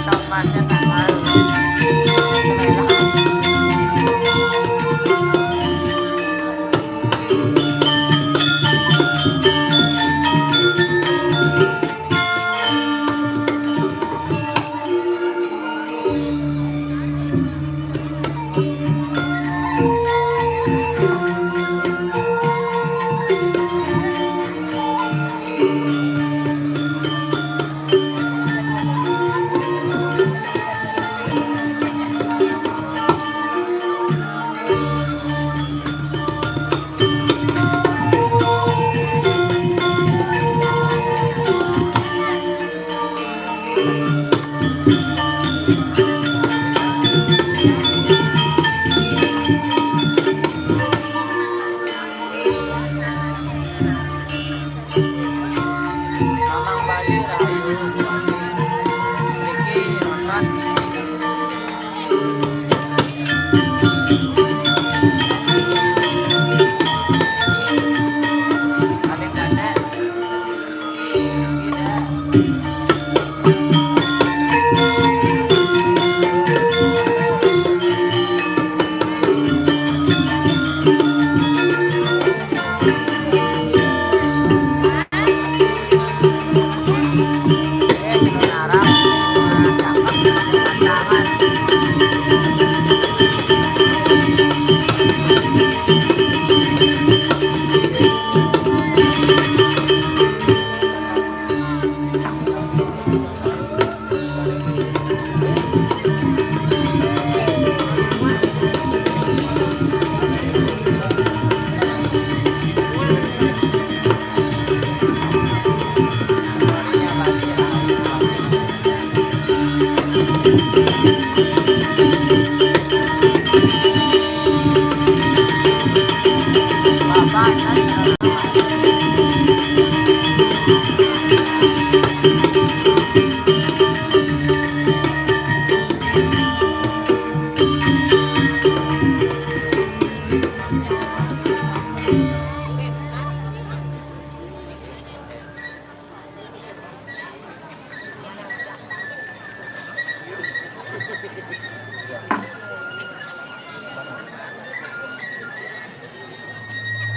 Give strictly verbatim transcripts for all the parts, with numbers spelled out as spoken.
Tempatnya tak tahu. Mamang Bali rahayu. Niki nonton. Paling gede.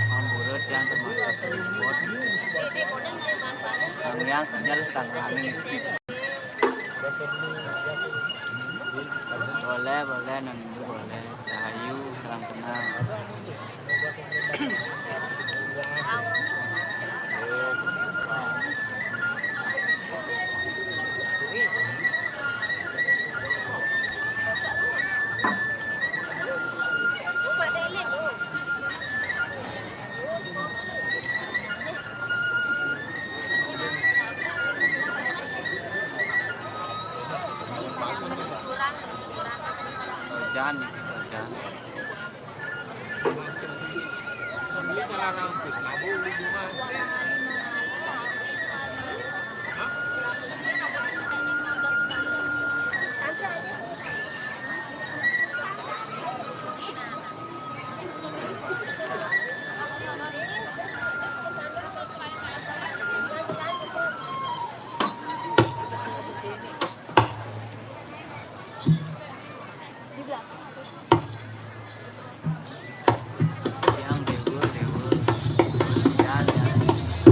Mamburut yang termasuk sport. Yang yang saja lah tangani. Boleh, boleh, nandu boleh. Rahayu, salam kenal. Jangan nih, jangan. Yang dewur, dewur. Ya, ya.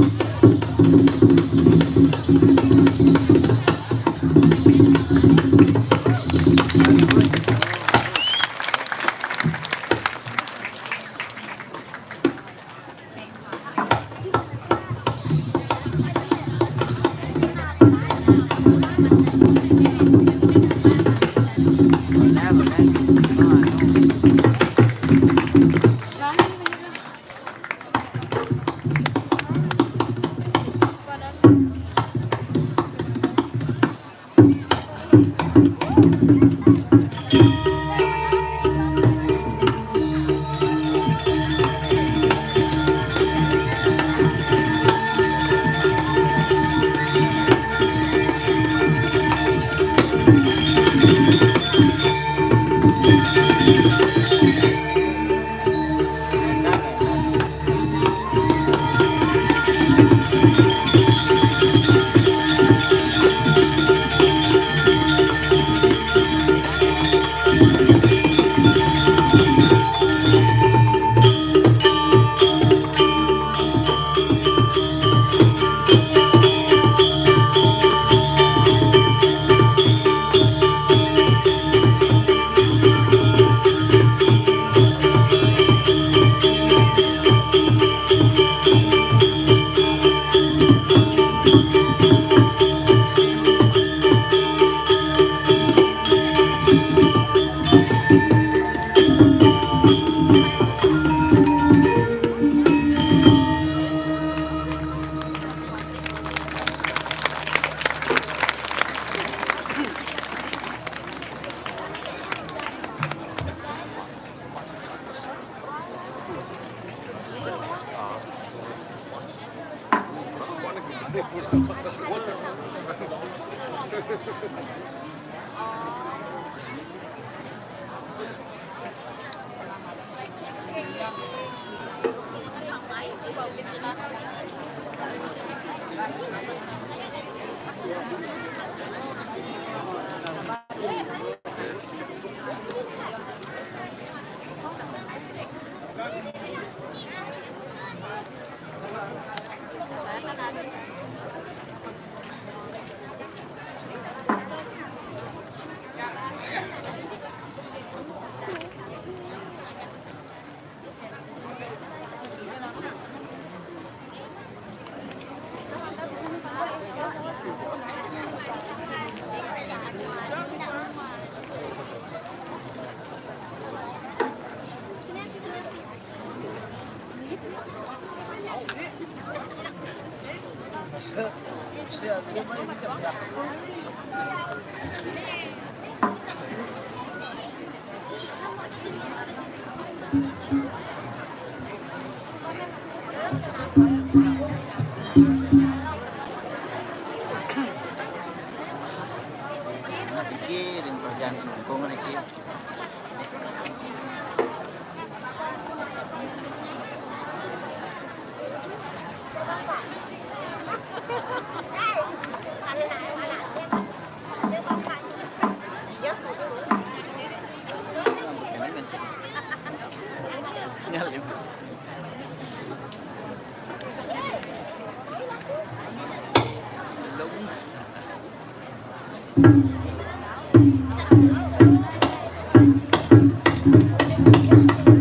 Iki ring kerjaan lingkungan iki.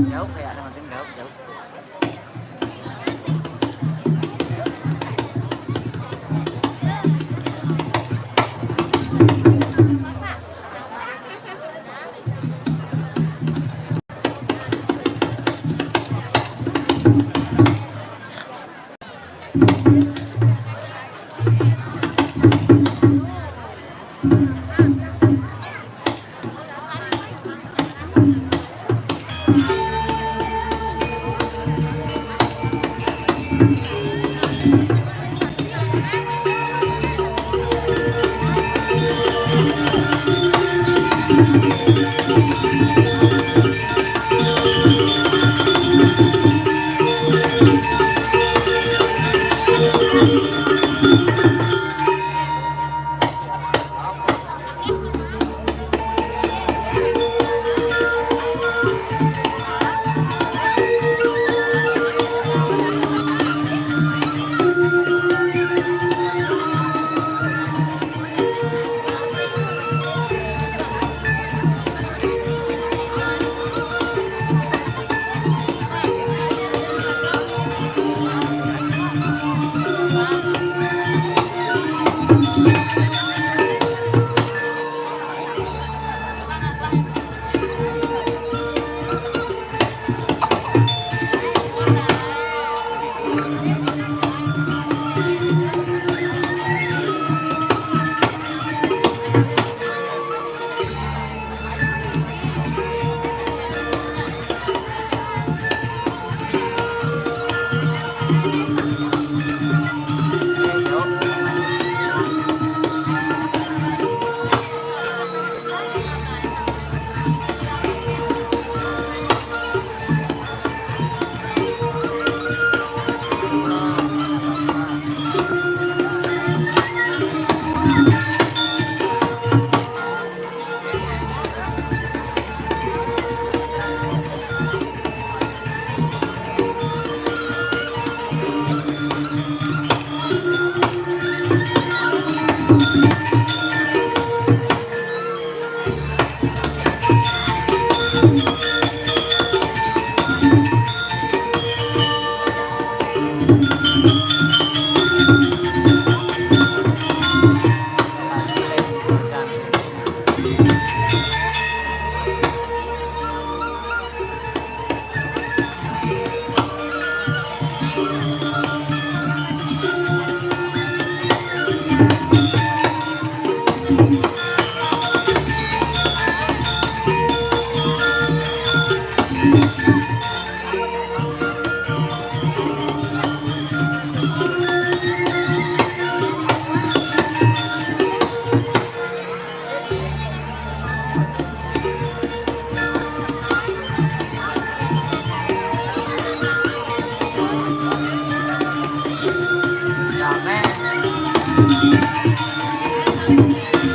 Jauh kayak ada makin jauh, jauh.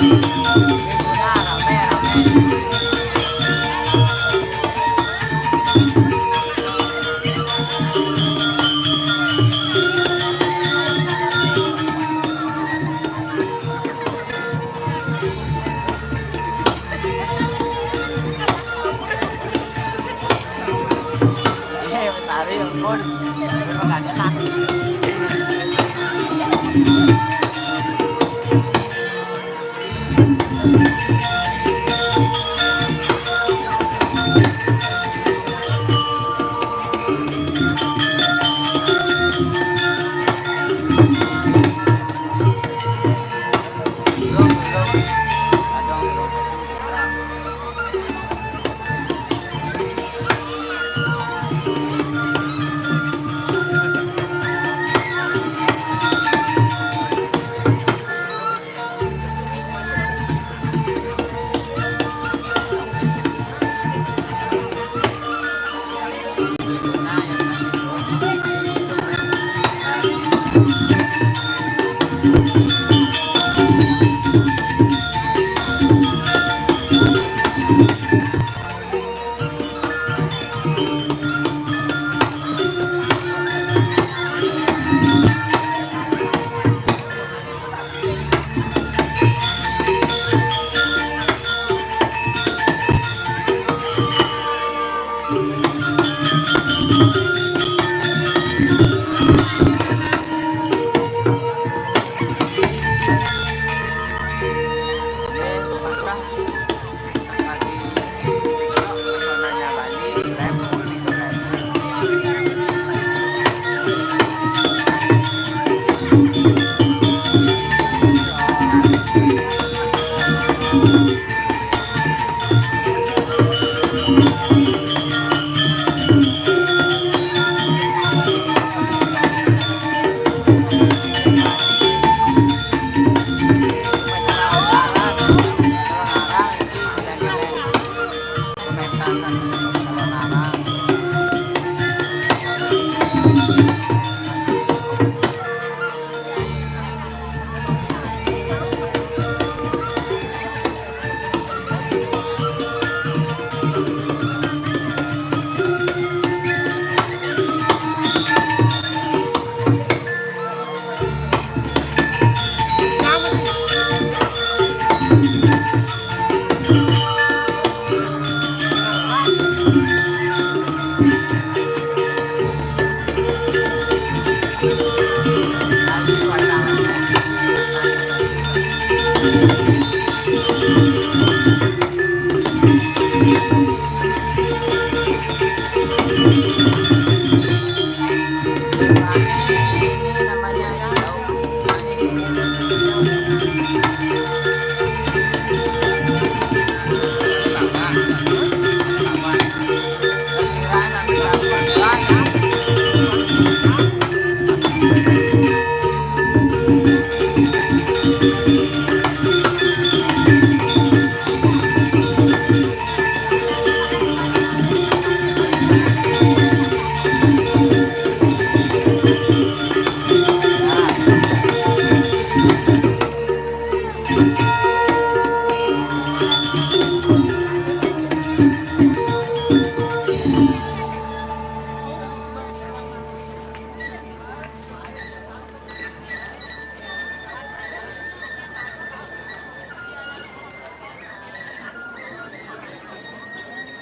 Eh, Mas Ari, ampun. Terima kasih.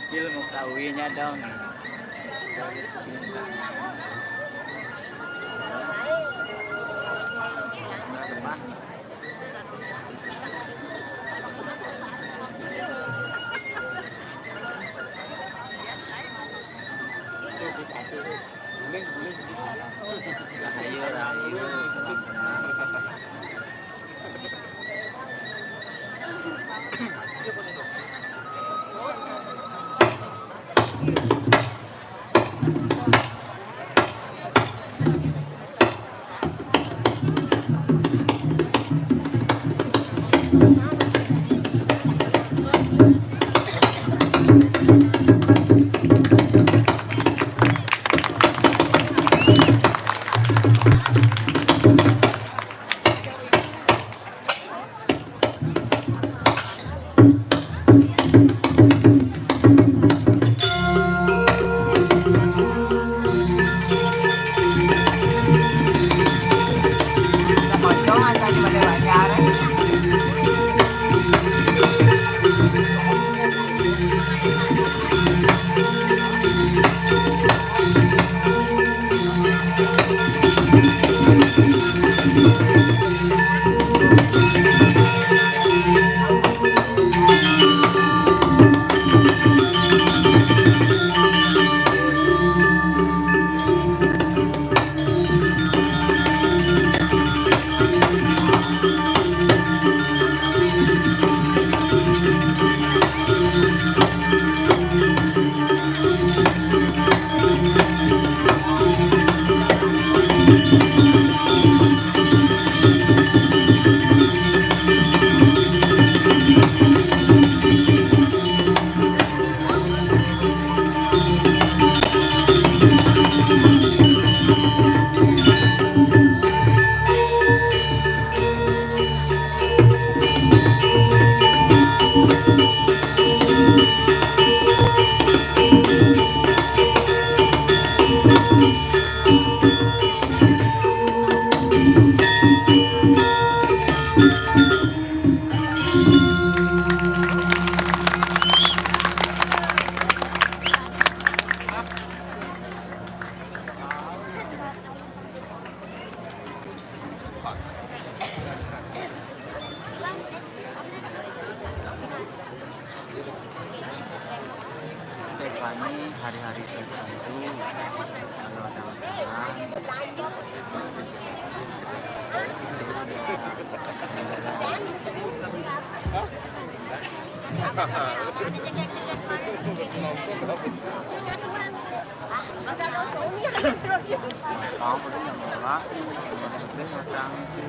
Skill mau ketahuinya dong. Ayo, ayo. Stefani hari-hari tertentu kalau ada masalah. Kamu udah nggak nolak, yang penting utang itu.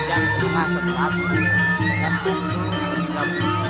Jam setengah sebelas, jam sepuluh tiga puluh.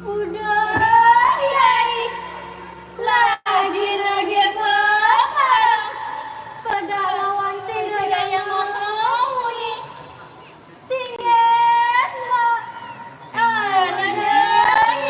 Udah, Yai. Lagi-lagi apa? Pada lawan si Jaya yang mau ni. Singgah, Mak. Ah, nana.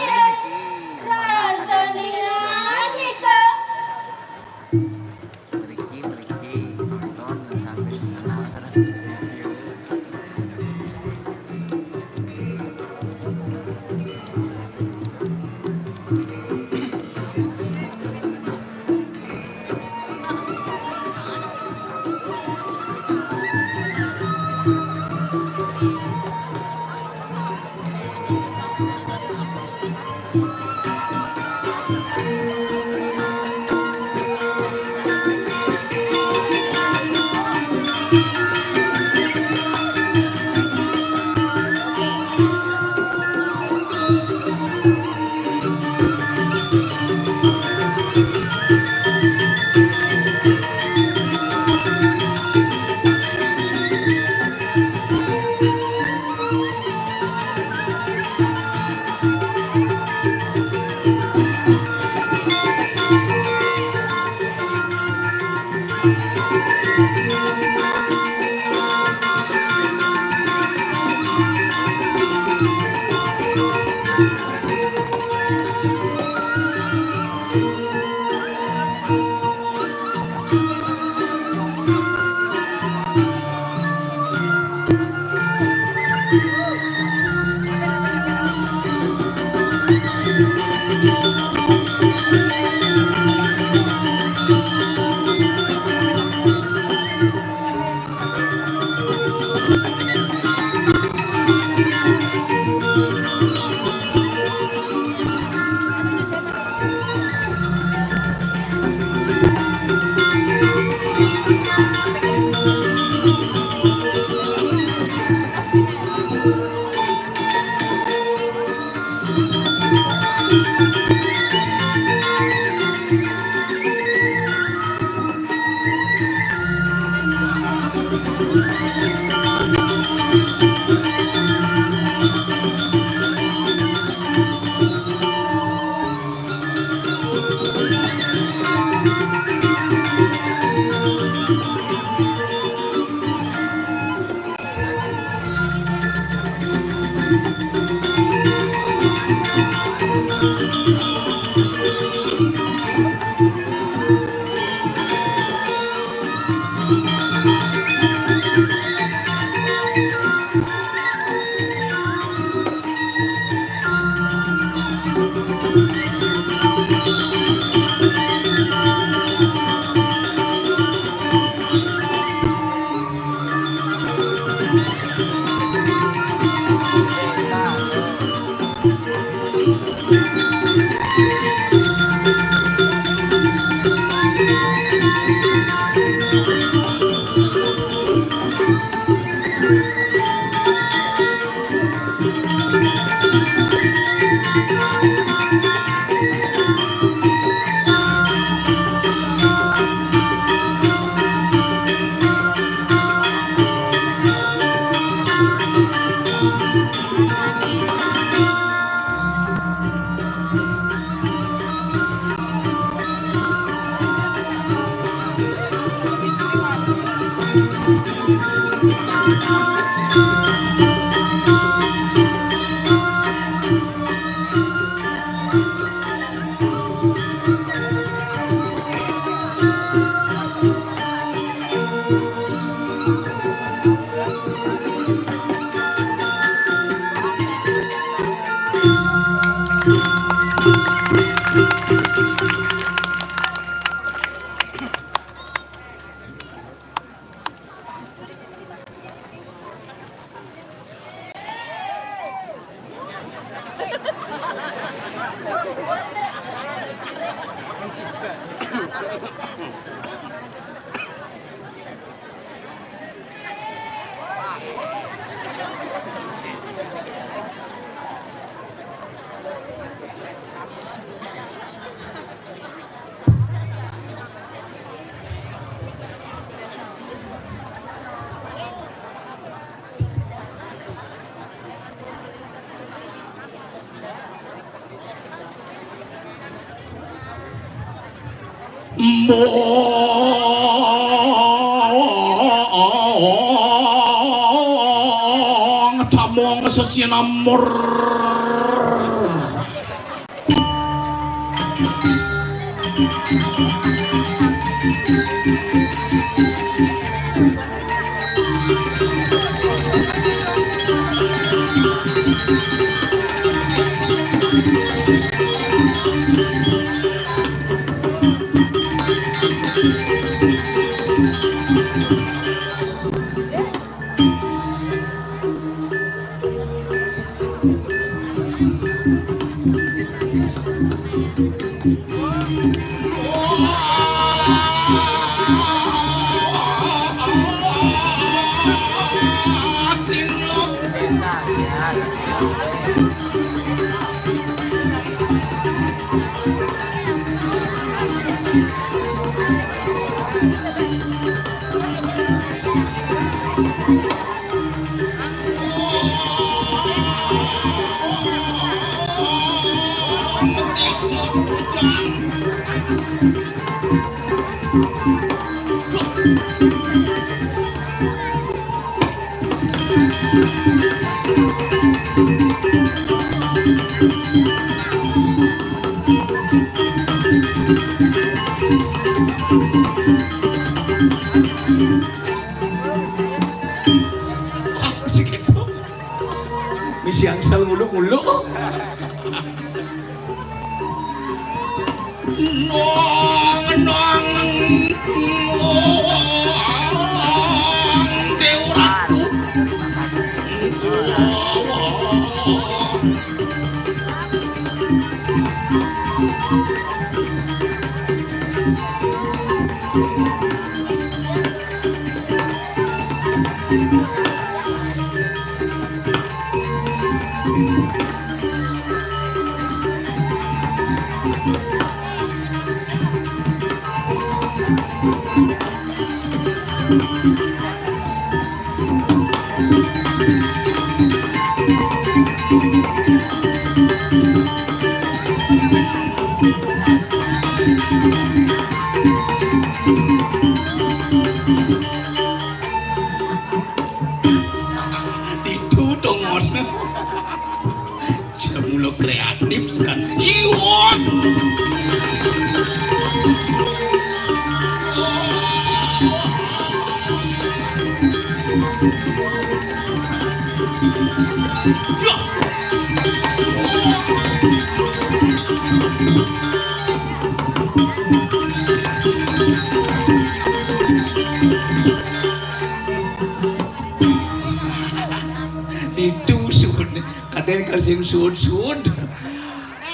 Mong tamong sesinamur. Misi angsal ngulu-ngulu. Nong, nong, nong, Dewa Ratu. Ditu dong, Mon. Jam mula kreatif sekan. Iwon. Ditu suud. Kadén ka sing suud-suud.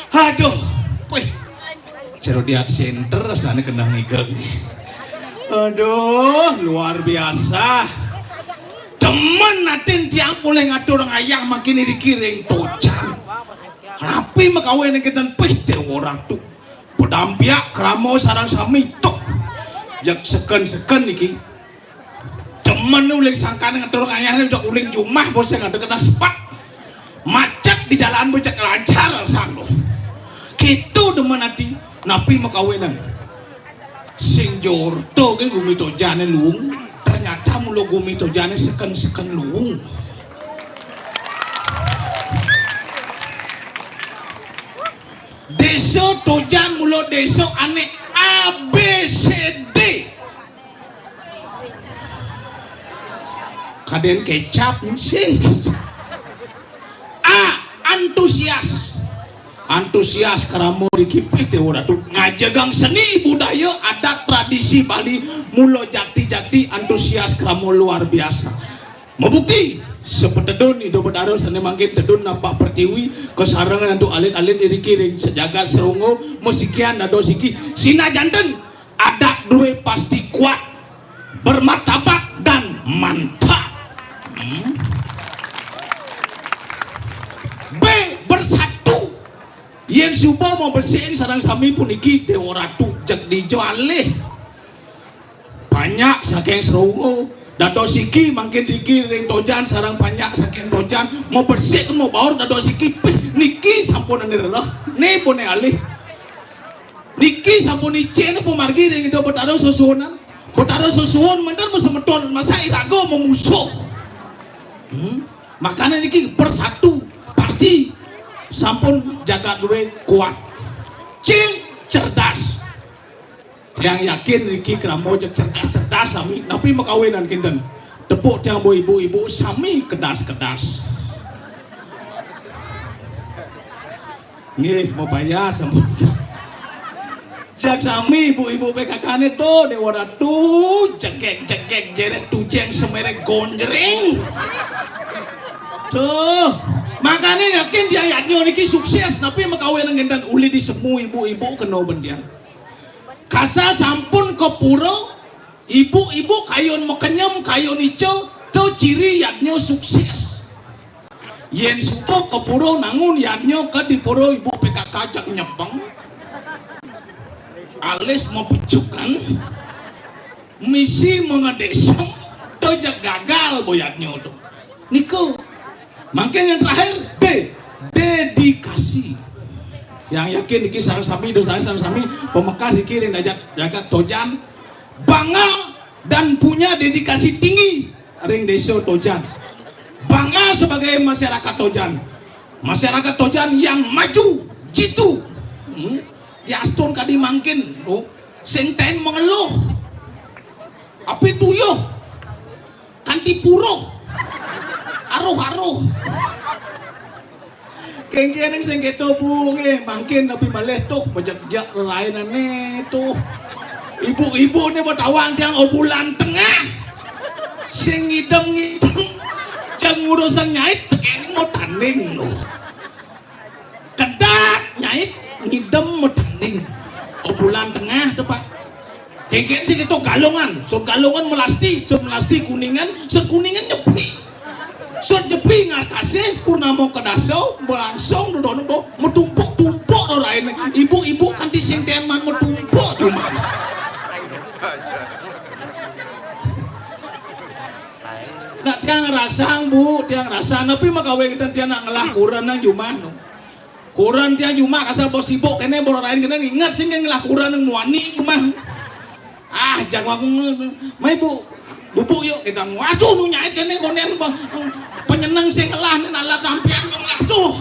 Aduh, wih. Jero di art center rasane kena ngigel. Aduh, luar biasa. Demen atin tiang polih ngatur ngayah mangkin iriki ring Tojan. Napi makawin kenten pih Dewa Ratu. Padampiak krama sareng sami tuh. Jeg seken-seken niki. Demen uling sangkan ngatur ngayahne, ujak uling jumah bos yang ada kena sepat. Macet di jalan becek lancar sang tuh. Kitu demen ati, napi makawinan. Sing jorto ke gumi Tojane luung. Ternyata mula gumi Tojane seken-seken luung. Desa Tojan mula desa ane A B C D. Kadén kecap sing. A, antusias. Antusias krama di kipih Dewa Ratu ngajegang seni budaya adat tradisi Bali mula jati-jati antusias krama luar biasa. Mabukti, Sapatedun Ida Betara sané mangkin tedun napak pertiwi, kasarengan antuk alit-alit iriki ring sajagat Srongga, masikian dados siki. Sinajan ten adat duwé pasti kuat, bermartabat dan mantap. Hmm. B, bersatu. Yén suba mabesikin sareng sami puniki Déwa Ratu, jeg dija alih. Panjak saking Srongga, dados siki mangkin riki ring Tojan, sareng panjak saking Tojan, mabesik mabaur dados siki, pih, niki sampun ané rereh, né boné alih. Niki sampun icén pamargi ring Ida Betara Sesuhunan. Betara Sesuhun ménten masemeton, masa iraga mamusuh. Hmm? Makané niki bersatu, pasti sampun jagat duwé kuat. C, cerdas. Tiang yakin niki krama jeg cerdas-cerdas sami. Napi makawinan kinten? Tepuk tiang ba ibu-ibu sami kedas-kedas. Nggih, mapayas sampun. Jak sami ibu-ibu P K K-né to, Déwa Ratu, jegég-jegég, jerét tujéng, seméré gonjréng. Tuh, makané yakin tiang yadnya niki sukses, napi makawinan kinten uli disemu ibu-ibu kena bén tiang. Kasal sampun ka pura, ibu-ibu kayun makenyem, kayun ica, to ciri yadnya sukses. Yén suba ka pura nangun yadnya ka di pura ibu P K K jak nyebeng. Alis mapecukan. Misi mangedesem, to jak gagal ba yadnya to. Niku. Mangkin yang terakhir, D, dedikasi. Yang yakin niki sareng sami, dosane sareng sami, pamekas niki ring dajat jagat Tojan, bangga dan punya dedikasi tinggi ring Desa Tojan. Bangga sebagai masyarakat Tojan. Masyarakat Tojan yang maju, jitu. Hmm? Yastun kadi mangkin, oh, sing taén mengeluh. Api tuyuh. Kanti puruh. Aruh-aruh. Kéngkén sing kéto, Bu, nggih, mangkin napi malih tuh, pajak-jak rerainané tuh. Ibu-ibu né ba tawang tiang, oh, bulan tengah. Sing ngidem-ngidem. Jang ngurusan nyait, tekéning mau tanding loh. Kedat nyait, ngidem mau tanding. Oh, bulan tengah tuh, Pak. Kéngkén sing kéto Galungan, sut Galungan Melasti, sut Melasti Kuningan, sut Kuningan Nyepi. Sut Nyepi Ngarkasih, Purnama Kedasa, langsung dodono do, metumpuk-tumpuk do rain. Ibu-ibu kanti sing teman metumpuk cuma. Nak tiang rasang, Bu, tiang rasang. Napi makawinan tiang nak ngelah kuren nang jumah no. Kuren tiang jumah kasar bos sibuk kéné, boro rain kéné inget sing ngelah kuren nang muani jumah. Ah, jak aku nge-, mai, Bu. Bubuk yuk kita mau. Aduh, nu nyait kéné konen, Bang. Penyeneng sing ngelah, nih, nalar tampian ngelah tuh.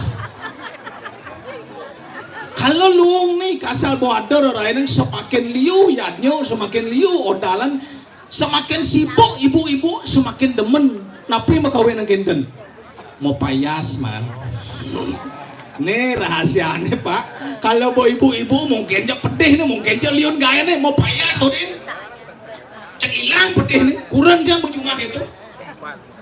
Kalau luung nih, kasar bo ada rain semakin liu, yadnya semakin liu, odalan semakin sibuk ibu-ibu, semakin demen. Napi makawinan kénten? Mau payas, man. Nih rahasianya, Pak. Kalau bo ibu-ibu mungkin ja pedih nih, mungkin ja liun gaya nih, mau payas, Udin. Cek ilang pedih nih, kuren tiang ba jumah kéto.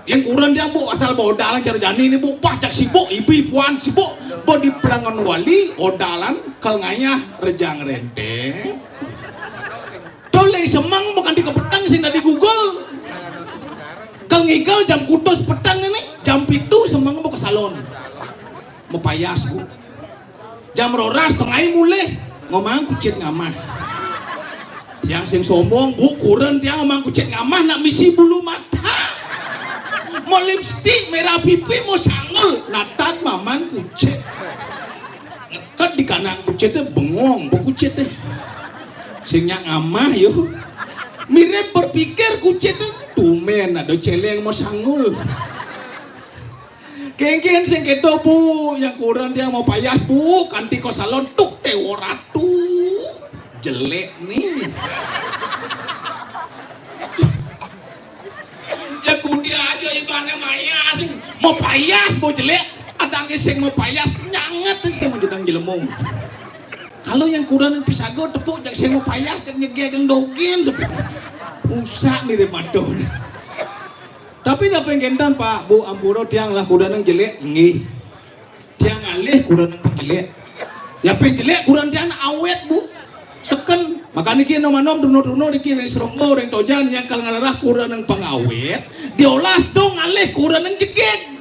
Yang kuren tiang, Bu, asal ba odalan cara jani nih, Bu, pacak sibuk, ibu-ibuan sibuk, ba di pelangan wali, odalan, kal ngayah rejang renteng. Tolé semeng bukan di kepeteng sing dadi gugul. Kal ngigel jam kutus peteng ini, jam pitu semeng mau ke salon. Mau payas, Bu. Jam roras tengah mulih ngomong kucit ngamah. Tiang sing sombong, Bu, kuren tiang ngomong kucit ngamah nak misi bulu mata. Mau lipstik merah pipi, mau sanggul, natat maman kucit. Ngeket di kanang kucit téh bengong, Bu, kucit téh. Sing nyak ngamah yo. Mirip berpikir kucit téh, tumben ada céléng mau sanggul. Kéngkén sing kéto, Bu, yang kuren tiang mau payas, Bu, kanti ka salon tuk téh, Déwa Ratu. Jelek nih. Ya kudia aja ibané mayas, mau payas, mau jelek, ada sing mau payas, nyanget sing mau jedang jelemung. Kalau yang kuren pisaga tepuk jak sing mau payas, jak nyegé gang dogén tepuk. Usah mirip matur. Tapi dah penggentan, Pak, Bu, ampura tiang lah kuda nang jelek, nggih. Tiang ngalih kuda nang jelek. Ya peng jelek kuda tiang awet, Bu. Seken, makanya kini nom-nom duno-duno di kini seronggo orang tojan yang kal ngalarah kuda nang pengawet, diolas dong ngalih kuda nang jegeg.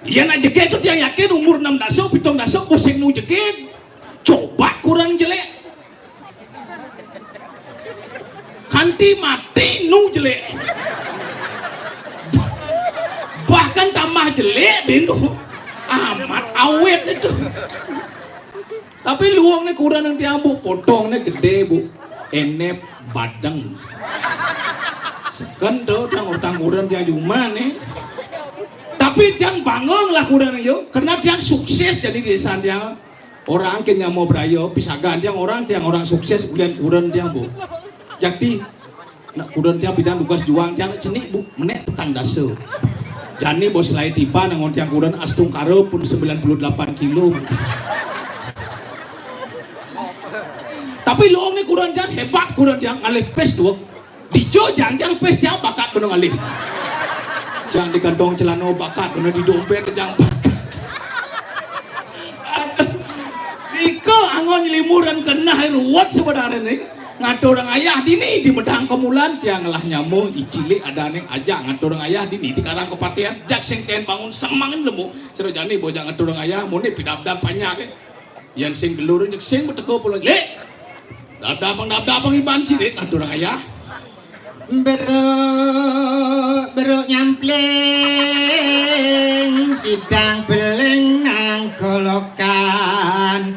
Iya nak jegeg tu tiang yakin umur enam dasuk, pitung dasuk, pusing nu jegeg. Coba kuda nang jelek. Kanti mati nu jelek. Bahkan tambah jelek deh nu. Amat awet itu. Tapi luang ni kuda nang tiang, Bu, potong ni gede, Bu. Enep badeng. Seken tu tang utang kuda tiang juma ni. Tapi tiang bangung lah kuda nang yo, karena tiang sukses jadi di desa tiang. Orang ke nyamo berayo, pisagan tiang orang, tiang orang sukses, ulian kuda tiang, Bu. Jakti, nak kuda tiang bidang tugas juang tiang nak cenik, Bu, menek petang dasa. Jani bos lai tiba nangon tiang kuda astungkara pun sembilan puluh delapan kilo. Tapi luang ni kuda tiang hebat, kuda tiang ngalih pes dua. Dijo jang-jang pes jang bakat benung alih. Jang di kantong celana bakat benung di dompet jang bakat. Aduh. Nika angon nyelimuran kenah ruwet sebenarnya ni. Ngatur orang ayah dini di medang kemulan tiang lah nyamo icilik ada ning ajak ngatur orang ayah dini di karang kepatian jak sing ten bangun semangin lemu. Sira jani bojang ngatur orang ayah muni pidabdab panjang ke. Yan sing gelur nyek sing beteko pulang. Lek. Dab-dabang, dab-dabang iban cilik, aduh orang ayah. Beruk, beruk nyampling, sidang beling nang kolokan.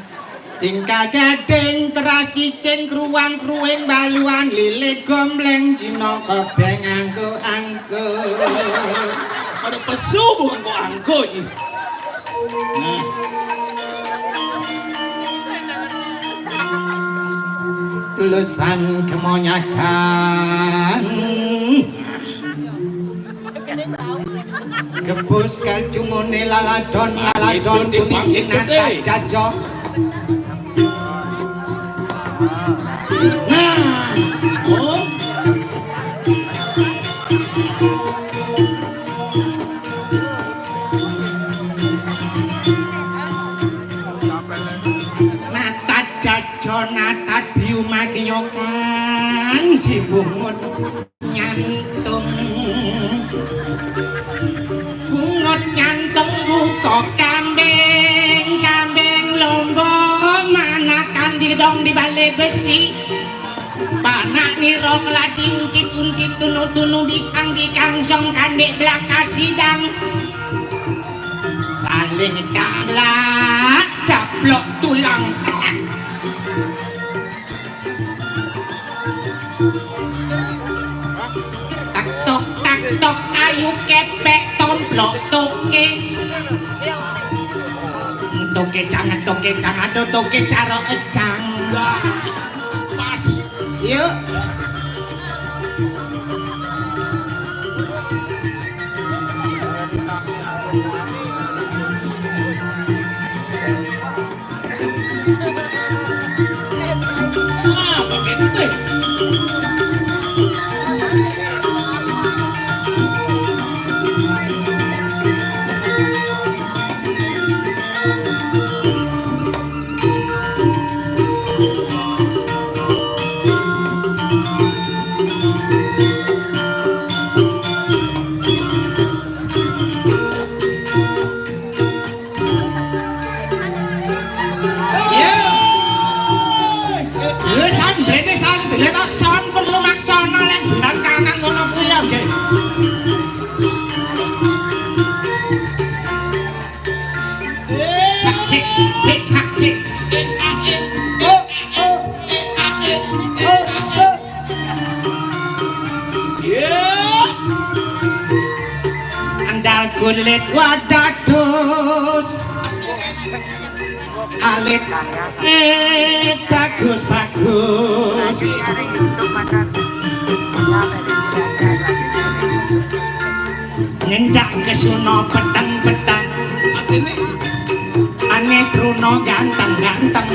Tingkah gading, teras cicing, kruan kruing, baluan, lilit gombleng, Cina kobeng anggo-anggo. Ada pesu bukan kok anggo ji. Nah. Tulusan kemonyakan. Kebus kaljumune laladon, laladon puniki nata jajo. Nah. Oh. Natat jajo, natat biu magyokan dibungut nyantung. Bungut nyantung buka kambing, kambing lomba manakan didong di balai besi. Panak nira keladi untit-untit tunu-tunu bikang-bikang song kandik belaka sidang. Saling caplak, caplok tulang. Tak tok, tak tok, kayu kepek, tomplok toke. Toke cang, toke cang, aduh toke caro ecang. Wah, pas. Yuk. Wis ambene sandele maksan perlu maksana lek bulan kanan ngono kuwi ya, nggih. Hik, hik, hak, hik. Andal kulit wadatus. Alit, eh, bagus, bagus. Ngenjak ke suno petang-petang. Ane Bruno ganteng-ganteng.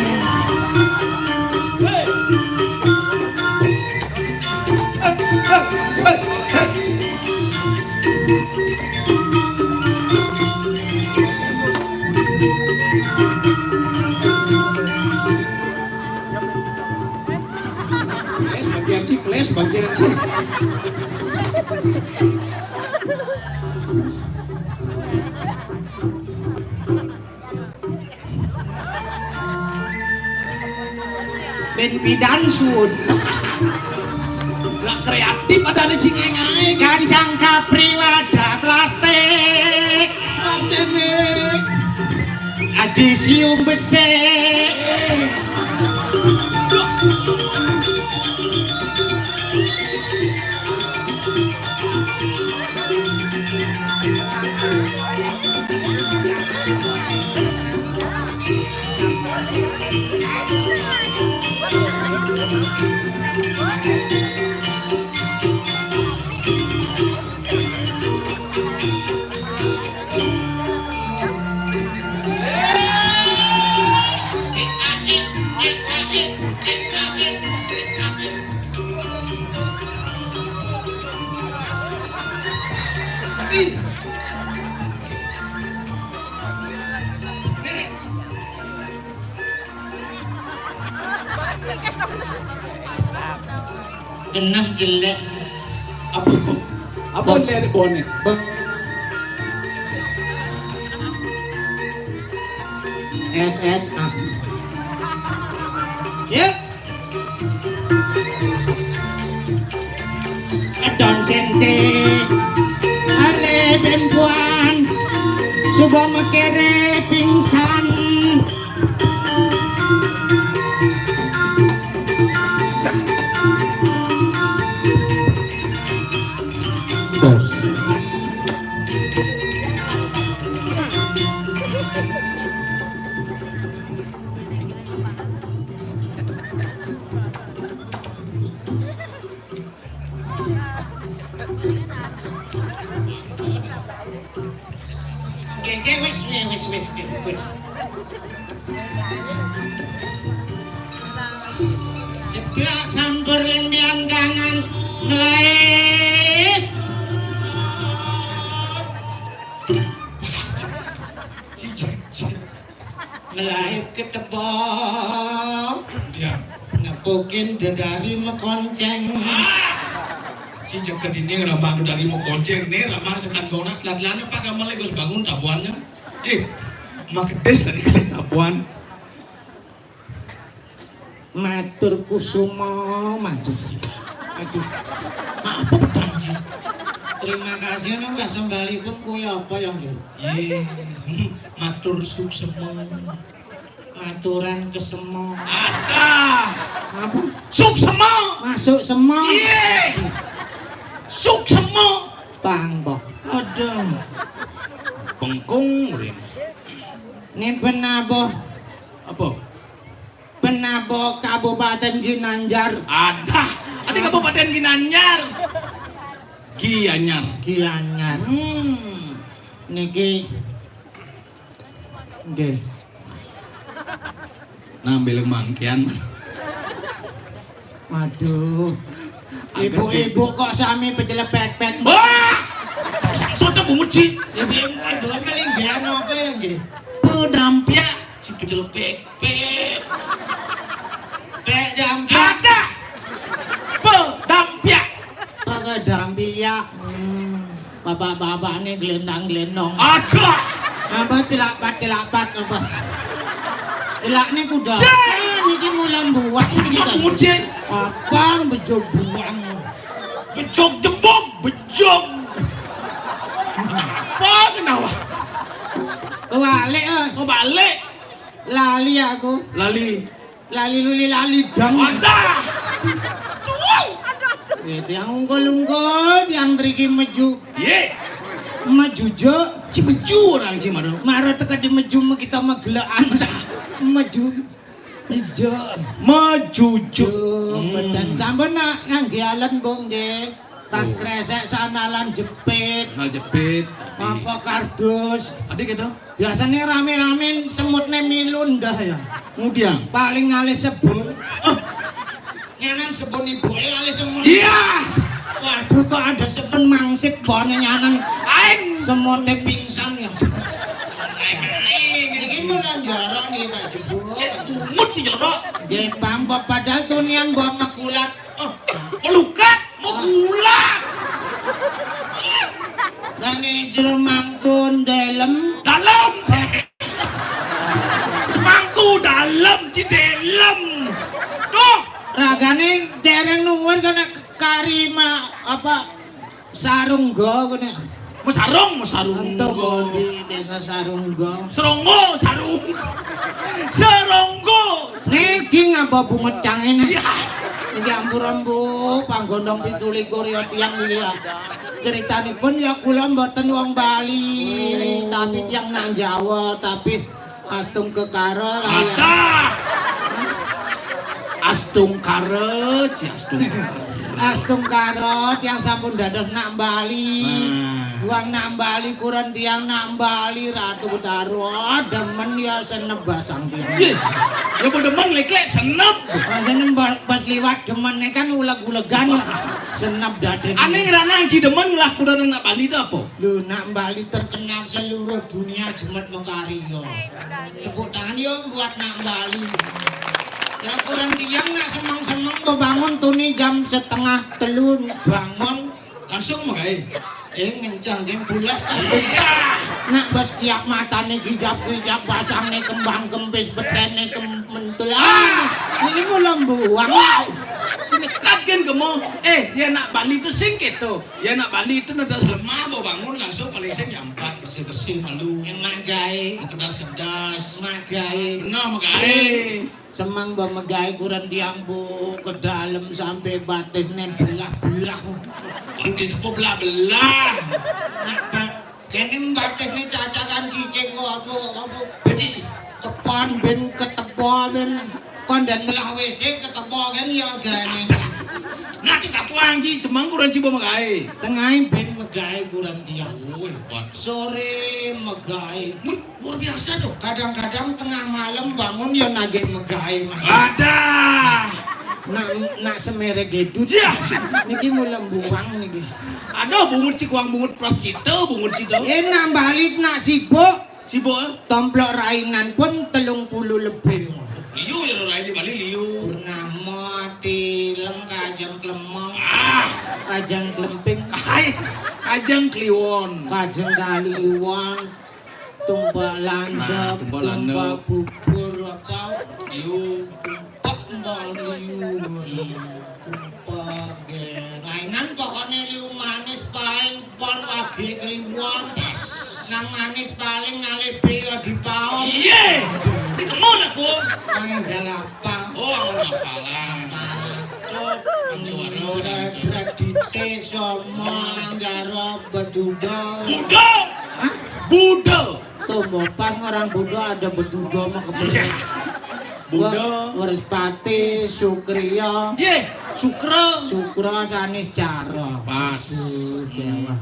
Ben pidan sun. Lah, kreatif ada di Cingengay. Gancang kapri wadah plastik. Martene. Aji sium besik. Genah jelek. Apa? Apa lirik bone? S S A. Yep. Edon sente ale bempuan suba mekere pingsan. Bos. Oke, oke, wis, wis, wis, wis, wis. Sebelah sampur lembian kanan, mulai. Ngelaib ke tebong. Iya. Nepukin dedari mekonceng. Ci jek ke dinding ramah dedari mekonceng nih, ramah sekan gona, telat-telatnya Pak Kamal Gus bangun tabuannya. Eh, makedes tadi kali tabuan. Matur kusuma, matur. Aduh, apa petang, Ji? Terima kasih, nang, Mbah, sembalipun kuwi apa ya, nggih? Iya. Hmm, matur suksema. Maturan kesema. Ada. Apa? Suksema. Masuk sema. Iya. Suksema. Pang, Mbah. Aduh. Bengkung, mrene. Ini benaboh. Apa? Penabo Kabupaten Ginanjar. Ada. Ada Kabupaten Ginanjar. Gianyar. Gianyar. Hmm. Niki. Nggih. Nambil mangkian. Waduh. Ibu-ibu kok sami pecel pek-pek. Wah! Soca bungut, Ji. Ibu-ibu kan linggihan apa ya, nggih? Pedampiak, si pecel pek-pek. Pek dampiak. Ada. Pedampiak. Pakai dampiak. Hmm. Bapak-bapak ini gelendang-gelendong. Ada. Apa celapat-celapat apa? Celak ini kuda. Sik. Ah, niki mulam buah niki. Soca bungut, Ji. Apa bejog buang? Bejog jebog, bejog. Apa kenawa? Kebalik, eh. Kebalik. Lali aku. Lali. Lali luli lali dang. Ada. Tuh. Ya, tiang ungkul-ungkul, tiang triki meju. Ye. Mejujuk. Cimeju orang Ji, maro. Maro teka di meju, kita megelekan. Ada. Meju. Meju. Mejujuk. Hmm. Badan sampun nak ngangge alat, Mbok, nggih. Tas kresek, sanalan jepit. Sandal jepit. Apa kardus. Tadi gitu. Biasanya rame-rame semutnya milu ndah ya. Kemudian. Paling ngalih sebun. Ah. Nyanan sebun ibu, eh, ngalih semut. Iya. Waduh, kok ada sebun mangsit bone nyanan. Aing. Semutnya pingsan ya. Aing. Ini mau nang jorok nih, Pak Jebul. Eh, bungut sih jorok. Nggih, Bang, Mbok, padahal tunian Mbok mekulat. Oh, melukat. Mau Ulah. Dane jero mangku ndelem. Dalem. Mangku dalem, Cidelem. Tuh. Ragane dereng nuwun kena karima apa sarungga kene. Mesarung, mesarung. Entuk kondi desa Sarungga. Seronggo, sarung. Seronggo. Ning ding apa bunget cangene? Iya. Iki ampura, Mbok, panggondong pitu likur ya tiyang iki ya. Critanipun ya kula mboten wong Bali, tapi tiyang nang Jawa, tapi Astung kekara lah ya. Ada. Astungkara, ci Astungkara. Astungkara tiyang sampun dados nak Bali. Nah. Buang nak Bali, kuren tiyang nak Bali, Ratu Betara. Demen ya senep basang tiyang. Iya. Ya apa demen, leklek senep. Maksudnya mbak pas liwat demen kan uleg-ulegan. Senep daden. Ane ngrana Ji demen lah kuren nak Bali to apa? Lho, nak Bali terkenal seluruh dunia jemet makarya. Tepuk tangan yo buat nak Bali. Ya kurang tiyang nak semeng-semeng bebangun tuni jam setengah telu bangun. Langsung megae. Eh, ngencah nggih bulas tas. Nak bas kiap matane kijap-kijap, basangne kembang kempis, bedene kem-, mentul. Ah, ini mula mbuang. Wow. Sing nekat gen gemo. Eh, ya nak Bali itu sing gitu. Ya nak Bali itu ndak lemah, mau bangun langsung paling sing nyampat, bersih-bersih malu. Emang gae. Kedas-kedas. Mak gae. Bener, mak gae. Semang ba megae kuren tiyang, Bu, ke dalem sampe batisne belah-belah. Batis apa belah-belah? Nak ba-, kene batisne cacakan cicing kok apa, apa? Beci. Kepan ben ketebo ben konden ngelah W C ketebo kan ya gane. Nah, di satu anji semang kuren cibo megae. Tengahe ben megae kuren tiyang. Oh, hebat. Sore megae. Wih, luar biasa dong. Kadang-kadang tengah malam bangun ya nagih megae, Mas. Ada. Nak, nak semere gedut. Iya. Niki mula mbuang niki. Aduh, bungut cikuang, bungut plas cita, bungut cita. Eh, nak balik, nak sibuk. Sibuk, eh? Tomplok rainan pun telung puluh lebih. Liu ya rain di Bali, liu. Purnama, Tilem, Kajeng Klemong. Ah. Kajeng Klemping. Hai, Kajeng Kliwon. Kajeng Kliwon. Tumpek landep, nah, tumpek landep. Tumpek bubur, apa? Liu. Tumpek mbok liu. Tumpek, nggih. Rainan pokoknya liu manis, paing, pon, wage, kliwon. Pas. Nang manis paling ngalih be ya dipaon. Iya. Dikemon aku. Nang enggal apa? Oh, aku ngapalan. Apalan. Cuk, Anjwara, Dradite, Somo, Anggara, Beduda. Buda. Hah? Buda. Tuh, mbok pas orang Buda ada Beduda mah kebetulan. Iya. Buda. Wah, Wrespati, Sukriya. Iya, Sukra. Sukra, Saniscara. Pas. Buda, wah.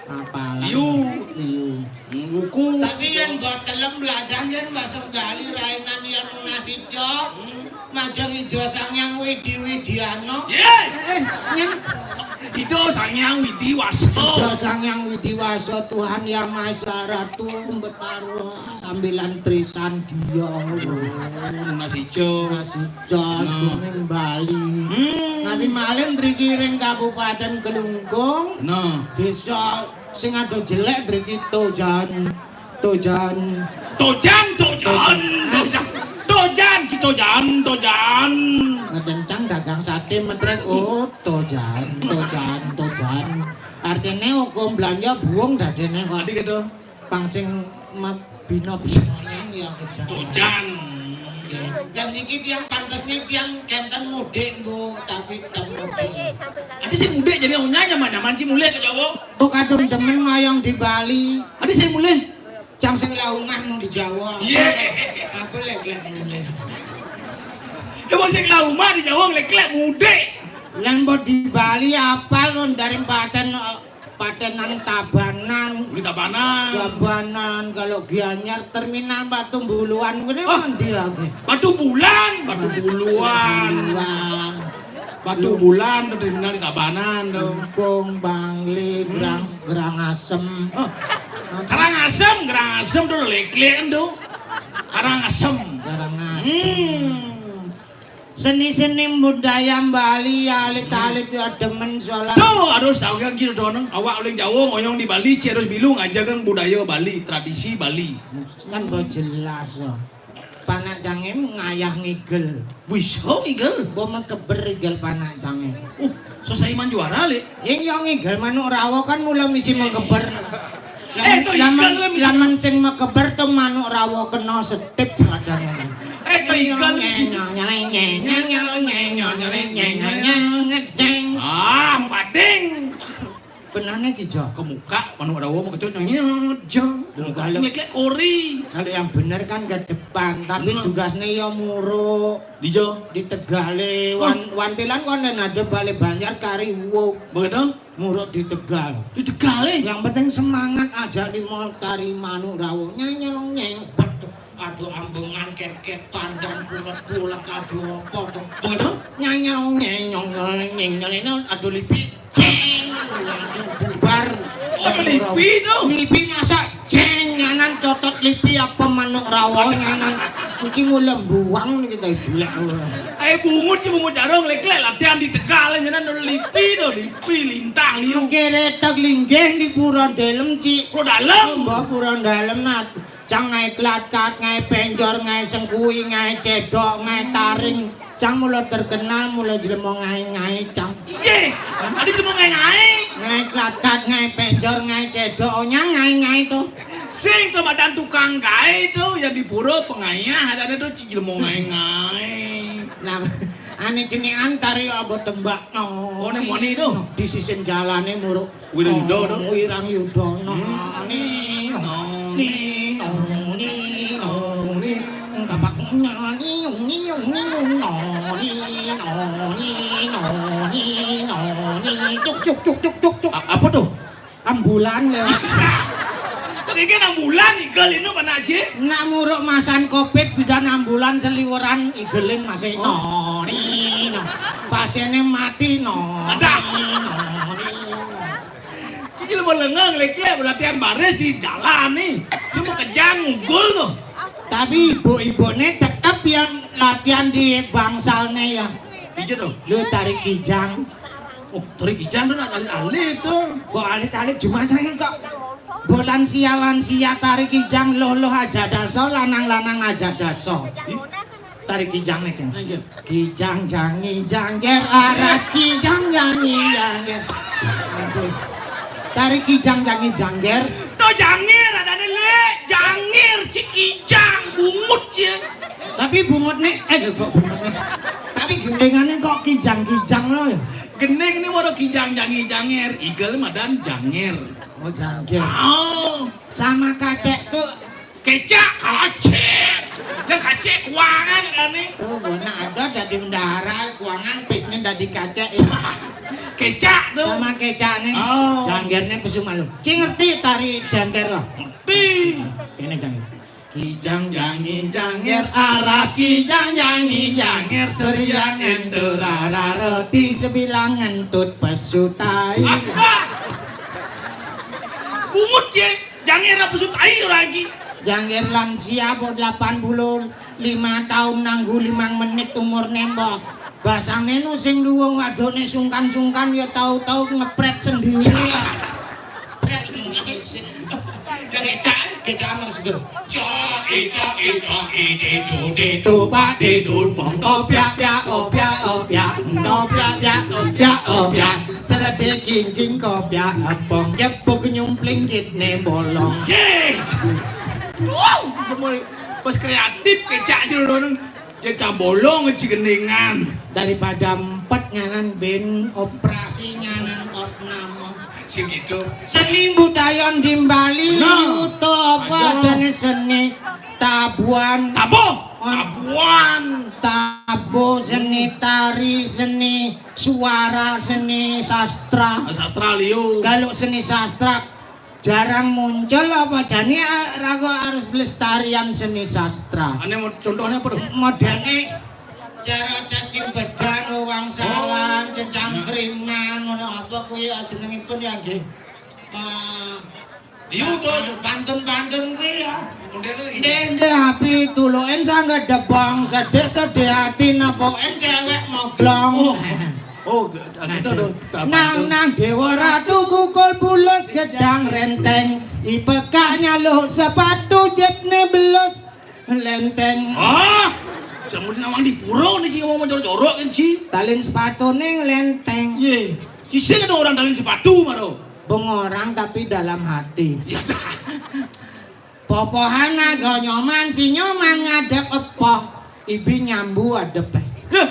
Apalan. Liu. Liu. Wuku. Tapi yen mbok telem belajar yen bahasa Bali rainan yen nunas ijo. Hmm. Majeng Ida Sang Hyang Widi Widiana. Ye. Eh, nyang. Ida Sang Hyang Widi Wasa. Ida Sang Hyang Widi Wasa, Tuhan Yang Maha Esa, Ratu Betara, sambilan Trisandia. Oh, nunas ijo. Nunas ijo, nah. Gunung Bali. Hmm. Nanti malih mriki ring Kabupaten Klungkung. Nah. Desa sing ado jelek mriki Tojan. Tojan. Tojan, Tojan, Tojan. Tojan, ki Tojan, Tojan. Ngedencang dagang sate metrek. Oh, Tojan, Tojan, Tojan. Artine hukum belanja buung dadene kok. Adi gitu. Pang sing ma-, bina bisanya ya kerja. Tojan. Yang niki tiang pantasnya tiang kenten mudik, Bu, tapi tetep mudik. Adi sing mudik jadi nyaman-nyaman sih mulih ke Jawa. Kok kadung demen ngoyong di Bali. Adi sing mulih. Cang sing lah omah nang di Jawa. Iya. Aku lek-lek mulih. Ya wong sing lah omah di Jawa lek-lek mudik. Lan mbok di Bali apal kon dari Paten, Patenan, Tabanan. Beli Tabanan. Tabanan, kalau Gianyar terminal Batu Buluan kene. Oh. Ndi lagi? Batu Bulan, Batu Buluan. Buluan. Batu Bulan tuh terminal di Tabanan tuh. Kung Bangli, hmm. Gerang, Gerang Asem. Oh. Karangasem, Karangasem tuh lek-lek tuh. Karangasem. Karangasem. Hmm. Seni-seni budaya Bali, alit-alit yo demen sholat. Tuh, harus tahu kan gitu dong. Awak oleh Jawa ngoyong di Bali, harus bilu ngajar kan budaya Bali, tradisi Bali. Kan kok jelas yo. Panak cangem ngayah ngigel. Wis, kok ngigel? Bo mekeber igel panak cangem. Uh, selesai main juara, Lek. Yang yang ngigel manuk rawa kan mula misi mekeber. Eh, to lamun, igel lah misi lamun sing mekeber to manuk rawa kena setip sadane. Eh, to igel misi. Ngedeng. Ah, empat ding. Benane ki, Jo. Kemuka manuk rawa mau kecut nyanyi, Jo. Lho, kalau ngeklek kori. Kalau yang bener kan ke depan, tapi tugasnya ya muruk. Di Jo. Di Tegale, wan, wantilan kon nek ada balik Banjar kari wuk. Begitu? Muruk di Tegal. Di Tegal, eh? Yang penting semangat aja di mall tari manuk rawa. Nyeng, nyeng, nyeng, bet. Aduh, ambengan, kerket, tandang, pulet-pulet, aduh, apa tuh? Begitu? Nyeng, nyeng, nyeng, nyeng, nyeng, nyeng, nyeng, aduh, lipi, ceng, langsung bubar. Oh, lipi tuh? Lipi masa ceng, nganan cotot lipi apa manuk rawa, nganan. Iki mula buang nih kita bulek. Eh, bungut sih, bungut jarung, lek-lek latihan di Tegal, nganan lipi tuh, lipi, lintang, liu. Keretek linggih di Pura Dalem, Cik. Pura Dalem? Mbah Pura Dalem, nah. Cang ngae klatkat, ngae penjor, ngae sengkui, ngae cedok, ngae taring. Cang mula terkenal, mula jelema ngae-ngae, Cang. Iye, adi jelema ngae-ngae. Ngae klatkat, ngae penjor, ngae cedok, onyang ngae-ngae to. Sing to madan tukang gae to, yang di pura pengayah, ada-ada to jelema ngae-ngae. Nah, ane jenekan tari apa tembak no. Oh, ning moni to? Di sisin jalane muruk. Wirang Yuda to? Oh, Wirang Yuda. Hmm. Noni, noni, noni, noni. Kapak noni, noni, noni, noni, noni, noni, noni. Cuk, cuk, cuk, cuk, cuk, cuk. A-, apa tuh? Ambulan lewat. Iki ambulan, igel ini apa, Nak Ji? Nak muruk masan covid, bidan ambulan seliweran, igelin masih. Oh. Noni, no. Pasiennya mati, noni, noni. Iki lho, lengeng, lek-lek, latihan baris di jalan nih. Cuma kejang, ngugul tuh. Tapi ibu-ibu ini tetap yang latihan di bangsalnya ya. Iya tuh. Lu tari kijang. Oh, tari kijang tuh nak alit-alit tuh. Kok alit-alit cuma saya kok. Bo lansia-lansia tari kijang, loh-loh aja daso, lanang-lanang aja daso. Ih. Tari kijang nih, Ken. Nah, iya. Kijang jangi jangger, aras kijang jangi jangger. Aduh. Tari kijang jangi jangger. To jangir, ada nih, Le. Jangir, cikijang, bungut ya. Tapi bungut nih, eh, kok bungut nih? Tapi gendingannya kok kijang-kijang loh ya? Gending ini waro kijang jangi jangir, igel madan jangir. Oh, jangir. Oh. Sama kacek tuh. Kecak, kacek. Yang kacek kuangan kan nih. Tuh, bona ada dadi bendahara, kuangan pisne dadi kacek. Kecak tuh. Sama kecak nih. Oh. Janggernya pesu malu. Ci ngerti tari jangger loh? Ngerti. Ini jangger. Kijang jangi jangger, aras kijang jangi jangger, seriang entur araroti, sebilang ngentut pesu tai. Apa? Bungut ya, jangger apa pesu tai lagi? Jangger lansia, bo delapan puluh lima tahun, nanggu limang menit umur nembok. Basane nu sing luwung, wadone sungkan-sungkan ya tau-tau ngepret sendiri. Pret ngene sih. Ya kecak, kecak harus gitu. Coki, coki, coki, didu, didu, pak, didu, mongko, piak, piak, oh, piak, oh, piak, no, piak, piak, oh, piak, oh, piak. Serede kincing, kopiak, ngepong, jepuk, nyumpling, jitne, bolong. Ye! Wow! Pas kreatif, kecak, jero, Dia cambolong cigendingan. Daripada empet nganan ben operasi nganan opname. Sing gitu. Seni budaya di Bali. Nah. Liu to apa? Aduh. Adane seni tabuan. Tabuh. On- Tabuan. Tabuh, seni tari, seni suara, seni sastra. Sastra liu. Kalau seni sastra jarang muncul apa jane, ah, rago harus lestarian seni sastra. Ane mo-, contohnya apa tuh? Modele cara cacing bedan, wangsalan, oh, cecangkriman, ngono apa kuwi ya jenengipun ya nggih. Eh, Iya, udah. Pantun-pantun kuwi ya. Ndek-ndek api tuluken sanget debong, sedih-sedih ati nepuken cewek moglong. Oh. Oh, gitu tuh. Nang nang Dewa Ratu kukul bulus gedang renteng, ipekak nyaluk sepatu jepne belus lenteng. Ah, jamun nawang di pura nih sing ngomong jorok-jorok kan sih. Talin sepatune lenteng. Ye, sih ada orang talin sepatu maro. Bengorang tapi dalam hati. Ya dah. Popohan naga nyoman, si nyoman ngadep epoh. Ibi nyambu adepe. Loh,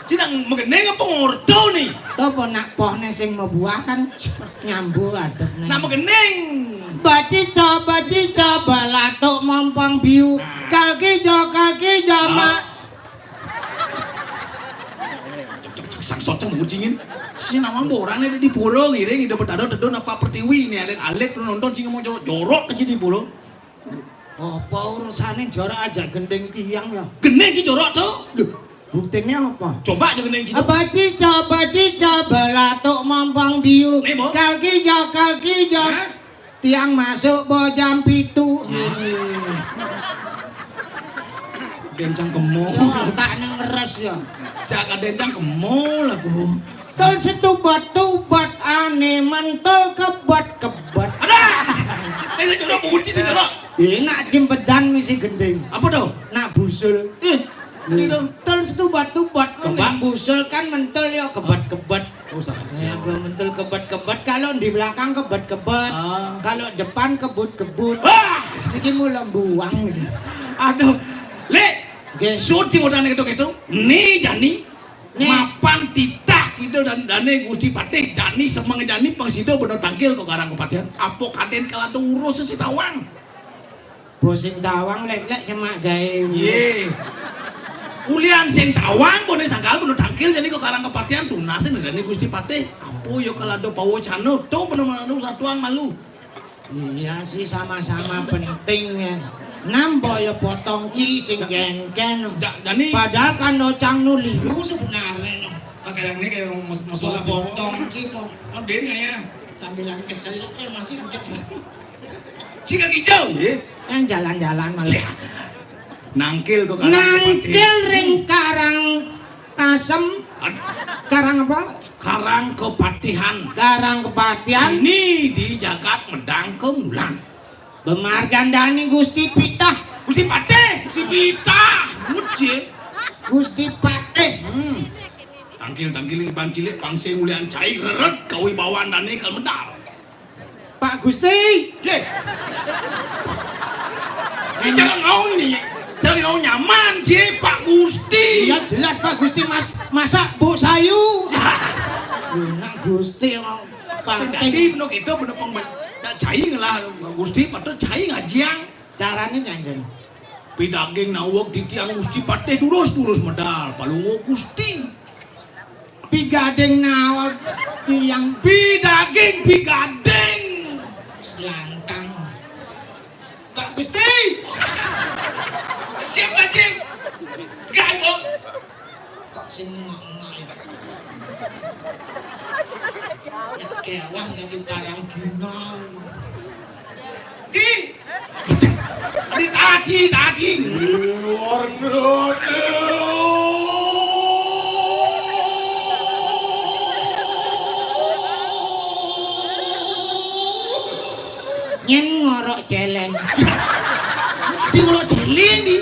sing nang megening apa ngordo nih? To po nak pohne sing mebuah kan nyambu adepne. Nak megening. Bacica, bacica, balatuk mompong biu. Kalkijo, kalkijo, mak. Sang soceng ngucingin. Si nawang borang nih di pura ngiring, ida betado tedun apa pertiwi nih, alit-alit lu nonton sing ngomong jorok, jorok aja di pura. Apa urusane jorok aja gending tiang ya? Gending ki jorok to? Lho, buktine apa? Coba aja gending ki. Bacica, bacica, balatuk mompong biu. Nih, Bo. Kalkijo, kalkijo. Hah? Tiang masuk bo jam pitu. Ye. Dencang kemo. Ya, tak nang ngeres ya. Cak dencang kemo lagu. Tul setubat-tubat ane mentul kebet-kebet. Ada. Eh, saya jorok, bunci saya jorok. Eh, nak jempedan misi gending. Apa tuh? Nak busul. Eh, gitu. Tul setubat-tubat, kembang busul kan mentul ya kebet-kebet. Oh, salah. Ya, mentul kebet-kebet. Kalau di belakang kebet-kebet. Ah. Kalau depan kebut-kebut. Wah! Iki mula buang iki. Aduh. Lek, nggih. Suci modane ketok itu. Ni jani. Nih. Mapan titah kita dan dane Gusti Patih jani semeng jani pang sida bener tangkil ke Karang Kepatihan. Apa kaden kalau ada urus si tawang? Bo sing tawang lek-lek cemak gawe. Ye. Ulian sing tawang bone sangkal bener tangkil jani ke Karang Kepatihan tunasin dane Gusti Patih. Apa ya kalau ada pawacana to bener-bener satuan malu. Iya sih sama-sama penting ya. Nambo ya potong ki sing genken. Da-, dani. Padahal kan nocang nu lima sebenarnya. Kayak ini kayak mas-, mas-, potong ki kok. Kan beda ya. Sambilan kesel kan masih. Sikat hijau ya. Yang jalan-jalan malah. Ya. Nangkil kok. Nangkil ring Karang Asem. Ad- Karang apa? Karang Kepatihan. Karang Kepatihan. Ini di jagat Medang Kemulan. Bemargandani Gusti Pitah. Gusti Patih, Gusti Pitah. Gusti. Gusti Patih. Hmm. Tangkil-tangkil iban cilik pangse mulian cai reret kawibawandane kal medal. Pak Gusti. Ye. Ini jangan ngau nih. Jangan ngau nyaman sih Pak Gusti. Iya jelas Pak Gusti, Mas. Masa Bu Sayu? Nak Gusti mau panting. Jadi menurut itu bener peng-, nak cai ngelah Gusti patut cai ngajiang. Carane nyanggen. Pidaging naweg titiang Gusti Patih durus-durus medal. Palungguh Gusti. Pigading naweg tiang. Pidaging, pigading. Selantang. Pak Gusti. Siap, Pak Jim. Enggak, Bu. Kok sing emak-emak ya? Kewah tapi parang gina. Di, di tadi, tadi. Nyen ngorok celeng. Di ngorok celeng di.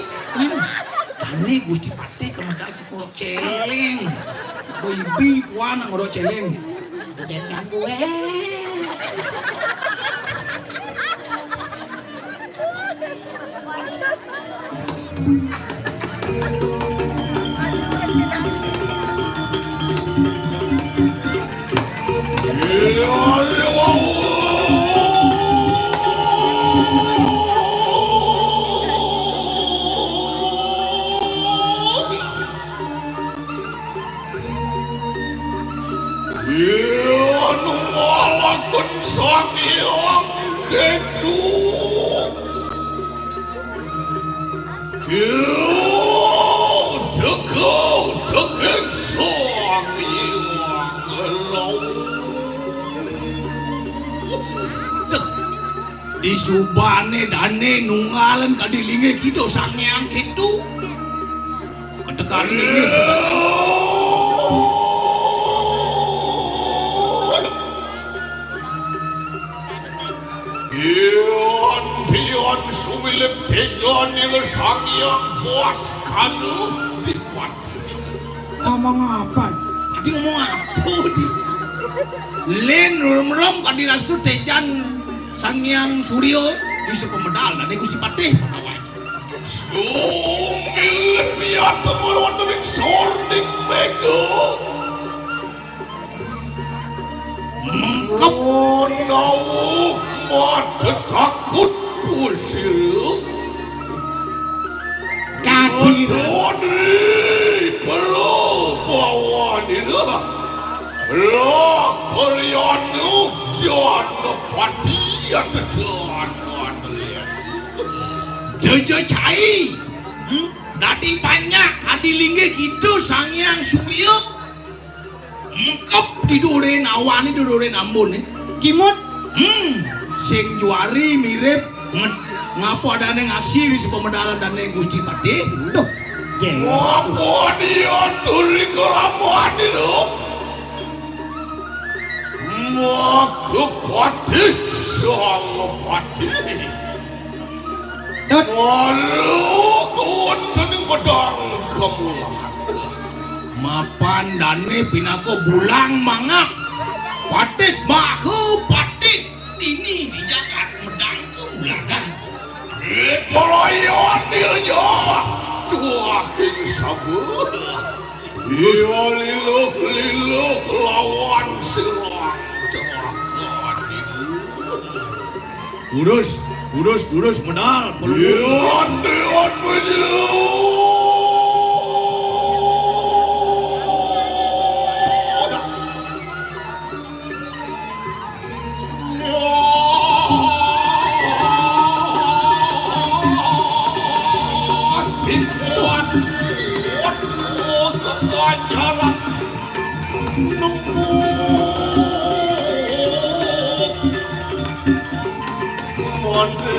Tani Gusti Patih kena Celeng. Boibi puan nang ngorok celeng. Jangan gue. Yen walakun Sang Hyang Gedung. Yen degau deging Sang Hyang Gedung. Duh, Subane dane nunggalan kadi linggih kidul Sang Hyang Ketu. Ketekan linggih. Ion, ion sumilip tejane Sang Hyang Bas Kanu Dipati. Ngomong apa? Adi ngomong apa, Di? Len rum-rum kadi rastu tejan Sang Hyang Surya, bisa pemedal dane Gusti Patih, pegawai. Sumilip ya temur wonten ing sorning mega. Mengkep. Nawuh mata takut pusir. Kadiri. Madoni pelawanira. Lah karyanu janepati atejan. Jaja cai. Hmm? Dadi panjak kadi linggih kidul Sang Hyang Surya. Mengkep di durin awane, di durin ambune. Kimut. Hmm, sing juari mirip nge-, ngapa adane ngaksi ri sepemedalan dane Gusti Patih. Tuh. Jeng. Ngapa dia tuli kelamaan itu? Maka Patih Sang Patih. Tut. Walu kuwonten ing pedang kemulan. Mapan dane pinaka bulang mangak. Patih maha patih dini di jagat medang kemulan. Ipalayan dirnya tuah ing sabur. Iya liluh-liluh lawan sirang celaka. Durus, durus, durus, medal, pelurus. Iwan, Iwan, menyerang. Wah, si kuat, kuat, kuat, keganjaran. Nempuk. Manis.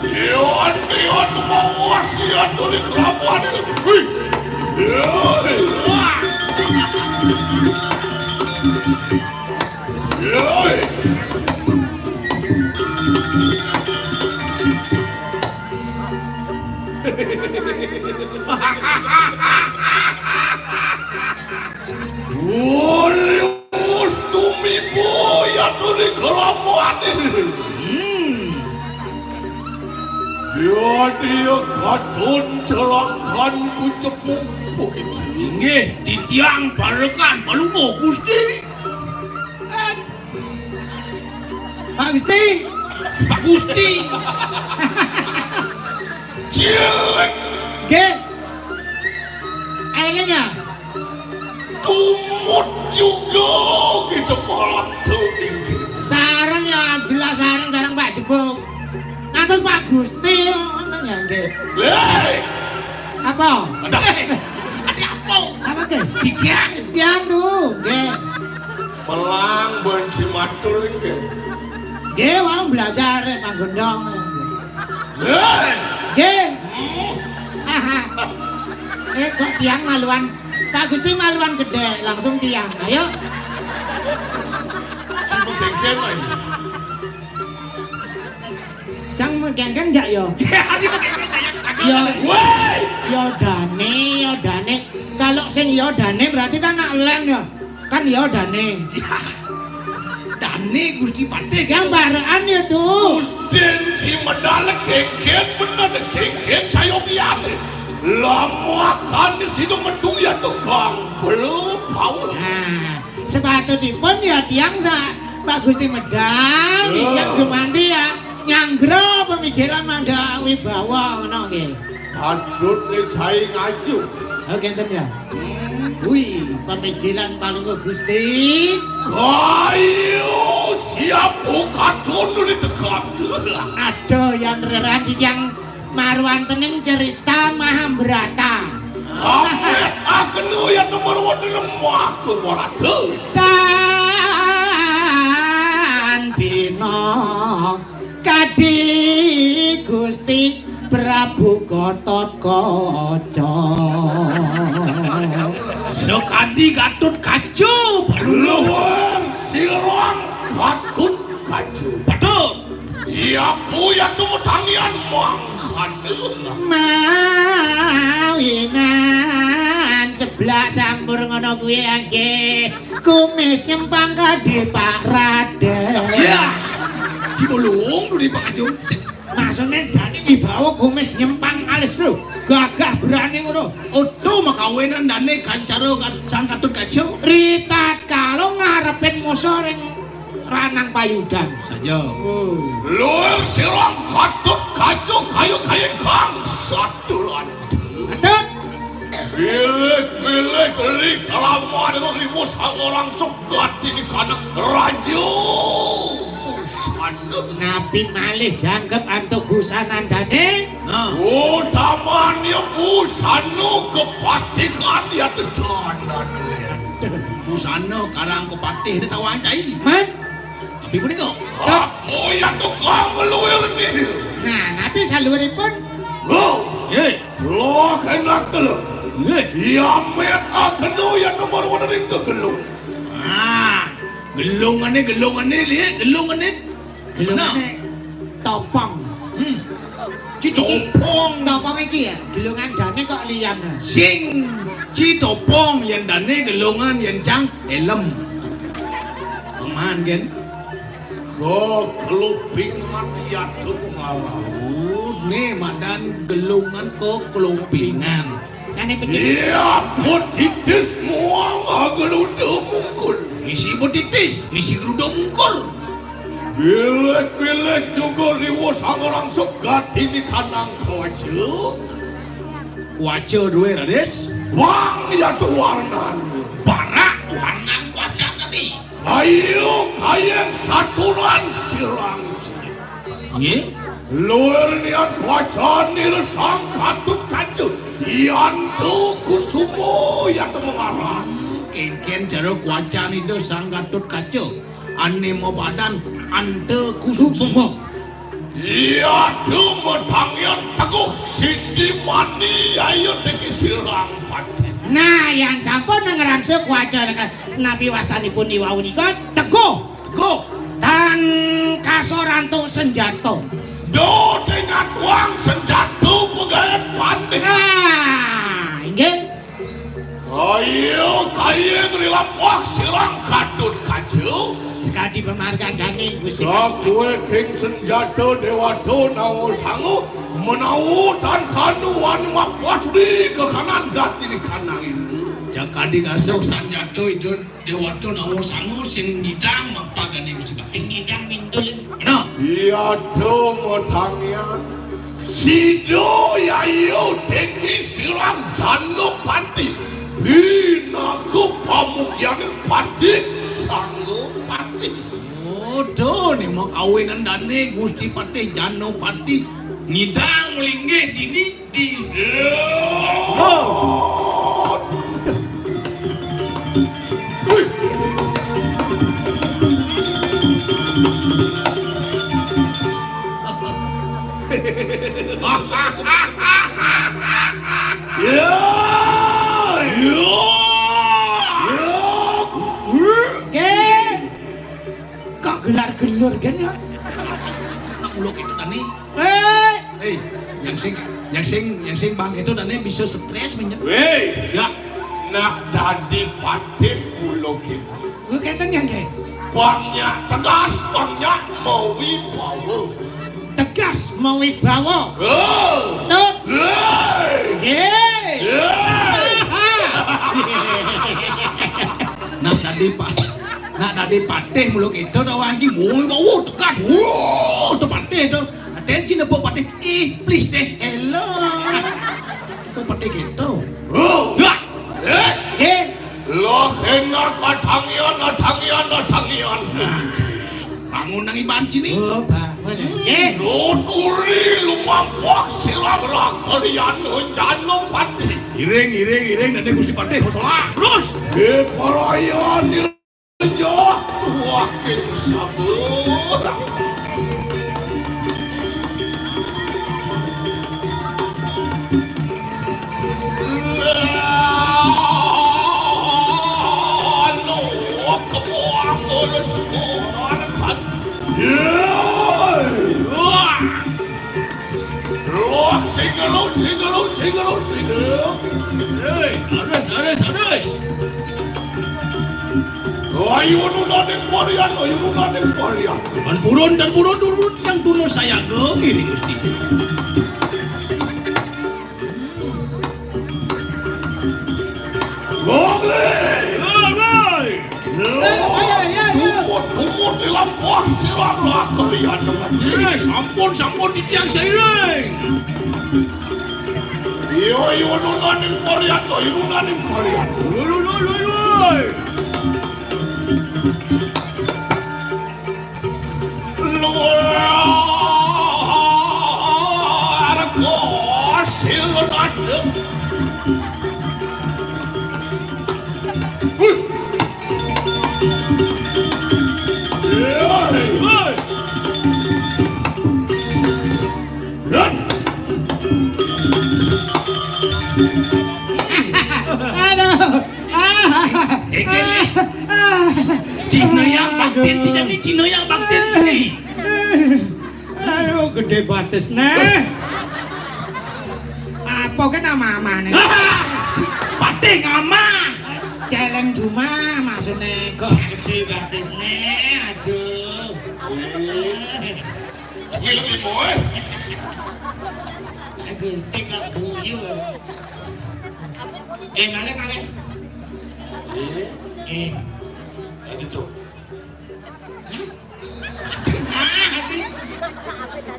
Iwan, Iwan, mau wasiat oleh kerapuan. Wih. Wah. Yoi. Woi, wus tumiba ya tuli kelamaan. Hmm. Jadi ya kadun celakan ku cepung bukit. Inggih, titiang parekan palungguh Gusti. Pak Gusti. Pak Gusti. Cilik. Nggih. Eling ya? Tumut juga kita malah tuh. Sareng ya jelas sareng, sareng Pak Jebuk. Kados Pak Gusti ngono ya nggih. Hei. Apa? Ada. Ada apa? Apa ke? Didiang. Didiang tuh, nggih. Pelang benci matur nggih. Nggih, wong belajar rek Pak Gondong. Hei. Nggih. Hmm. Eh, kok tiang maluan? Pak Gusti maluan gedhe, langsung tiang. Ayo. Sing megengken ae. Cang megengken jak yo. Ya, dia pakai kata yang agak Ya. Woi. Yo dane, yo dane. Kalau sing yo dane berarti kan nak len ya. Kan yo dane. Ya. Dane Gusti Patih. Yang baraan ya tuh. Gusti si medal kengken bener kengken saya biar. Lama kan di situ metu ya tukang belum tahu. Nah, sepatutipun ya tiang sa Pak Gusti medal, Lho. Tiang gemanti ya nyanggra pemikiran mangga wibawa ngono nggih. Adut ne jai ngayu. Oh, ngenten ya. Hmm. Wih, pemikiran paling Gusti. Kayu siap buka dulu di dekat. Aduh, yang reran tiang marwantening cerita Mahabharata. Amit akenu ya nomor wonten lemah kuwaratu. Tan bina kadi Gusti Prabu Gatot Kaca. Sekadi Gatut Kaca, luar sirang Gatut Kaca. Betul. Iya, Bu, ya tumu tangian mangkana. Mawinan seblak sampur ngono kuwi nggih. Kumis nyempang kadi Pak Raden. Iya. Cibulung dulu Pak Kacung. Maksudnya Dani Wibawa kumis nyempang alis lho. Gagah berani ngono. Utuh makawinan Dani kancara kan Sang Gatut Kaca. Ritat kalau ngarepin musuh ring ranang payudan. Saja. Oh. Luwih sirang Gatut Kaca kayu kayu kang saturan. Gatut. Pilih-pilih beli kelamaan liwus angorang sugat ini kanak raja. Busana. Napi malih jangkep antuk busana Dani? Nah. Utamanya busana kepatihan ya tejanan. Busana karang kepatih ini tawang cai. Man? Tapi punika. Aku ya tukang meluir nih. Nah, napi saluwuripun? Lo. Ye. Lo kena telu. Ye. Ya met akenu ya nomor wonten ing kegelung. Ah, gelungane, gelungane, Lik, gelungane. Gelungane topong. Hmm. Citopong. Topong iki ya, gelungan Dani kok liyan. Sing citopong yen Dani gelungan yen cang elem. Peman, gen. Keklupingan ya tuh ngawur. Ne madan gelungan keklupingan. Kane becik. Iya, butitis muang agluda mungkul. Misi butitis, misi gruda mungkul. Bilek-bilek juga liwus angorang sugat ini kanang kawaja. Kawaja duwe, Raden. Bang ya suwarnane. Barak warnan kawajane ni. Kayu kayeng saturan sirang. Nggih. Luwih niat wacanira Sang Gatut Kaca. Yantu Kusuma ya temengaran. Kengken jero wacanira Sang Gatut Kaca. Ane mabadan Anta Kusuma. Iya, dumetangian teguh sindi mani ayo teki sirang pati. Nah, yang sampun ngerangsa kuaca neka-, napi wastanipun iwau nika teguh. Teguh. Tan kasorantuk senjata. Do dengan wang senjata pegaet pati. Nah, inggih. Ayo kayeng rilapah sirang Gatut Kaca. Sekadi pamargandane Gusti. Sakueking senjata dewata nawa sangu menawa tan kanu wani mapasri kekanan gati di kanang ini. Jakadi kasuk sanjata idun dewata nawa sangu sing ngidang mapagane Gusti Patih. Sing ngidang mintul. Nah. Iya do metangian. Sida yayu teki sirang Janapati. Pinaku pamugianing pati Sangapati. Odo ni makawinan dane Gusti Patih Janapati ngidang linggih dini di. Oh. Kok gelar-gelur kan ya? Nak mulo kita tani. Eh, Eh, yang sing, yang sing, yang sing bang itu tani bisa stres minyak. Weh, ya. Nak dadi patih mulo kita. Kuwi kenten ya, nggih. Bangnya tegas, bangnya mawibawa. Tegas mawibawa. Oh. Tut. Hei. Nggih. Hei. Aha. Nak dadi pa-, nak dadi patih mulo kita to wah iki mawibawa tegas. Wuh, to patih to. Aten ki nepuk patih. Ih, please deh, hello. Kok patih kita. Oh. Ya. Eh. Nggih. Loh, enak, adangian, adangian, adangian. Nah, kamu Nang iban sini. Oh, bangun. Eh, Nuturi lumampah silang rakalian jana pati. Iring, iring, iring, Dane Gusti Patih, masalah. Terus. Di parayan direjah tuakin sabut. Anu, kebuang urus buang kan. Yeay. Wah. Wah, singgelu, singgelu, singgelu, singgelu. Hei, arus, arus, arus. Ayo nuna ning porian, ayo nuna ning porian. Tan purun, tan purun, turun yang tuna sayaga ngiri Gusti. Gogli! Gogli! Tumut, tumut di lampah silang lah kalian dengan diri. Eh, sampun, sampun di tiang sairing. Iyo, iyo, nuna ning porian, iyo, nuna ning porian. Lho, lho, lho, lho, lho. Luar kosil ngajeng. Wih. Wih. Lan. Aduh. Ah. Iki, Li. Ah. Cina yang baktin, Cina ni, Cina yang baktin, Cina. Aduh, gedé batis, neh. Apa ké nama amane? Patih ngama. Celeng Duma maksudnya, kok gedé batis, neh. Aduh. Kuwi lebih moe. Gusti kok guyu. Eh, malih, malih. Eh. Eh. Kayak gitu. Hah? Ah, hati.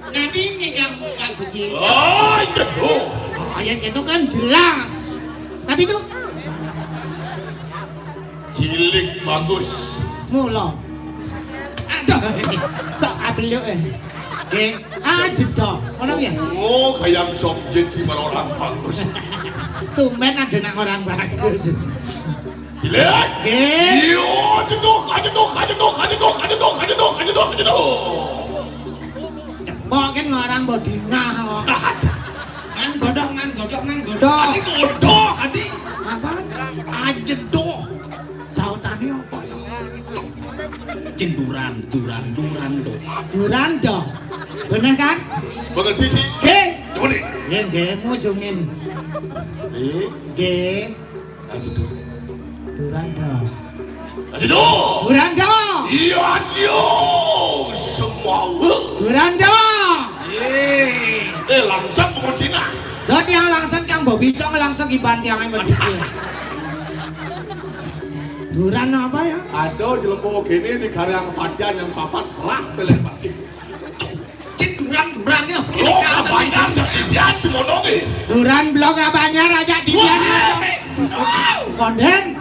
Nanti ini yang Pak Gusti. Oh, itu. Oh, yang itu kan jelas. Tapi itu cilik bagus. Mula. Aduh, kok kabeluk, eh. Nggih. Ah, jedok. Ngono nggih. Oh, kayak sop jadi orang bagus. Tumben ada nak orang bagus. Cilik. Nggih. Yo, jedok, ajedok, ajedok, ajedok, ajedok, ajedok, ajedok, ajedok. Cepok kan ngarang mbok dingah kok. Ngan godhog, ngan godhog, ngan godhog. Tadi godhog tadi. Apa? Ajedok. Sautane apa ya? Cin duran, duran, duran do. Duran do. Bener kan? Bener sih. Nggih. Coba nih. Nggih, nggih, mujungin. Nggih. Nggih. Aduh. Duran do. Aduh. Duran do. Iya, aduh. Semua. Duran do. Eh, langsung penguncinya. Do tiang langsung, tiang mbok bisa langsung iban tiang ae. Duran apa ya? Aduh, jelempung gini di karya kepatian yang papat, pelah, peleh, Pak. Cin duran-duran ya. Lo apa yang jadi dia semono ki? Duran blok apa anyar aja di dia. Wah, eh, eh. Konden.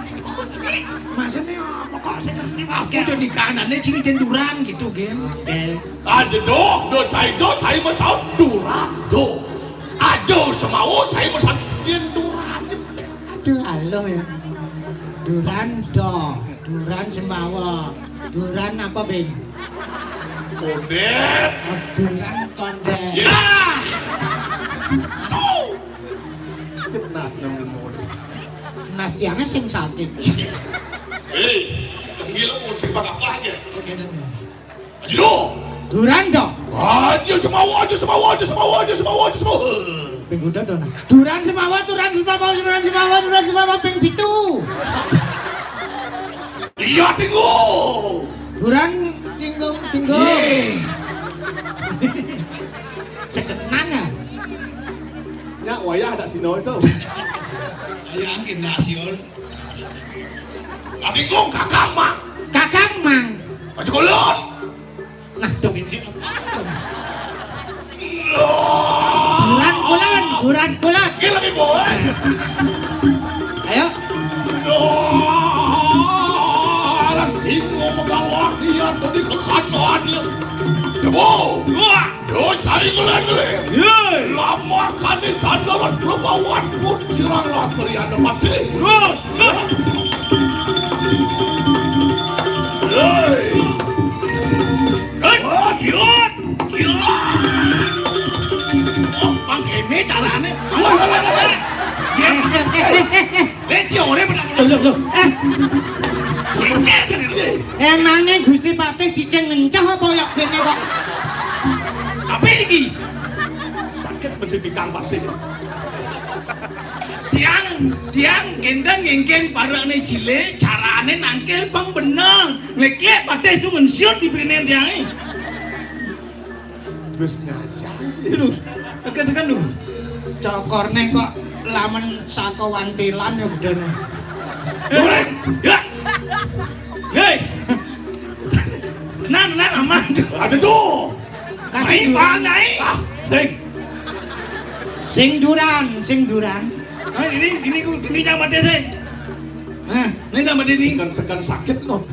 Maksudnya apa kok sing ngerti? Aku jadi kanane cincin duran gitu, Gen. Oke. Aja doh, do cai do, cai mesau duran do. Aja semau cai mesau cincin duran. Aduh, aloh ya. Duran do, duran semawa. Duran apa, Bing? Kondet. Oh, duran kondet. Ya. Tuh. Nas nang ngono. Nas tiangnya sing sakit. Hei, gila, mau cerita apa aja? Oke, dan Ayo. Duran do. Aja semawa, aja semawa, aja semawa, aja semawa, aja semawa. Ping kuda to, nah. Duran semawa, duran semawa, duran semawa, duran semawa, ping pitu. Iya, tinggu. Duran tinggung, tinggung. Sekenan ya. Nyak wayah ada sino itu. Ayo angkin nasion. Lah tinggung kakang, Mang. Kakang, Mang. Aja kolon. Nah, tuh, ini sih. Duran kulon, duran kulon. Ini lagi, boy. Ayo. Alah, sing ngomong gawat. Iya, dadi kekacauan ya. Dewo. Wah. Yo, cari ngeleng-ngeleng. Iya. Lama kali tanda berpelubawan pun sirang lapar ya, mati. Terus. Hei. Hei. Yot. Yot. Oh, pakai ini carane. Wah, salah, salah. Ya. Lek sing ora pernah. Lho, lho, lho. Eh. Emangnya Gusti Patih cicing ngenceh apa ya gini kok? Apa iki? Sakit menjadi kang Patih. Tiang, tiang gendang ngengken parane cilik, carane nangkil pang bener. Lek-lek Patih su ngensiut di penen tiange. Wis ngajak sih. Aduh, tekan-tekan lho. Cokorne kok lamen saka wantilan ya bedane. Hei, ya. Hei. Tenang, tenang, aman. Aja tuh. Kasih Ayo, duran. Pan, ayo. Ah, sing. Sing duran, sing duran. Nah, ini, ini ku, ini yang mati sih. Nah, ini yang mati ini. Kan sekan sakit no.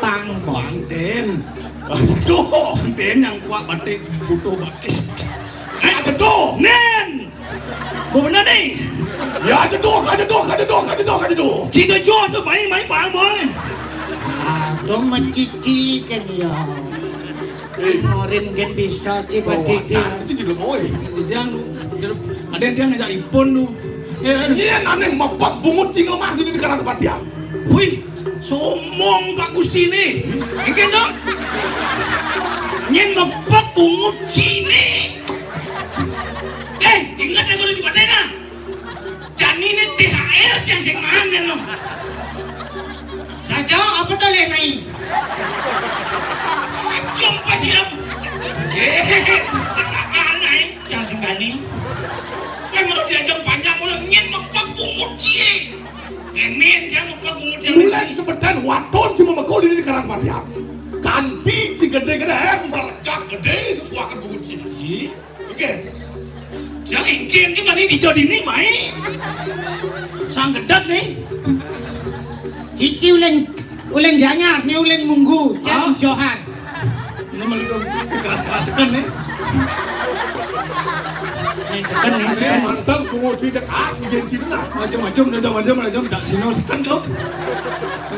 Pang, Bang Den. Aduh. Bang Den yang kuat batik, butuh batis. Eh, aduh. Nen. Bu bener nih. Ya, aduh, aduh, aduh, aduh, aduh, aduh. Cita jua tu main, main pang, boy. Aduh, mecici kan ya. Eh. Ngorin gen bisa, Ci, Pak Didi. Wah, itu juga, boy. Jangan, ada yang ngajak ipun tu. Ya, kan? Iya, aneh, mepet bungut cing lemah di, di karang tempat dia. Wih, sombong Pak Gusti ni. Engke dong. Nyen mepet bungut cine. Eh, ingat ya kalau di Patena. Janine T H R yang sing mangan lo. Saja apa to le nai? Jom padiam. Eh, anak-anak, eh. Jangan sing bani. Kan menurut diajak panjang, kalau nyen mepet bungut cie. Emin, jangan mepet bungut cie. Mulai sepedan waton cuma mekul ini di karang panjang. Kanti si gede-gede, eh, mergak gede sesuakan bungut cie. Ih. Oke. Yang ingkin ki mani dijo dini mai. Sang gedeg ni. Cici uling, uling ganyar ni uling munggu, jan Hah? Johan. Ini meliru keras-keras sekan ni. Ni sekan ni, sekan. Mantan penguji cek as di gengsi tengah. Macam-macam, macam-macam, macam tak sino sekan tu.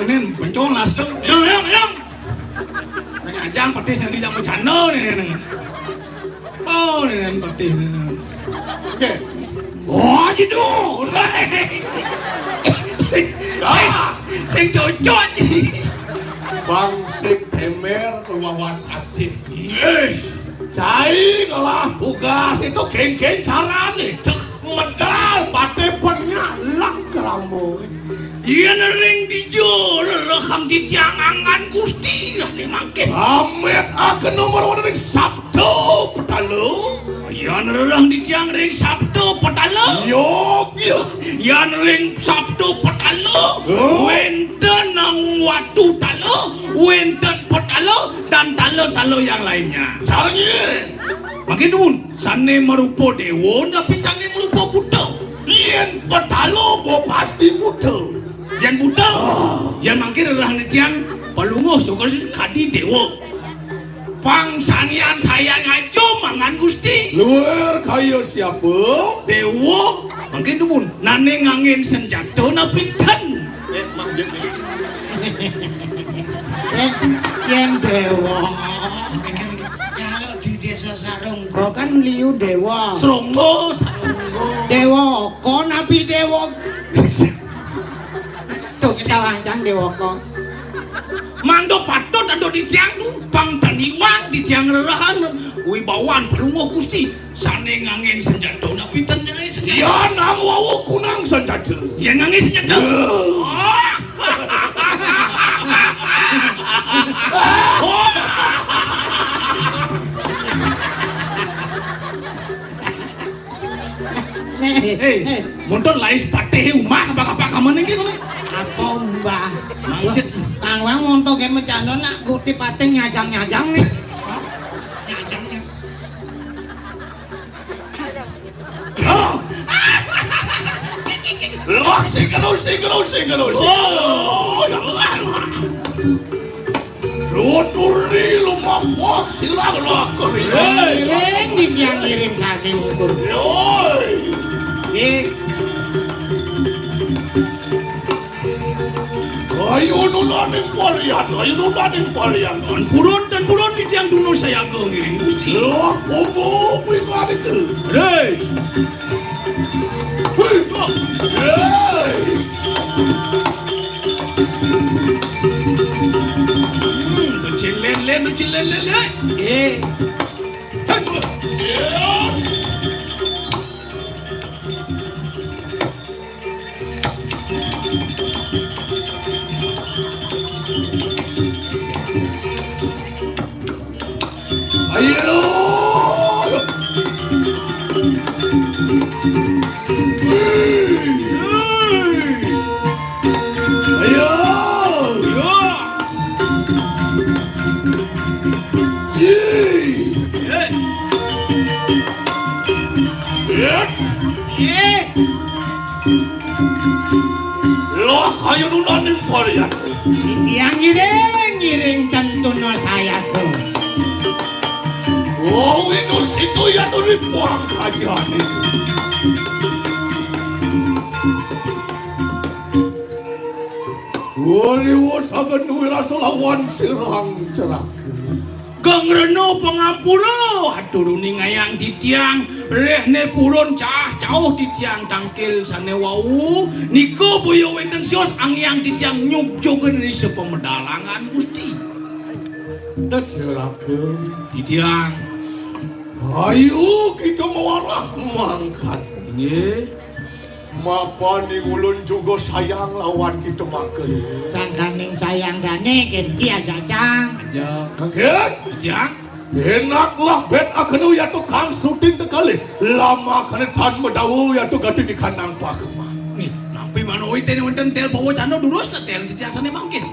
Ini bencong las tu. Yang, yang, yang. Nang ajang petis yang dijang bercanda ni, ni, ni. Oh, ni, ni, petis ni, ni. Oke. Oh, gitu. Sing, ah, sing cocok ni. Bang sing temer keluawan ati. Eh. Cai ngelah tugas itu geng-geng carane. Cek. Medal pate pernyalang kelambo. Yen ring dija rerehang titiang anggan Gusti lah ne mangkin. Amit akan nomor wonten ing Sabda Petala. Yen rerehang titiang ring Sabda Petala. Yogya. Yen ring Sabda Petala. Oh. Wenten nang watu tala, wenten petala, dan tala-tala yang lainnya. Caranya. Mangkin nuwun. Sane marupa dewa, tapi sane marupa buta. Yen petala, bo pasti buta. Yen buta, ah. Yen mangke rerahane tiang palungguh syukur kadi dewa. Pang sanian sayang aja mangan Gusti. Luar kaya siapa? Dewa, mangke nuwun. Nane ngangin senjata napi ten? Eh, Mak, dia, dia. Eh, yen dewa. Kalau di desa Sarungga kan liu dewa. Seronggo, Saronggo. Dewa, kon nabi dewa. Tuh, kita lancang dewa kok. Mangga patut ando di tiang tu, pang taniwang di tiang rerahan, wibawan pelungguh Gusti. Sane ngangin senjata napi ten nyai senjata? Ya, nang wau kunang senjata. Ya, ngangin senjata. Ya. Oh. Oh. Nih, hei, nih. Montor lais patih umah apa-apa kamu nih gitu nih. Apa, Mbah? Maksud Kang Wang montor game macam nak guti patih nyajang-nyajang nih. Hah? Nyajang, nyajang. Loh, sing kena, sing kena, sing kena, sing kena. Oh, ya Allah. Lho, tuli lumampah sira lakon. Hei. Ngiring, ngiring saking ukur. Yoi. Nggih. Ayo nunaning parian, ayo nunaning parian. Tan purun, tan purun titiang dunu sayaga ngiring Gusti. Lho, kuwi kuwi. Hei. Hei. Hei. Hmm, becil len-len, becil len-len, eh. Eh. Ayo. Ayo. Ye. Eh. Lah, ayo nunaning parian. Titiang ngiring, ngiring tentuna sayaga. Oh, winu situ ya tuli puang kajane. Waliwo saben wirasa lawan sirang ceraka. Geng Rena pangampura, atur uningayang titiang, rehne purun cah cauh titiang tangkil sane wau, nika boya wenten sios angiang titiang nyugjugen risa pamedalangan Gusti. Tet siraka. Titiang. Ayo kita mawarah mangkat. Inggih. Mapan ing ulun juga sayang lawan kita mangkene. Sangkaning sayang dane kenti aja, Cang. Aja. Kanggen? Aja. Enaklah bet akenu yatu kang suting tekali. Lama kene tan medawu yatu gati di kandang pakeman. Nih, napi manoi tene wonten tel pawacana durus tetel titiang sane mangkin.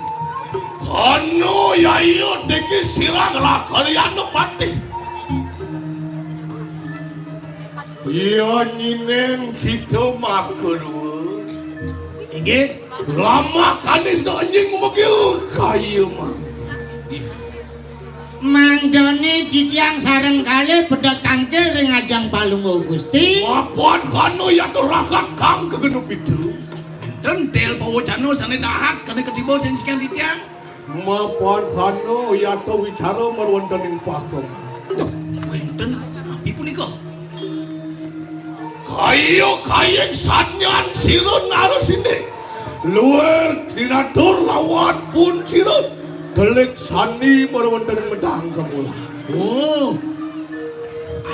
Anu ya iya diki sirang lakalian patih. Iya nyineng kita makelua. Inggih. Lama kanis do anjing memegil kaya mang. Mangdane titiang sareng kalih pedhot tangkil ring ajeng Palungguh Gusti. Mapan kanu yatu ragat kang kegenup itu. Enten tel pawacana sane dahat kane ketiba sing jikan titiang. Mapan kanu yatu wicara marwonten ing pakem. Duh, wenten napi punika? Kayu kayeng sanyan sira narusine. Luwir tinatur lawan pun sira. Telik sandi marwonten ing medang kemulan. Oh.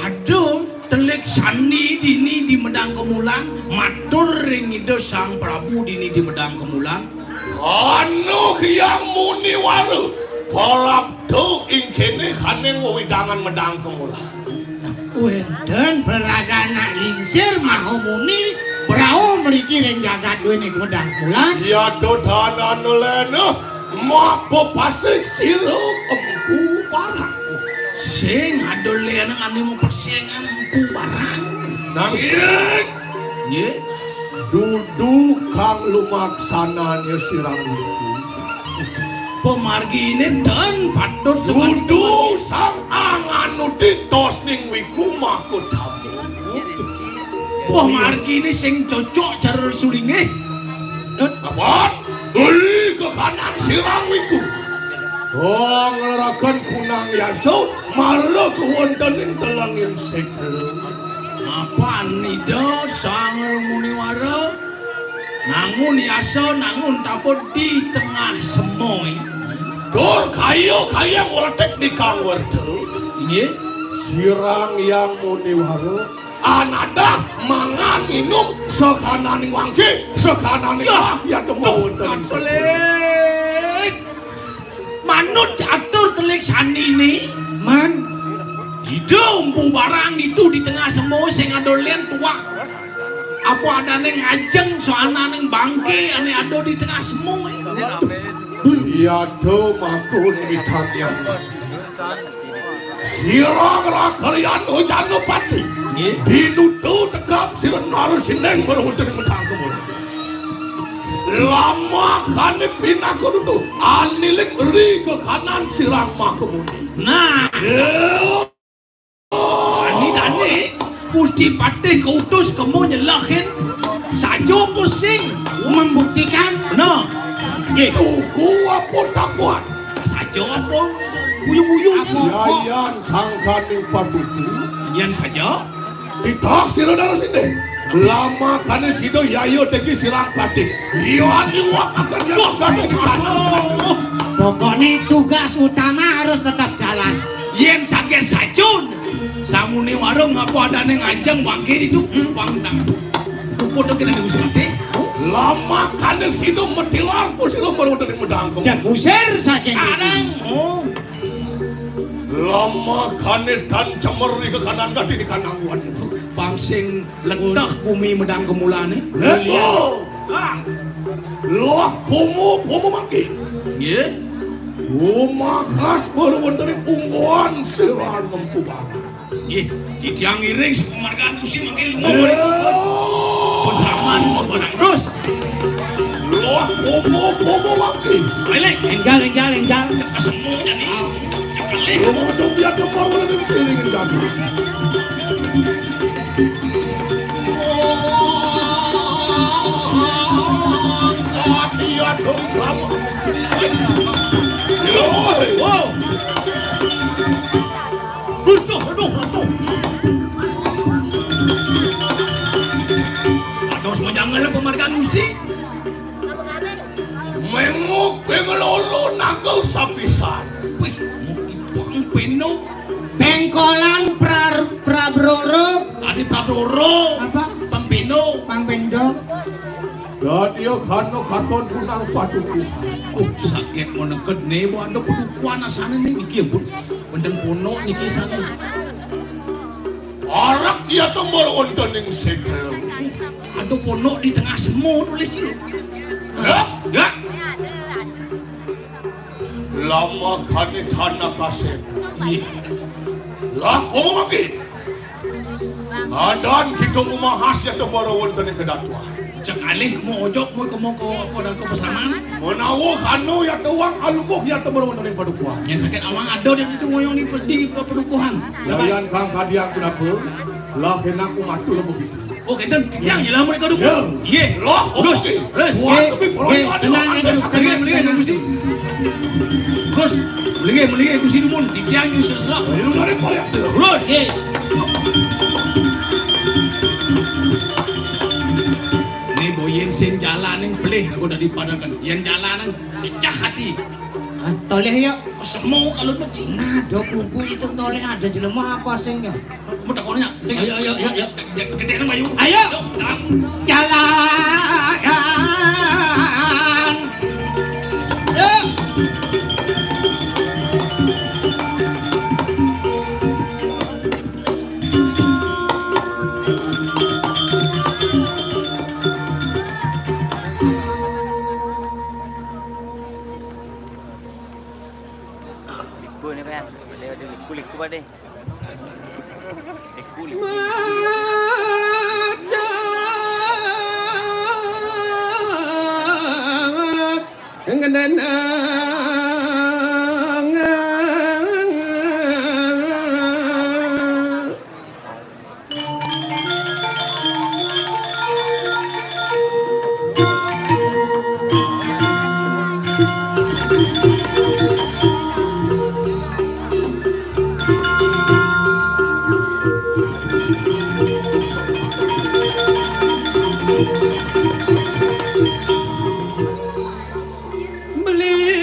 Aduh, telik sandi dini di medang kemulan, matur ring Ida Sang Prabu dini di medang kemulan. Anu Hyang Muniwara, palapta ing kene kaning wewidangan medang kemulan. Wenten beraganak lingsir maha muni, brauh mriki ring jagat duene medang kemulan. Ya dodanan lena, mapa pasik sira empu barang. Sing ada lena ane mau persengan empu barang. Nanging nggih. Dudu kang lumaksananya sirang wiku. Pamargine ten patut dudu sang anganuti tosning wiku makutama. Pamargine sing cocok cara sulinge. Apa? Uli kekanan sirang wiku. Oh, ngleraken kunang yasa mara kewontening telenging sekre. Mapan Ida Sang Muniwara? Nangun yasa, nangun taput di tengah semoi. Dur kayu kayang wertek di kang werta. Inggih. Sirang yang Muniwara, anadah mangan minum, sekananing wangke, sekananing ya, wah, ya temu duh, wonten. Kapelit. Manut atur telik sandine, man. Ida empu barang ditu di tengah semua sing ada len tuah. Apa adane ngajeng soananing bangke ane ada di tengah semua. Iya to makun mitanian. Sira ngrakalian Hujanapati. Nggih. Dinutu tekap sira narusineng berhuteng medang kemudian. Lamakane pinaka dudu anilik ri kekanan sirang makamuni. Nah, ya. Ani dane Gusti Patih kautus kemo nyelehin saja pusing membuktikan. Nah, nggih. Tuku apa takuan? Saja apa? Guyu-guyu. Apa? Yayan sangkaning patutu. Yan saja. Titah sira dara sinde. Lamakane sida yaya teki sirang patih. Iya iwak akan jalan. Pokoknya tugas utama harus tetap jalan. Yen saget sajun, samune warung apa adane nganjeng wangke ditu, hmm, wang tang. Puput kita di usir ate. Lamakane sida metilar ku sira baru wonten ing medangkung. Jan usir saking. Arang. Oh. Lamakane dan cemer ri kekanan gati di kananguan. Pangsing leteh kumi medang kemulane. Lha, oh. Ah. Loh, komo, komo mangke. Nggih. Umahas baru wonten ing pungkuan sira nempu banget. Nggih, titiang ngiring sepamargan Gusti mangke lunga mriki. Pesaman barang terus. Loh, komo, komo mangke. Ayo, Lek, enggal, enggal, enggal. Cek kesemu jani. Cek kelih. Komo dong dia ke parulan yang siring jani. Iya dong, kamu. Wow. Aduh, aduh, aduh. Ados panjangan pamargan Gusti. Menguk pengelolo nangkal sapisan. Wih, menguk ipang peno. Bengkolan pra-, Prabroro. Adi Prabroro. Apa? Pampeno. Pampendo. Dadi kana katon tunang padukuhan. Oh, sakit menengked ne, Bu, ada padukuhan asane ne iki, Bu. Wonten pono niki sane. Arak ya tembur wonten ing segel. Ada pono di tengah semu tulis iki lho. Hah? Ya. Lama kane tanah kasep. Iya. Lah, komo mangke. Adan kita umahas ya tembara wonten ing kedatuan. Cek alih kemo ojok, mau kemo ke apa dan ke pesaman. Menawa kanu ya tuang alungkuh ya tembara wonten ing padukuhan. Yang sakit awang ada di itu ngoyong di, di padukuhan. Layan kang kadiang kenapa? Lah kena aku matur begitu. Oh, kenten, titiang ya lah mereka dulu. Ya. Iya. Loh, terus, oke. Terus, iya, iya, tenang aja, tenang, tenang. Terus, melihat, melihat Gusti Dumun, titiang yang sesuai. Ayo, mari, Pak, ya. Terus, iya. Ini boyen sing jalan yang pelih, aku udah dipadakan. Yang jalan yang pecah hati. Ah, toleh ya. Semua kalau pecah. Nah, ada kubu itu toleh ada jelema apa sing ya? Mutakone, sing. Ayo, ayo, ayo, ayo. Gedene mayu. Ayo. Ayo, tenang. Jalan. Ayo. Liku ni, Pak. Boleh ada liku-liku pada. Beli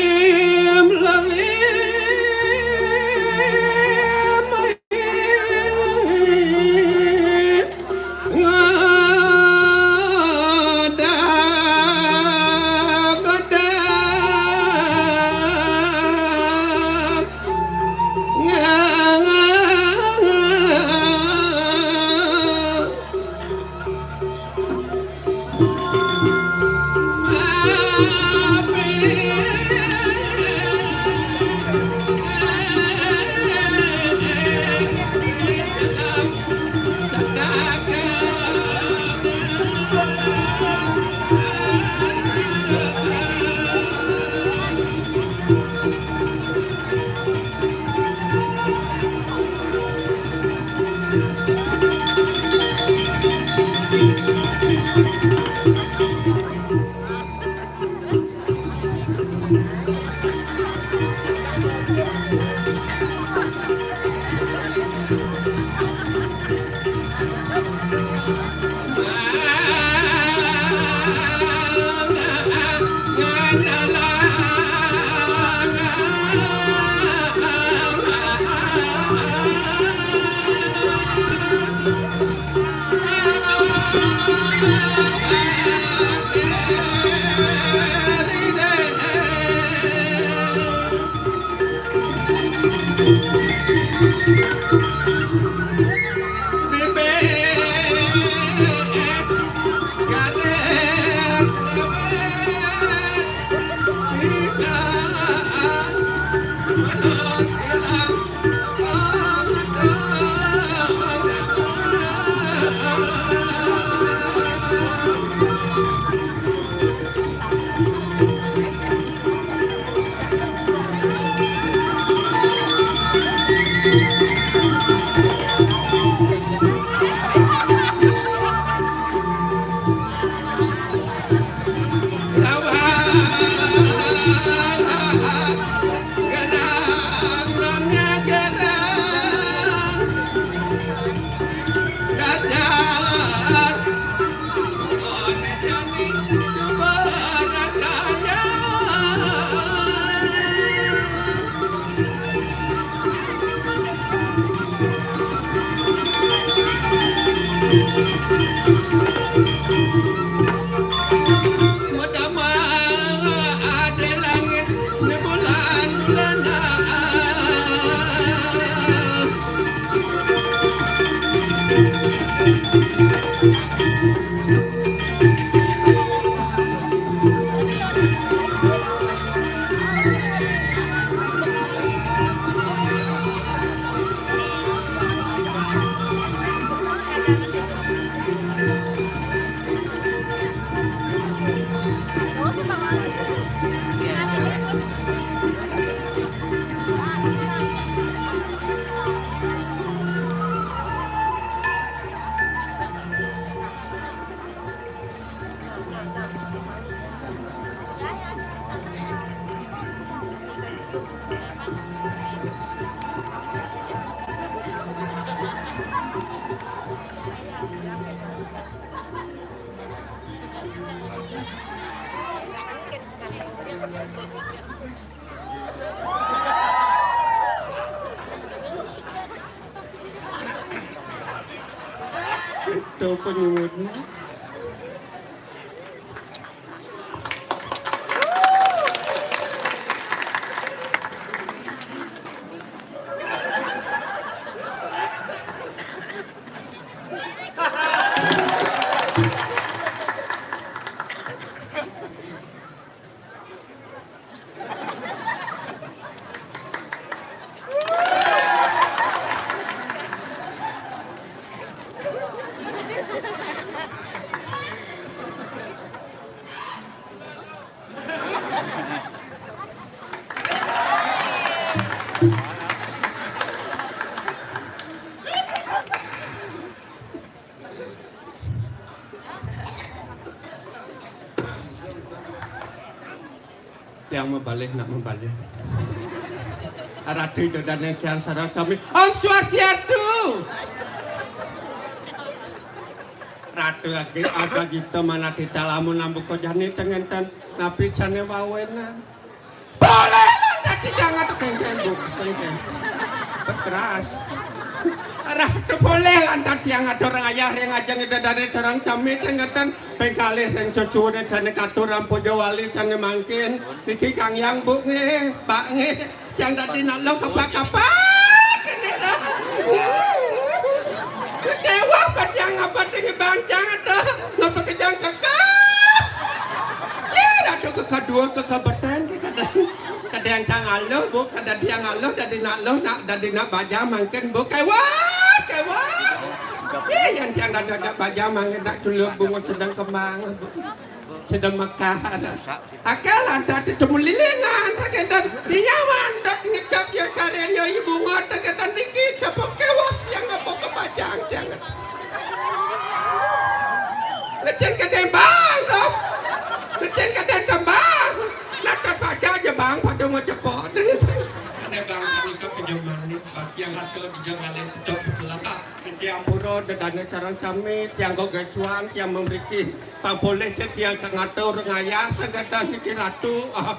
Itu penyuhun. Tiang mabalih, nak mabalih. Ratu Ida Dané tiang sareng sami. Om Swastiastu. Ratu agi ada kita mana kita lamun nambuka jani tengenten napi sané wawenan. Boleh lantas tiang atuh kéngkén, Bu, kéngkén. Keras. Ratu boleh lantas tiang atur ayah ring ajeng Ida Dané sareng sami tengeten ping kalih ring sesuwuné sané katur ampuja wali sané mangkin. Niki Kang Yang, Bu, nggih, Pak, nggih. Tiang dadi nak lo kapak-kapak. Kewah pati ngapa tinggi bangcang atuh. Ngapa kejang kekeh. Ih, ratu kekadua kekebeten, kekadang. Kadang cang aluh, Bu, kadang tiang aluh, dadi nak lo, nak, dadi nak baja mangkin, Bu. Kewah, kewah. Ih, yang tiang dadi nak baja mangkin, nak culuk bungut sedang kembang, Bu. Sedang mekar. Akal ada tetemu lilingan, terkentan. Iya, mantap ngecap ya sarenya ibu ngot, terkentan niki, siapa kewah yang ngapa kebajang, jangan. Ngecen kadén bang, toh. Ngecen kadén tembang. Nah, terbaca aja bang, pada mau cepot. Ada bang, kami ke kejaman, bagi yang ada di jalan itu, betul lah. Iti ampura, Ida Dané sareng sami, tiang gegesuan, tiang memriki. Pang polih té tiang kang atur ngayah, tenggatah niki ratu. Ah,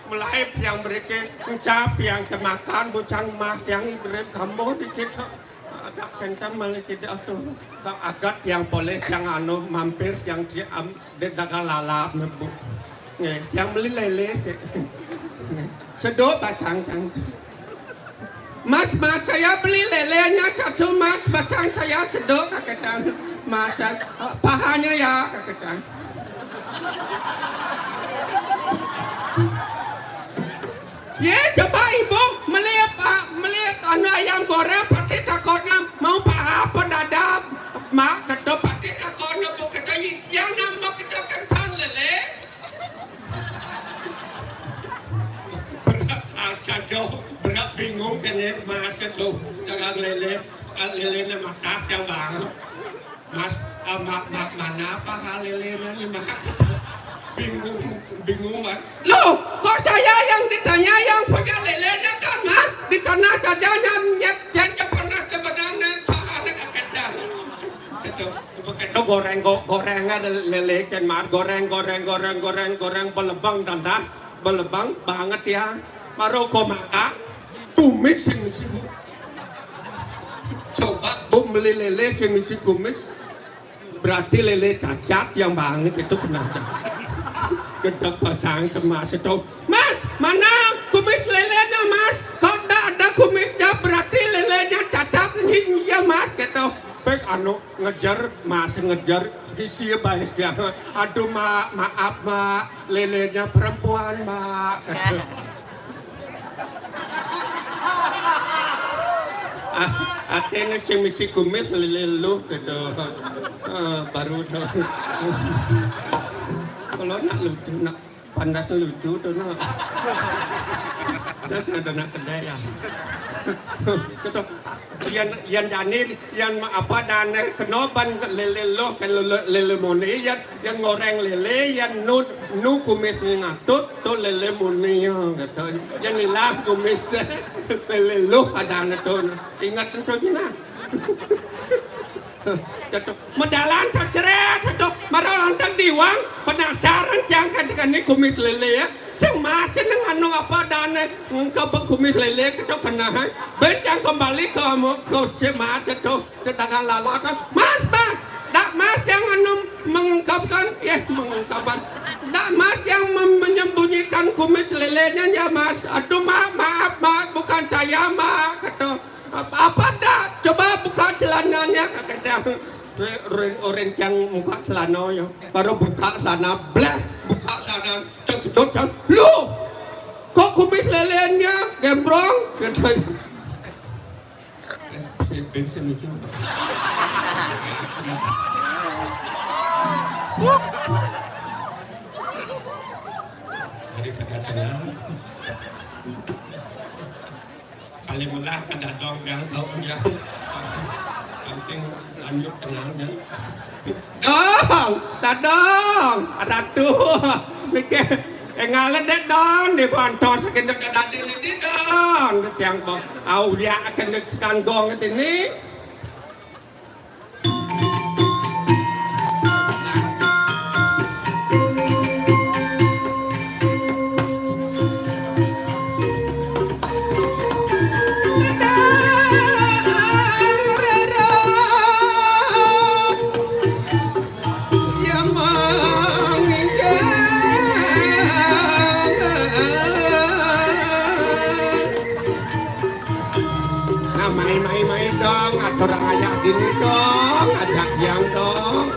melaib tiang mriki, encap tiang kemakan, bucang mah tiang ibrip kambuh dikit. Agak kentem malih tidak tuh. Tak agat tiang polih, tiang anu mampir, tiang di, am, di dagang lalap, Bu. Nggih, tiang beli lélé sih. Seduk bacang, cang. Mas, mas, saya beli lelenya satu, mas. Basang saya seduk, kaketang. Mas, eh, pahanya ya, kaketang. Ye, coba ibu meli apa? Meli anu ayam goreng, pati takutnya mau paha apa dada? Mak, keto pati takutnya, Bu, keto yang nama keto kan pan lele. Berat, ah, caco, berat bingung kan ya, masa tuh dagang lele, ah, lelenya matah yang bang. Mas, ah, ma-, ma-, mana apa hal lelenya nih, Mak? Bingung, bingung kan. Loh, kok saya yang ditanya yang punya lelenya kan, Mas? Di sana saja yang nyet, yang pernah sebenarnya pahala kakek. Itu, itu goreng, go-, goreng ada lele kan, Mar. Goreng, goreng, goreng, goreng, goreng, belebang, tanda. Belebang banget ya. Baru kau makan, tumis sing mesti, Bu. Coba, Bu, beli lele sing mesti kumis. Berarti lele cacat yang banget itu kenapa? Gedeg pasang ke Mas itu. "Mas, mana kumis lelenya, Mas? Kok ndak ada kumisnya? Berarti lelenya cacat ini ya, Mas," gitu. Pek anu ngejar, Mas ngejar, kisi bae dia. "Aduh, Mak, maaf, Mak, lelenya perempuan, Mak," gitu. Ah, artinya sing misi kumis lele luh gitu. Ah, baru tuh. Kalau nak lucu, nak pantas lucu tuh, nak. Terus ada nak kedai ya. Gitu. Yan, yan jani, yan apa dan kena ban lele luh, kalau lele moni, yan, yan goreng lele, yan nu, nu kumis ni ngatut, tu lele moni ya, gitu. Yan ilang kumis deh, lele luh ada tu. Ingat tu ni nah. Gitu. Medalan tu ceret tu, marang tang diwang, penasaran jang kan ni kumis lele ya. Sing masih nang anu apa dane ngengkep kumis lele gitu kena, hai. Bencang kembali ke, ke si Mas itu, sedangkan lalatan. "Mas, Mas, dak Mas yang anu mengungkapkan, ya mengungkapkan. Dak Mas yang mem-, menyembunyikan kumis lelenya ya, Mas. Aduh, Mak, maaf, Mak, bukan saya, Mak," kata. "Apa, apa dak? Coba buka celananya," kata dia. Orang, orang yang buka celana ya. Baru buka celana, bleh, buka celana, cengkejut, ceng-, "Lu, kok kumis lelenya gembrong?" Kata. Si bensin lucu. Jadi pada tenang. Kali mula kan dadong yang tahu yang penting lanjut tenang ya. Dong, dadong, ratu. Mikir, eh, ngalet deh, Dong, di bontor sakit dek dadi ini, Dong. Tiang bong, au ya akan dek sekanggong ini. Nah, mai, mai, mai dong, atur ayah dini dong, ajak yang dong.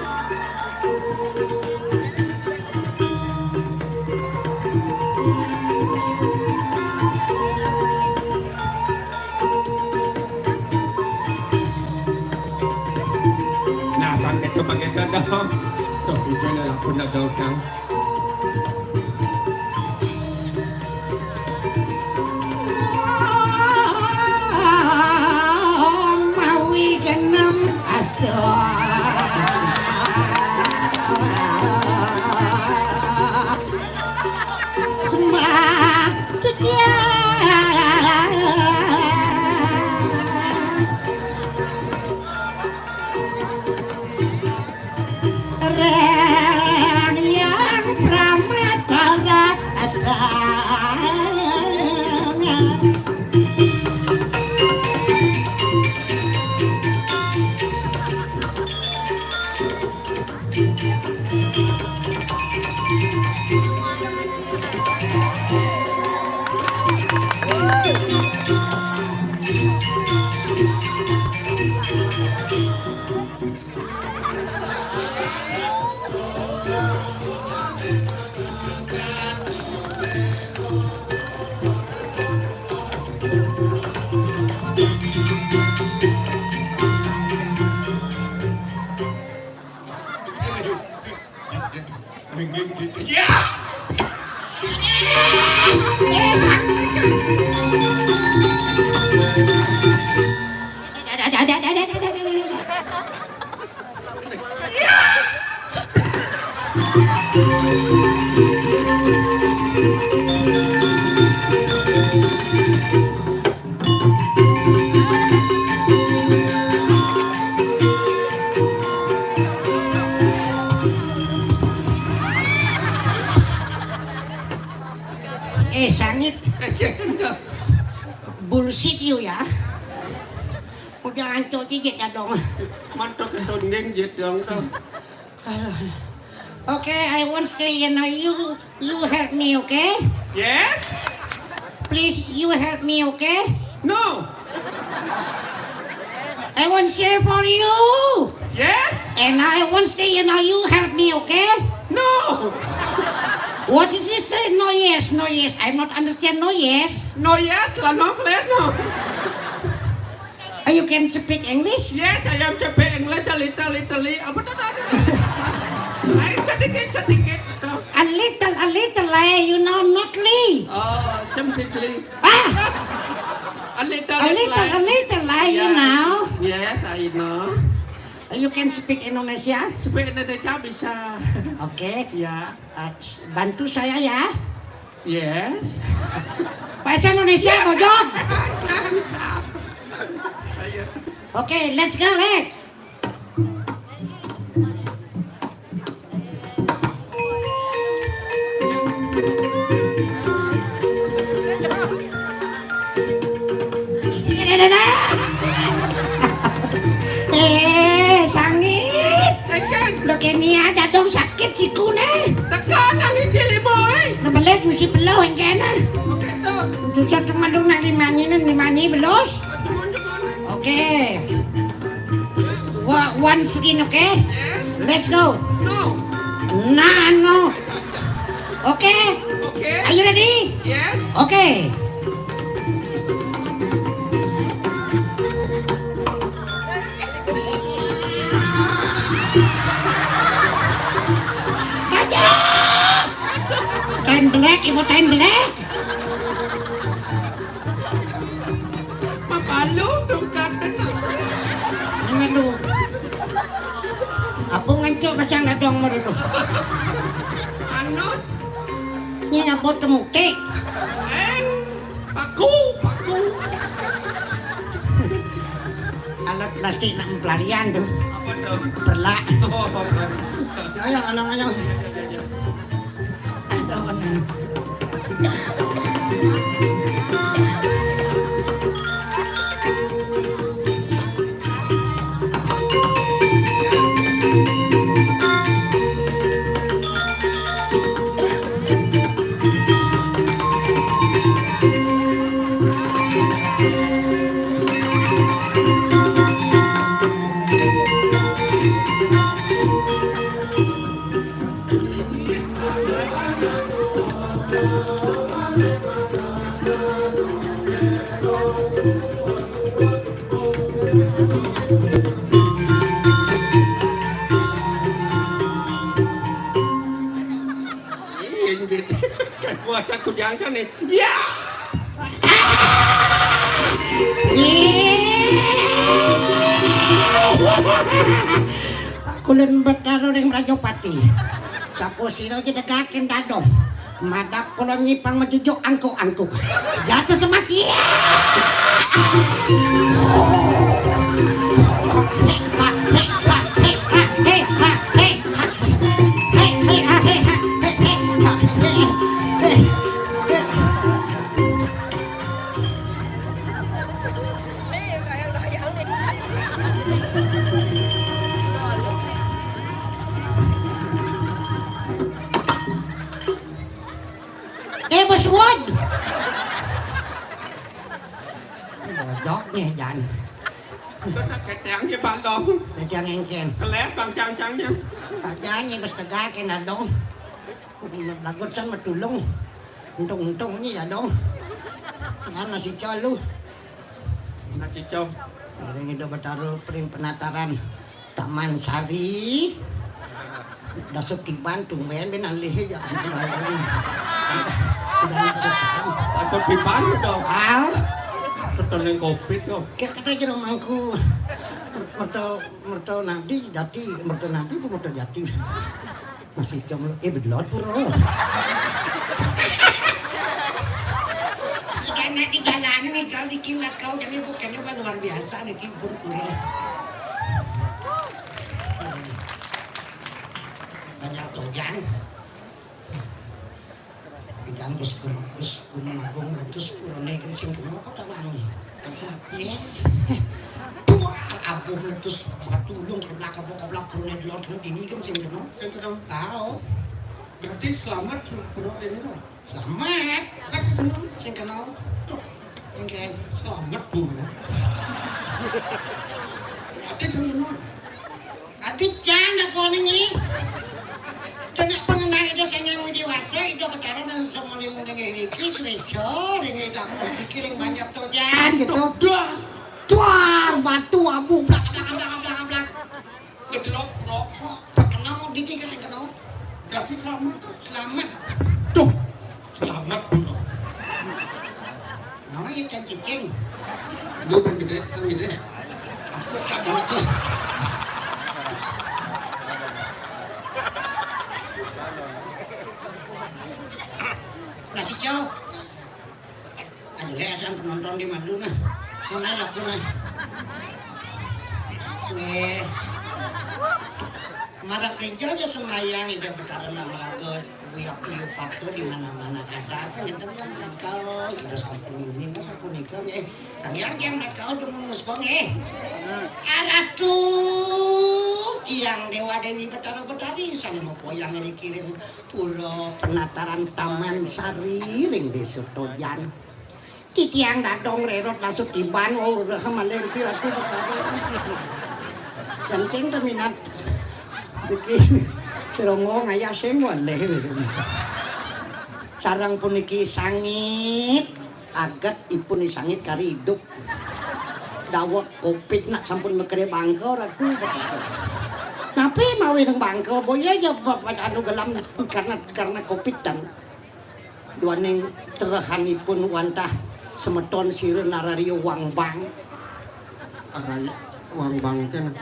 Nah, bang itu, bang itu dong. Tuh, tujuannya lah, pun ada orang. Mawi genem asto. Sembah kekian. Reng yang pramatara asal. Ya. Eh, sangit. Bullshit you ya. Udah ancur gigit ya dong. Mantuk itu nginjit dong, dong. Okay, I won't stay here now. You, you help me, okay? Yes? Please, you help me, okay? No. I won't share for you. Yes? And I won't stay here now. You help me, okay? No. What is this? Say no, yes, no, yes. I not understand. No, yes. No, yes, là không, yes, no. Uh, you can speak English? Yes, I am speak English a little, little. Apa tu tadi? Lain sedikit, sedikit. A little, a little, eh, you know, not li. Oh, sedikit. Ah, A little, a little, a little, eh, you Yeah. know. Yes, I know. You can speak Indonesia? Speak Indonesia bisa. Okay. Ya. Uh, bantu saya ya. Yes. Bahasa Indonesia, bojog. Ayo. Okay, let's go, let's. Eh, sangit. Engken. Leukemia dadong sakit siku ne. Teka nangis cili boy. Nebelit mesti belau engken ne. Okay tu. Cucuk tu mandung nak lima ni, lima ni belus. Cuma cuma. Okay. Wa- One second, okay? Yes. Let's go. No. Nah, no. Okay. Okay. Are you ready? Yes. Okay. Aja. Time black, ibu time black. Mapalu tungkat. Ngadu. Apa ngantuk pasang dadong mo dulu? Anu. Ni apa temutik? Eng. Paku, paku. Alat plastik nak pelarian tu. Apa tu? Perlak. Oh, apa? Ayo, anak ayo. Inggit. Kuasa kujang sana. Ya. Kulun Betaro ring Mrajapati. Sapa sira aja degakin dadong. Madap kula nyipang majujuk angkuk-angkuk. Jatuh semati. Eh, bos Won. Bojog nih, Jan. Ketiang je bandong. Ketiang engken. Keles bang cang-cang je. Aja nih, bos tegak kena dong. Lagut sang matulung. Untung-untung nih ya dong. Mana si Colu? Nak cicong. Ring Ido Betaro, ring penataran Taman Sari. Dasar kiban tumben ben alih ya. Udah anak sesuai. Asal pipan dong. Ah, Keteling covid dong. Kayak kata jero mangku. Merto merto nanti jati, merto nanti apa merto jati. Masih jam eh belot pura. Karena di jalanan nih kalau dikilat kau jadi bukannya luar biasa nih kimpur pura. Banyak tojan. Ikan Gus Gun- Gus Gunung Agung Gus Purone kan sing kena apa tak wangi. Tapi buar apa Terus batu ulung keblak keblak keblak purune delok dini kan sing kena. Sing kena. Tahu. Berarti selamat pura dene to. Selamat. Kan sing kena. Sing kena. Tuh. Engke selamat, Bu. Berarti sing kena. Ati jan aku ning iki. Tengah pengenal itu sing yang dewasa itu ketaruh nang semuli muni iki surejo ring kamu dikiring banyak to jan gitu. Duar batu abu blak blak blak blak blak. Ngedelok rokok. Terkenal diki ke sing kenal. Berarti selamat to. Selamat. Duh, selamat dulu. Nama ya kan cicing. Gue kan gede, kan gede. Aku kan gede. Nasi cau. Ada le asal penonton di malu nah. Mana laku nah. Nih. Marak gereja aja sembahyang ida betara nak meraga wiak piu paka di mana-mana ada kan itu kan nakal ida sampun ini mas sampun nika eh kang yang yang nakal demen muspong eh aratu tiang dewa dewi betara betari sana mau poyang ini kirim pura penataran taman sari ring desa tojan. Titiang dadong rerot lasut iban, oh, udah maling ki ratu. Kencing tuh minat bikin serongong ayah sing waleh. Sarang puniki sangit aget ipun sangit kari hidup. Dawek covid nak sampun mekere bangka ratu. Napi mawi nang bangka boya aja anu gelam karena karena covid dan duaning terehanipun wantah semeton sira nararia wangbang. Araya wangbang kan.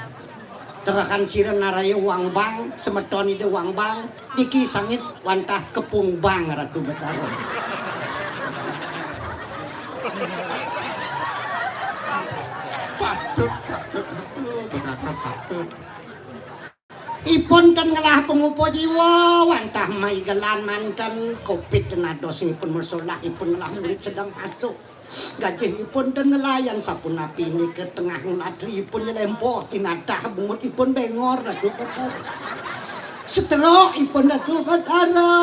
Terehan sira nararia wangbang, semeton ida wangbang, niki sangit wantah kepung bang Ratu Betara. Patut, patut, betul, betul, patut. Ipun ten ngelah pengupa jiwa wantah maigelan manten covid ten ados ipun mesolah ipun ngelah murid sedang masuk gajih ipun ten ngelayan sapunapi nika tengah ngelatri ipun nyelempoh tinatah bungut ipun bengor Ratu Betara seterok ipun Ratu Betara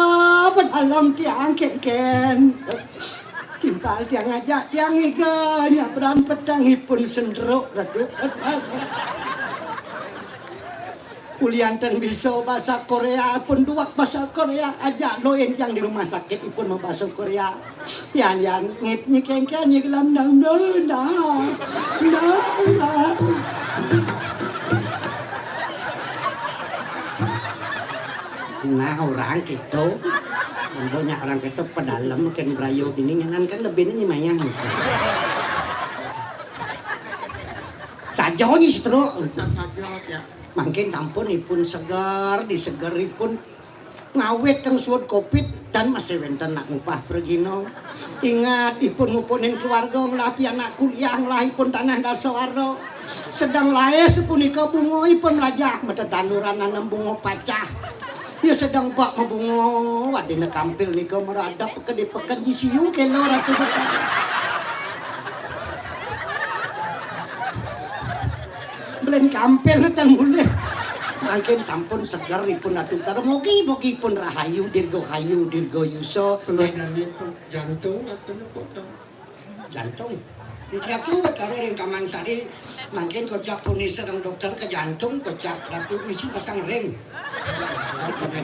pedalam tiang kengken timpal tiang ngajak tiang ngiga nyabran petang ipun senderok Ratu Betara. Ulian ten bisa basa Korea pun duak basa Korea aja lo enjang di rumah sakit ipun mau basa Korea. Yan yan ngit nyikengke nyik lam dang dang dang dang. Nah orang kita banyak orang kita pedalem ken berayo dini ngan kan lebih ini mayang. Saja ni seteruk. Saja ya. Mangkin tampun ipun seger, diseger ipun ngawit teng suud covid dan masih wenten nak ngupah pergino. Ingat ipun ngupunin keluarga ngelapi anak kuliah ngelah ipun tanah dasawara. Sedang lae sepunika bunga ipun melajah mata tanduran nanem bunga pacah. Ya sedang bak mabunga wadina kampil nika meradap ke di peken di siu kelo ratu. Belen kampil tan mulih. Mangkin sampun seger ipun Ratu Betara. Mogi-mogi ipun rahayu, dirgahayu, dirgayusa. Jantung katanya potong. Jantung. Ratu Betara ring Taman Sari, mangkin kocap puni sareng dokter ke jantung, kocap Ratu misi pasang ring.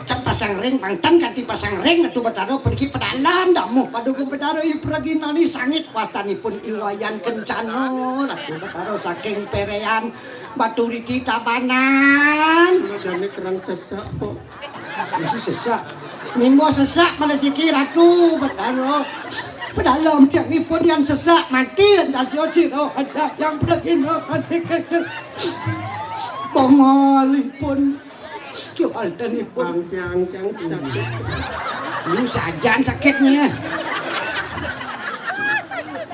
Can pasang ring, pangtan ganti pasang ring, Ratu Betara pergi pedalam damuh paduka Betara i pragina ni sangit wastanipun i Wayan Kencana, Ratu Betara saking Perean Batu Riti Tabanan. Jane kerang sesak kok. Misi sesak. Mimba sesak pada siki Ratu Betara. Pedalam tiang ipun yang sesak mati dan tasio ciro ada yang pragina mati kena. Bongolipun. Kiwaltenipun. Angcang-angcang sakit. Lu sajan sakitnya.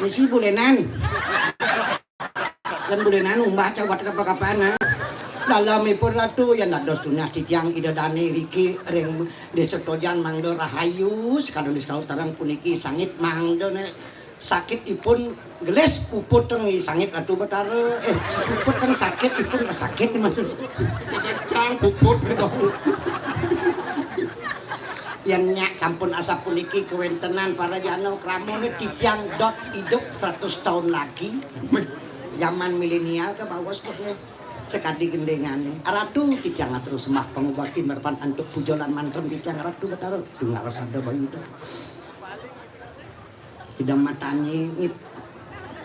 Misi bulenan. Kan bulenan umbah cawat kapa-kapana. Dalamipun Ratu yang dados tunas titiang Ida Dane riki ring Desa Tojan mangda rahayu sekadang di sekaur tarang puniki sangit mangda ne Sakit ipun gelis puput teng sangit Ratu Betara. Eh, puput teng sakit ipun sakit maksud. Kacang puput gitu. Yang nyak sampun asapuniki kewentenan para jano krama ni titiang dot idup seratus tahun lagi. Zaman milenial ke bawah sebutnya. Sekadi gendengane. Ratu titiang atur sembah pangubakti merpan antuk puja lan mantra titiang Ratu Betara. Tunggal sada bayu. Idam matane ngit.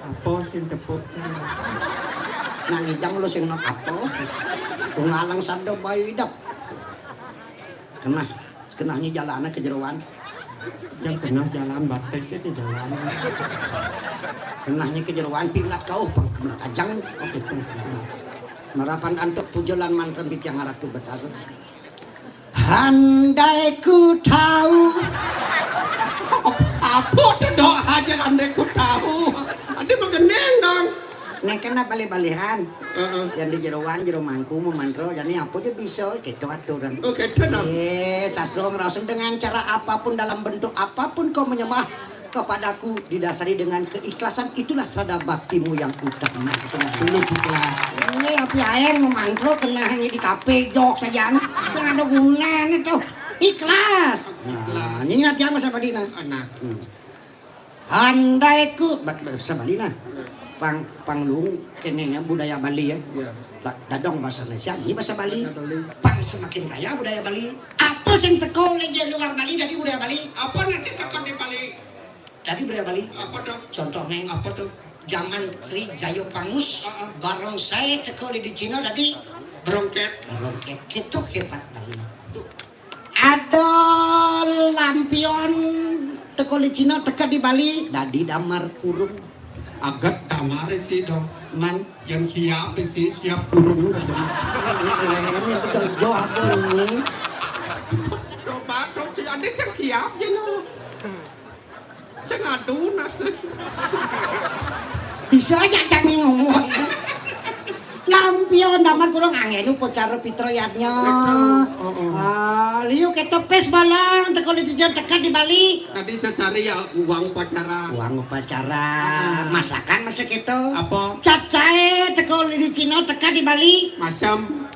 Apa sing tepuk? Nang idam lo sing nok apa? Tungalang sabda bayu idap. Kenah, kenahnya jalana ke jeroan. Yang kenah jalan batek ke jalan. Kenahnya ke jeroan pilat kau pang kena kajang. Oh, gitu. Marapan antuk puja lan mantra titiang Ratu Betara. Handai ku tahu. Apa tu dok aja handai ku tahu. Ada mengeneng dong. Nek kena bali-balihan. Heeh. Yang di jeroan, jero mangku, memantro, jadi apa aja bisa, gitu aturan. Oh, gitu dong. Eh, sastra ngerasa dengan cara apapun, dalam bentuk apapun kau menyembah kepadaku didasari dengan keikhlasan, itulah serada baktimu yang utama. Itu lah dulu ikhlas. Ini api air memantro kena hanya di kafe jok saja, anu. Yang ada gunanya tuh. Ikhlas. Nah, ini latihan masa bali nah. Nah. Hmm. Handai ku, ba-, ba-, bahasa Bali nah. Pang, pang luhung kene ya budaya Bali ya. Iya. Da-, dadong bahasa Indonesia, ini bahasa Bali. Bahasa Bali. Pang semakin kaya budaya Bali. Apa sing teko leje luar Bali dari budaya Bali? Apa nanti teko di Bali? Dari budaya Bali. Apa tuh? Contohnya. Apa tuh? Zaman Sri Jayo Pangus, heeh, bareng saya teko di Cina dari Brongket. Brongket. Itu hebat Bali. Tuh. Ada lampion teko di Cina teka di Bali, dadi damar kurung. Agat damar sih dong. Man. Yang siap sih, siap kurung. Ini betul, jauh aku ini. Coba dong, si ada yang siap ya no. Sing adu nas. Bisa aja canggih ngomong. Lampion damar kurung angin upacara pitra yadnya. Pitra, heeh. Ah, liu ketok pes balang teko litijo teka di Bali. Tadi sesari ya uang upacara. Uang upacara. Ah. Masakan masih keto. Apa? Capcay teko di Cina teka di Bali. Masam.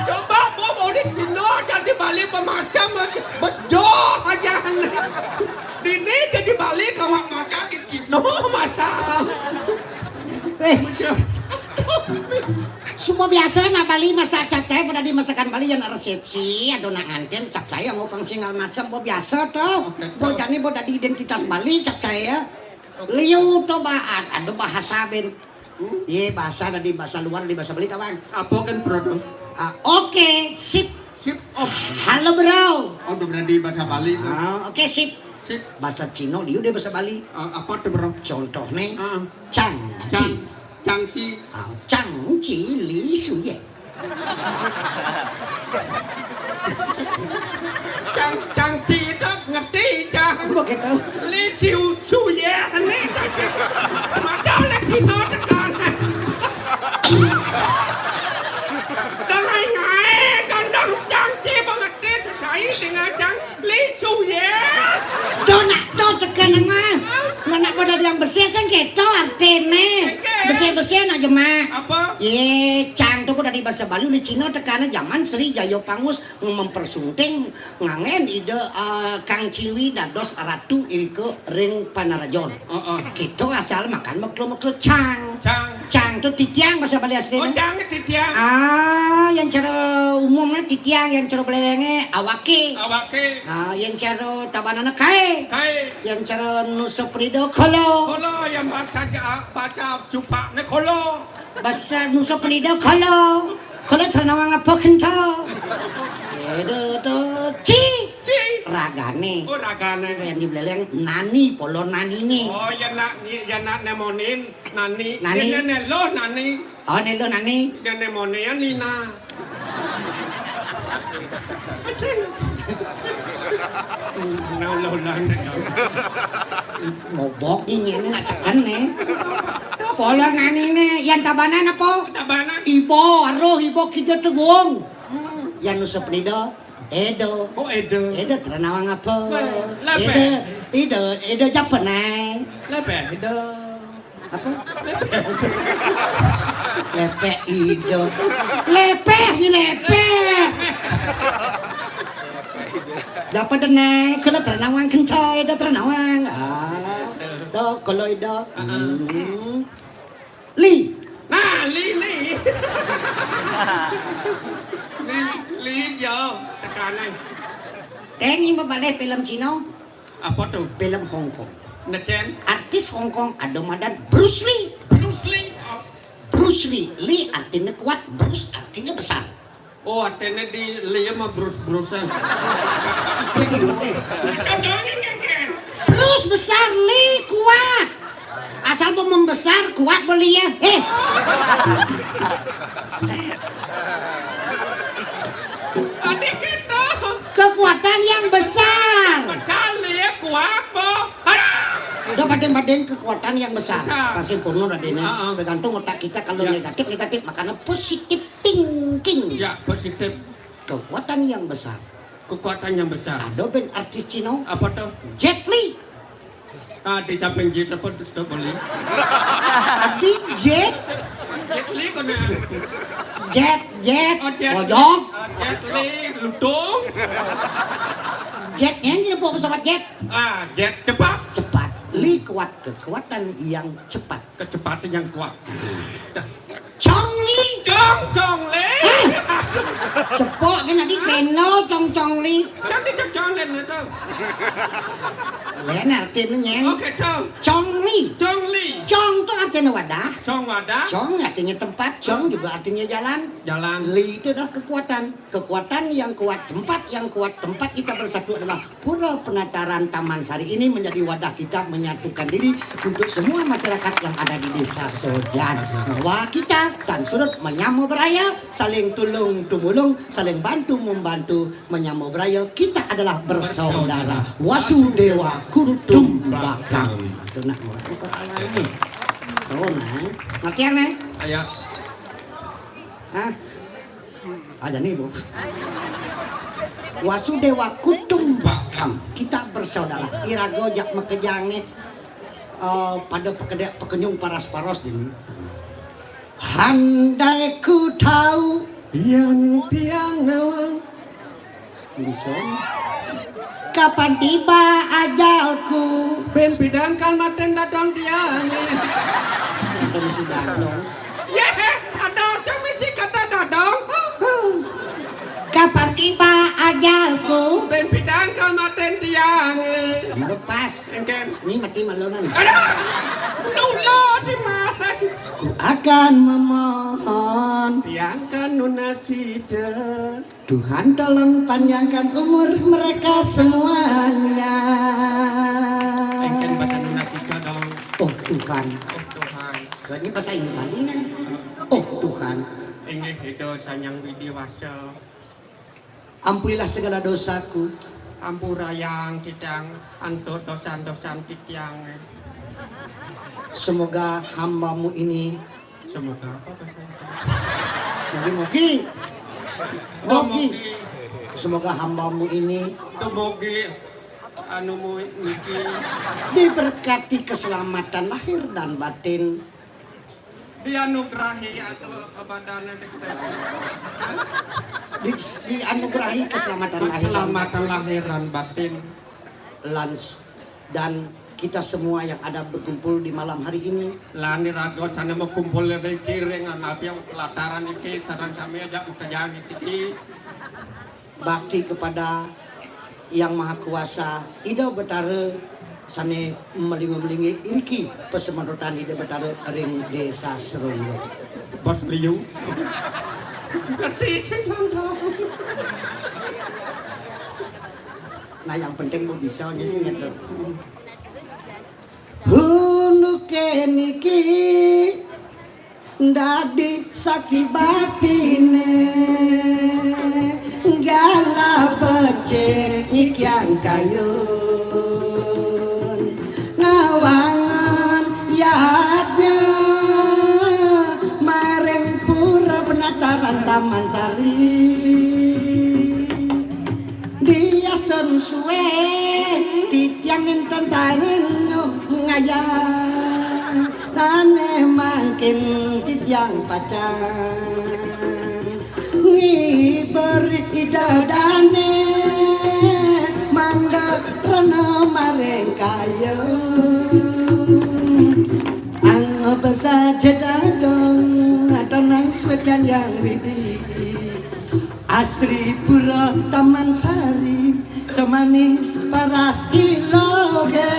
Coba apa mau di Cina jadi Bali pemasam bejo aja. Dini jadi Bali kawan makan di Cina masam. Eh, semua biasa nak Bali masak capcay pada di masakan Bali yang resepsi ada nak nganten capcay yang mau pangsingal masam bo biasa tuh. Oke, bo tuh. Jani bo tadi identitas Bali capcay ya. Liu to ba ada bahasa ben. Hmm? Ye bahasa dari bahasa luar di bahasa Bali tawang. Apa kan produk? Ah, oke, sip. Sip. Oh. Halo bro. Oh, udah berarti bahasa Bali tuh. Ah, oke sip. Sip. Bahasa Cina dia udah bahasa Bali. Ah, apa tuh bro? Contohnya, ah. Cang. Cang. Ci. Cang ci. Ah, cang ci li su ye. Cang, cang ci itu ngerti, cang. Apa gitu? Li siu su ye, ini cang ci. Macam lagi no tekan. Dengan ngai, kandang cang ci mengerti sesuai dengan cang. Lisu ya. Tuh nak tuh tekan mah. Mana pada yang besi sing keto artine. Oke. Besi-besi aja mah. Apa? Ye, cang tuh dari bahasa Bali di Cina tekana zaman Sri Jayo Pangus mempersunting ngangen ide eh, Kang Ciwi dados ratu irika ring Panarajon. Heeh. Kita asal makan meklo-meklo cang. Cang. Cang tuh titiang bahasa Bali asli. Oh, cang titiang. Ah, yang cara umumnya titiang, yang cara belelenge awake. Awake. Ah, yang cara tabanana kae. Kae. Yang cara nusa penida kolo. Kolo yang baca ja-, baca cupaknya kolo. Bahasa nusa penida kolo. Kolo tanawang apa kento. Edo to ci. Ci. Ragane. Oh, ragane. Yang di beleleng nani polo nani nih. Oh, ya nak, ya nak nemonin. Nani? Nani? Nene lo nani? Oh, nelo nani? Nene mone ya Nina. Nau lo nani. Ngobok ini ini nak seken nih. Polo nani nih, yang tabanan apa? Tabanan. Ibo, aruh ibo kita tegung. Hmm. Yang nusa penida. Edo. Oh, Edo. Edo teranawang apa? Wah, lape. Edo. Ida, ida japa nai? Lepek ida. Apa? Lepek. Lepek ida. Lepek ni lepek. Japa da nai? Kalau terenawang kentai da terenawang. Ah. Tu kalau ida. Hmm. Li. Nah, Li, Li. Li, Li, yo, tekan ai. Tengok ba balai filem Cina. Apa tu? Filem Hong Kong. Neken? Artis Hong Kong ada madan Bruce Lee. Bruce Lee. Oh. Bruce Lee. Lee artinya kuat, Bruce artinya besar. Oh, artinya di Lee mah Bruce-Brucean. Jadi, eh. Macam dongeng kan, Ken? Bruce besar, Lee kuat. Asal mau membesar, kuat boleh ya. Eh. Adik kita. Kekuatan yang besar. Besar, Lee kuat, boh. Aduh. Udah badeng-badeng kekuatan yang besar. Besar. Pasti penuh adanya. Heeh. Tergantung otak kita kalau negatif, negatif, makanya positif thinking. Ya, positif. Kekuatan yang besar. Kekuatan yang besar. Ada band artis Cina. Apa tu? Jet Li. Ah, di samping Jet apa tu, tu boleh? Adi Jet. Jet Li kena. Jet, Jet. Oh, Jet Li. Ojok. Ah, Jet Li, lutung. Jet, yang dia bawa pesawat jet. Ah, jet cepat. Cepat. Li kuat, kekuatan yang cepat. Kecepatan yang kuat. Dah. Chong Li. Chong, Chong Li. Eh, cepat kan tadi kena Chong Chong Li. Kan dia Chong Chong Li tu. Lain artinya, Nyeng. Okey, Chong. Chong Li. Chong Li. Chong tu artinya wadah. Chong wadah. Chong artinya tempat, Chong juga artinya jalan. Jalan. Li itu adalah kekuatan. Kekuatan yang kuat, tempat yang kuat, tempat kita bersatu adalah Pura Penataran Taman Sari ini menjadi wadah kita menyatukan diri untuk semua masyarakat yang ada di Desa Sojan. Bahwa kita tan surut menyama beraya, saling tulung tumulung, saling bantu membantu, menyama beraya, kita adalah bersaudara. Wasudewa Kutumbakam. Itu nak buat apa lagi? Tahu, nah. Makian, eh? Ayo. Hah? Aja nih, Bu. Wasudewa Kutumbakam. Kita bersaudara. Iraga jak makejang ni, eh, pada pekedek pekenyung paras-paros dini. Handai ku tahu. Yang tiang nawang. Bisa. Kapan tiba ajalku? Ben pidangkal maten dadong tiang. Ada misi dadong. Ye, ada macam misi kata dadong. Kapan tiba ajalku? Ben pidangkal maten tiang. Lepas. Engken. Ni mati malunan. Ada. Lula di mana? Ku akan memohon. Tiang kan nunasi je. Tuhan tolong panjangkan umur mereka semuanya. Engken bahasa Indonesia dong. Oh Tuhan. Oh Tuhan. Ini bahasa Inggris kan? Oh Tuhan. Inggih Ida Sang Hyang Widi Wasa. Ampunilah segala dosaku. Ampurayang titiang antuk dosa-dosa titiang. Semoga hambamu ini Semoga apa bahasa Inggris? Mugi-mugi. Oh, mugi. Semoga hambamu ini Dumugi anu mu niki. Diberkati keselamatan lahir dan batin. Dianugerahi atau badan. Di, dianugerahi keselamatan lahir dan Keselamatan lahir dan batin. Lans dan kita semua yang ada berkumpul di malam hari ini. Lan iraga sane makumpul riki ring api lataran iki sareng sami aja makejang iki. Bakti kepada Yang Maha Kuasa, Ida Betara sane malinggih-malinggih iriki pasemerotan Ida Betara ring Desa Seronggo. Bos Liu. Ngerti sing contoh. Nah, yang penting mau bisa nyanyi nyetel. Hunuke niki dadi saksi batine gala becik nyikyang kayun ngawangun yadnya maring pura penataran Taman Sari. Diastun suwe titiang nenten Sayang, nane mangkin titiang pacang ngiberi idadane mangga rena maring kayu. Ang basa jedadong atanang swejan yang widi. Asri pura taman sari, semanis paras iloge.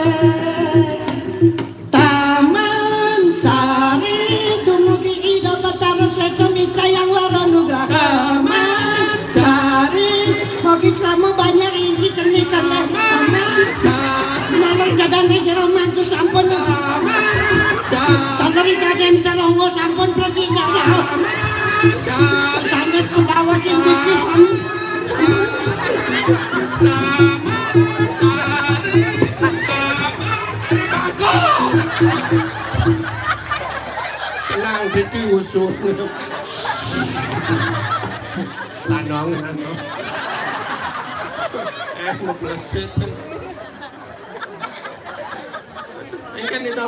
Taman sari, dumugi Ida Batara Sweca micayang wara nugraha. Taman sari, mogi krama banyak inggih cenik karena. Taman sari. Maler dadane jero mangku sampun. Taman sari. Taler daden saronggo sampun prajin darah. Taman sari. Sanget ke bawah sing tipis. Tenang, Diki usus. Lanong, lanong. Eh, mau meleset. Engken itu.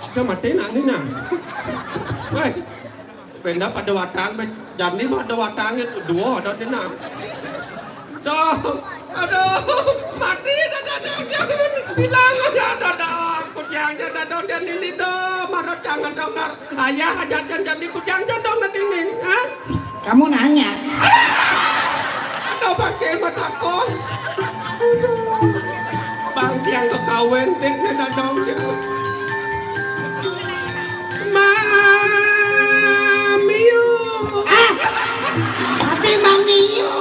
Sudah mati nak ni nah. Woi. Benda pada watang, be-, jani pada watang itu dua ada di nah. Duh, aduh, mati dah, dah, dah, jangan bilang aja, dah, dah, aku jangan, dah, dah, dan ini, dah, marah jangan dengar. Ayah aja jangan jadi ku jangan, jangan dengar ini, ha? Kamu nanya. Ada pakai mataku. Bang tiang kekawin, tik, nih, dadong, gitu. Mamiu. Ah, ati Mamiu.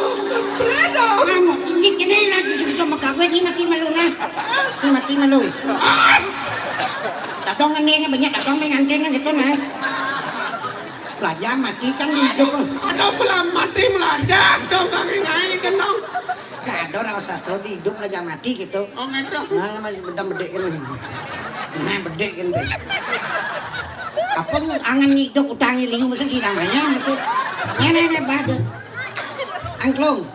Belado. Kamu, ini kene lagi susu sama kawin, ini mati malu, nah. Ini mati malu. Dadong ini, ini banyak dadong, ini ngantin, gitu, nah. Belajar mati kan hidup. Ada pula mati melajah, dong, kami ngai, kan, dong. Gak ada orang sastra di hidup belajar mati gitu. Oh, gitu. Nah, masih bedam bedek kan. Nah, bedek kan, bedek. Apa angan ngiduk utangi liu mesti sih namanya, mesti. Nenek, nenek, bade. Angklung.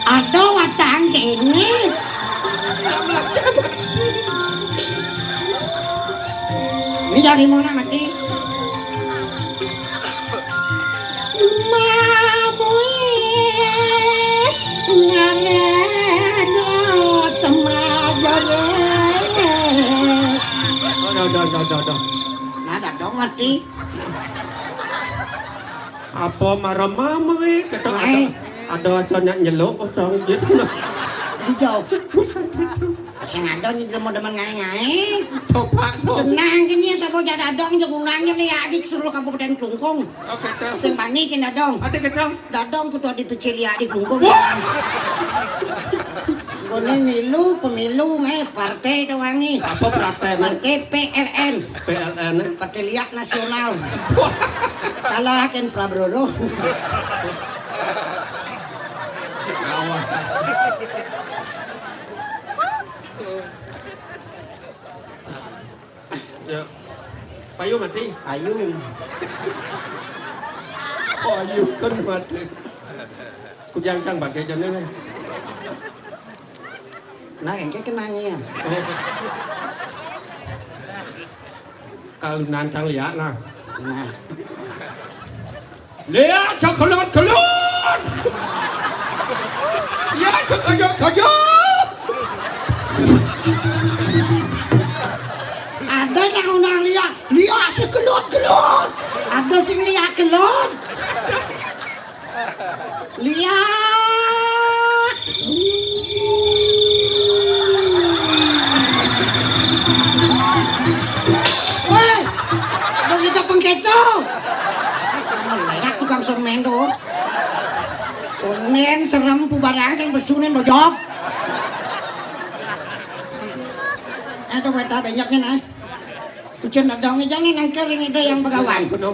Ada watang kene. Ini jadi mana mati? Mamuih ngaran lo temajare. Aduh, aduh, aduh, aduh, aduh. Nah, dadong mati. Apa marah mama, eh? Kata ada, eh, ada asalnya nyeluk kosong gitu. Dijauh. Bukan gitu. Sing ada nih jelema demen ngae-ngae. Coba dong. Tenang kene sapa jak dadong jak undange nih adik suruh Kabupaten Klungkung. Oke, dong. Sing bani kene dadong. Ada ke dong? Dadong kudu dipecil ya di Klungkung. Wah. Gone milu, pemilu ngae partai to wangi. Apa partai? Partai P L N. P L N, eh? Partai Liak Nasional. Wah. Kalah kan Prabowo. Kawan. Ya. Payu mati. Payu. Payu kan mati. Kujangkang bagai jane ne. Nah, engke kenange ya. Oh. Kalau nantang lihat nah. Nah. Lihat sekelut-kelut. Lihat sekejut-kejut. Ada yang undang lihat, lihat sekelut-kelut. Ada sing lihat kelut. Lihat. Woi, dong kita pengketo. Melihat tukang sermen tuh. Onen serem pubarang sing besunen bojok. Aduh, weta banyaknya nah. Tujuan dadong aja nih nangker ini ada yang begawan. Kuno.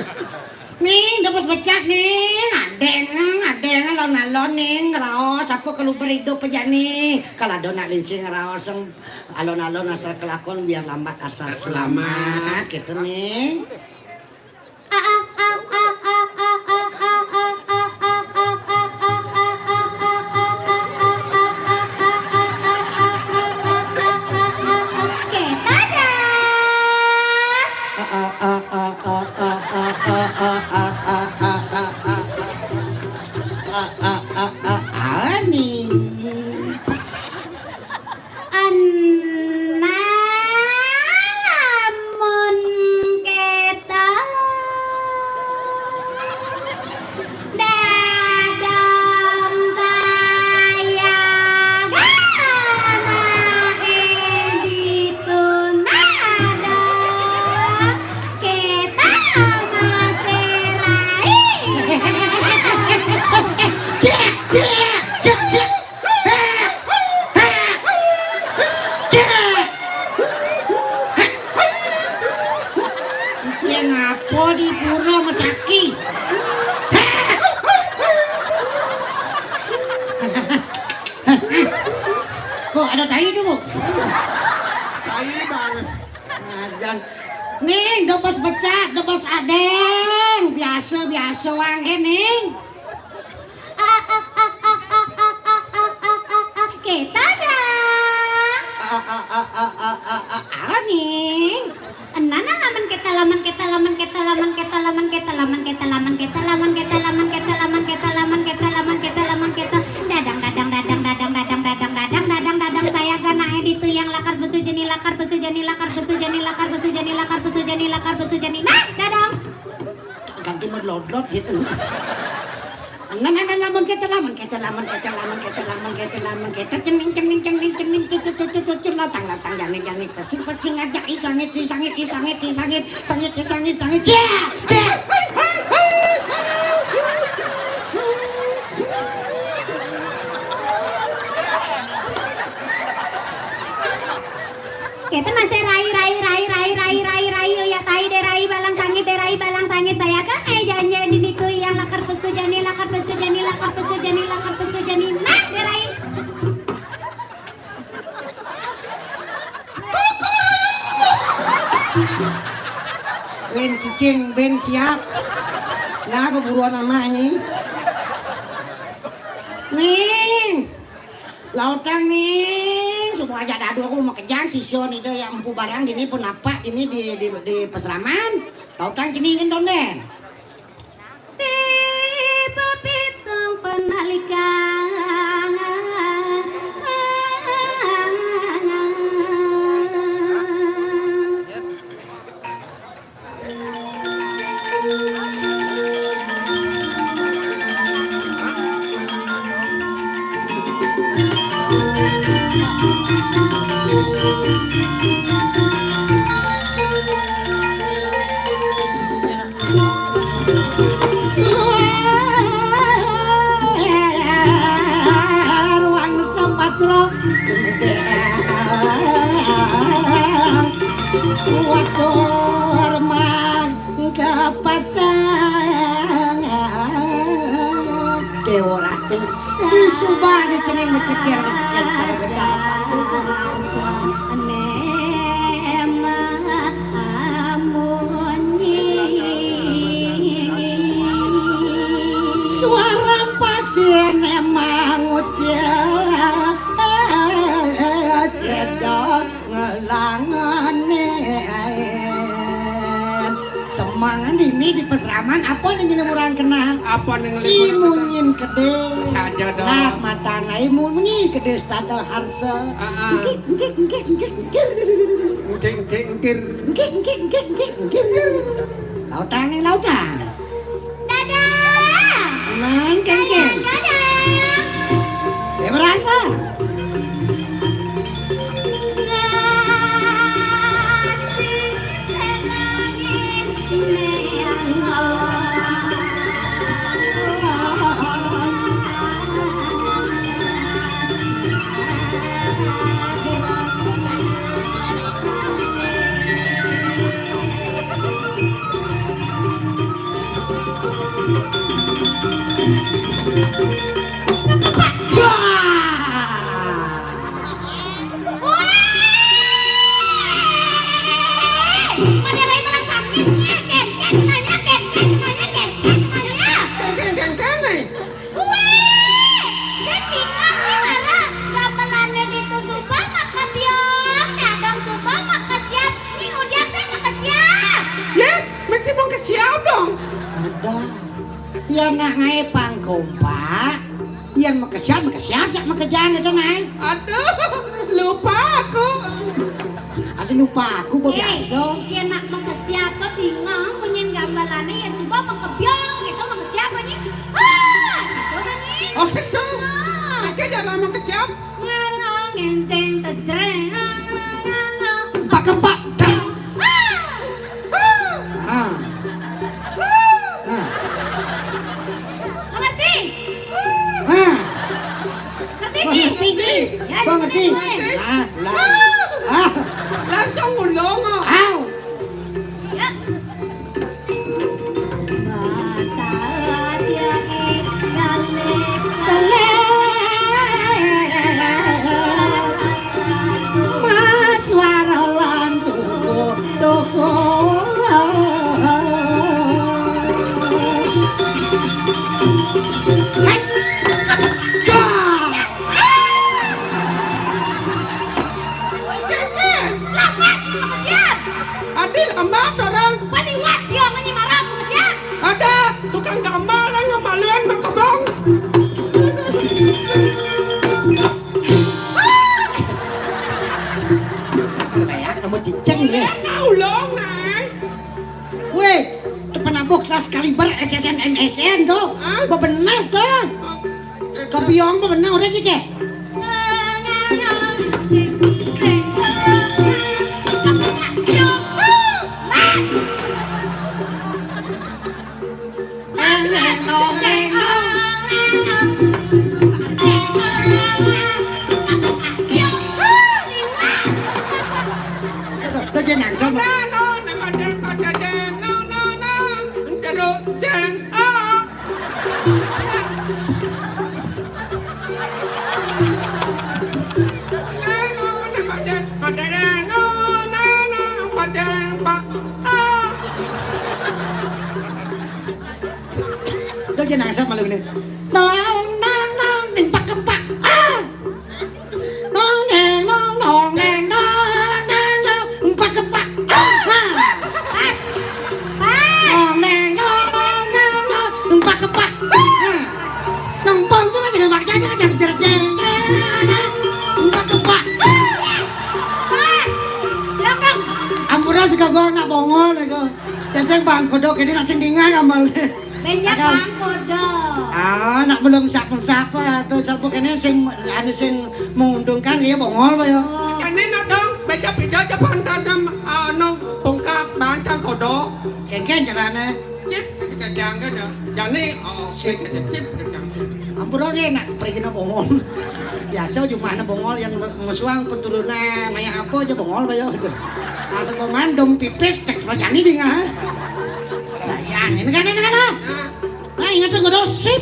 Ning, da bes becak, Ning. Adéng, adéng, alon-alon, Ning, ngraos, apa kaluber idup aja, Ning. Kal ada nak lincing ngraos, alon-alon asal kelakon, biar lambat asal selamat, gitu, Ning. Kéto dah. Ani. Nah, lamun kéto, dadang saya gana ditu, nah, dadang kita masih rai. Cek, cek, cek, cek. Ceng apa di pura mesaki? Kok ada tai itu, Bu? Tai banget. Ajan. Ning, dobos becak, dobos adéng. Biasa, biasa wangge, Ning. Kita dah. Aning. Enana lamun kita, lamun kita, lamun kita, lamun kita, lamun kita, lamun kita, lamun kita, lamun kita, lamun kita, lamun kita, lamun kita, lamun kita, lamun kita. Dadang, dadang, dadang, dadang, dadang, dadang, dadang, dadang, dadang, saya gana di tuyang lakar besu jeni, lakar besu jeni, lakar besu jeni, lakar besu jeni, lakar besu jeni, lakar besu jeni. Nah, dadang. Ganti melodot gitu. Nah, nah, nah, lamun kita, lamun kita, lamun kita, lamun kita, lamun kita, lamun kita, cening, cening, cening, cening, cucu, cucu, cucu, latang, latang, jani, jani, pesing, pesing, aja, isangit, isangit, isangit, isangit, sangit, isangit, sangit, cia, cia. Kita masih rai, rai, rai, rai, rai, rai, rai, ya tai deh rai, balang sangit deh rai, balang sangit saya kan eh janji di nitu yang lakar pesu jani, lakar pesu jani, lakar pesu jani, lakar pesu jani. Nah, deh rai. Ben cicing, ben siap. Nah, keburuan namanya. Nih. Lautang nih, semua aja dadu aku mau kejang sisio nih deh yang empu barang dini pun apa dini di di di peseraman. Lautang kini ingin donden. Tiba pitung penalikan. Ruang sepatra. Watur mangga pasang Dewa Ratu. Di subah di cening mencekir, mencekir, cara benda apa? Suara paksin emang ucil sedang ngelangenin. Semangan dini di peseraman apa nih nyelemuran kena? Apa nih ngelimuran kena? Imunyin kedé. Aja dong. Nah, matana imunyin kedé stada harsa. Heeh. Engkik, engkik, engkik, engkik, engkir. Engkik, engkik, engkir. Engkik, engkik, engkik, engkir, engkir. Lautang nih, lautang. Dadah. Aman, kengkeng. Dadah. Ya, berasa. Wah! Pada rai malah sakit. Ken, ken, nanya, ken, ken, nanya, ken, ken, nanya. Ken, ken, ken, ken, eh. Wéh, sing bingung ni mara. Gamelané ditu suba maka biong, dadong suba maka siap. Ni ngudiang sing maka siap. Yé, mesti maka siap dong. Ada. Yén nak ngaé pang kompak, yén maka siap, maka siap, jak maka jang gitu, ngaé. Aduh, lupa aku. Aduh, lupa aku, gua Eh, biasa. Yén nak maka siap tuh bingung, munyin gamelané yén suba maka biong gitu, maka siap, munyin. Hah, gitu, munyin. Oh, gitu. Ah. Aja jangan maka siap. Ngarang enteng tedreng. Pak kepak. Ah. Ah. Ah. Ngerti? Ah. Ngerti, Ki? Ngerti, Ki? Ya, Bang, ngerti. Ngerti. Ah, lah. Ah. Langsung ngulung, oh. Au. Ya. Mas waro lan tuku, tuku. Hei. Cah. Lambat, maka siap. Adil, lambat orang. Paling kuat dia, munyin mara, maka siap. Ada tukang gambar yang ngamaluin maka bong. Kayak kamu cicing ya. Nah, ulung, nah. Wéh, tepenabuk kelas kaliber S S N M S N tuh. Hah? Bebenah tuh. Kebiong bebenah udah gitu. Udah, udah, jangan sama. Udah, jangan asal malu ini. Nong, nong, nong, ning pak kepak. Ah! Nong, neng, nong, nong, neng, nong, neng, nong, empak, empak. Ah! Pas. Pas. Nong, neng, nong, nong, neng, nong, empak, empak. Ah! Nong pong tuh kan jadi mak jajan, jadi jerat, jeng, jeng, jeng. Empak, empak. Pas. Belakang. Ampura sih kagak nak bongol ya gua. Dan saya bangkodok ini nak sing dingai amal. Banyak Ada. Bangkodok. Ah, nak belum siapa-siapa. Tuh siapa kene sing anu sing menguntungkan dia bongol ya. Kene nak dong, baca video aja pantas sama anu bongkar bancang kodok. Kengkeng carane. Cip, kejadian kan ya. Jani, oh, cip, cip, cip, kejadian. Ampun oke nak pergi nak bongol. Biasa jumahna bongol yang mesuang keturunan kayak apa aja bongol bayo. Asal komando pipis tek jani dingah. Nah, ya, ini kan, ini kan, ah. Nah, ingat tuh, gua sip.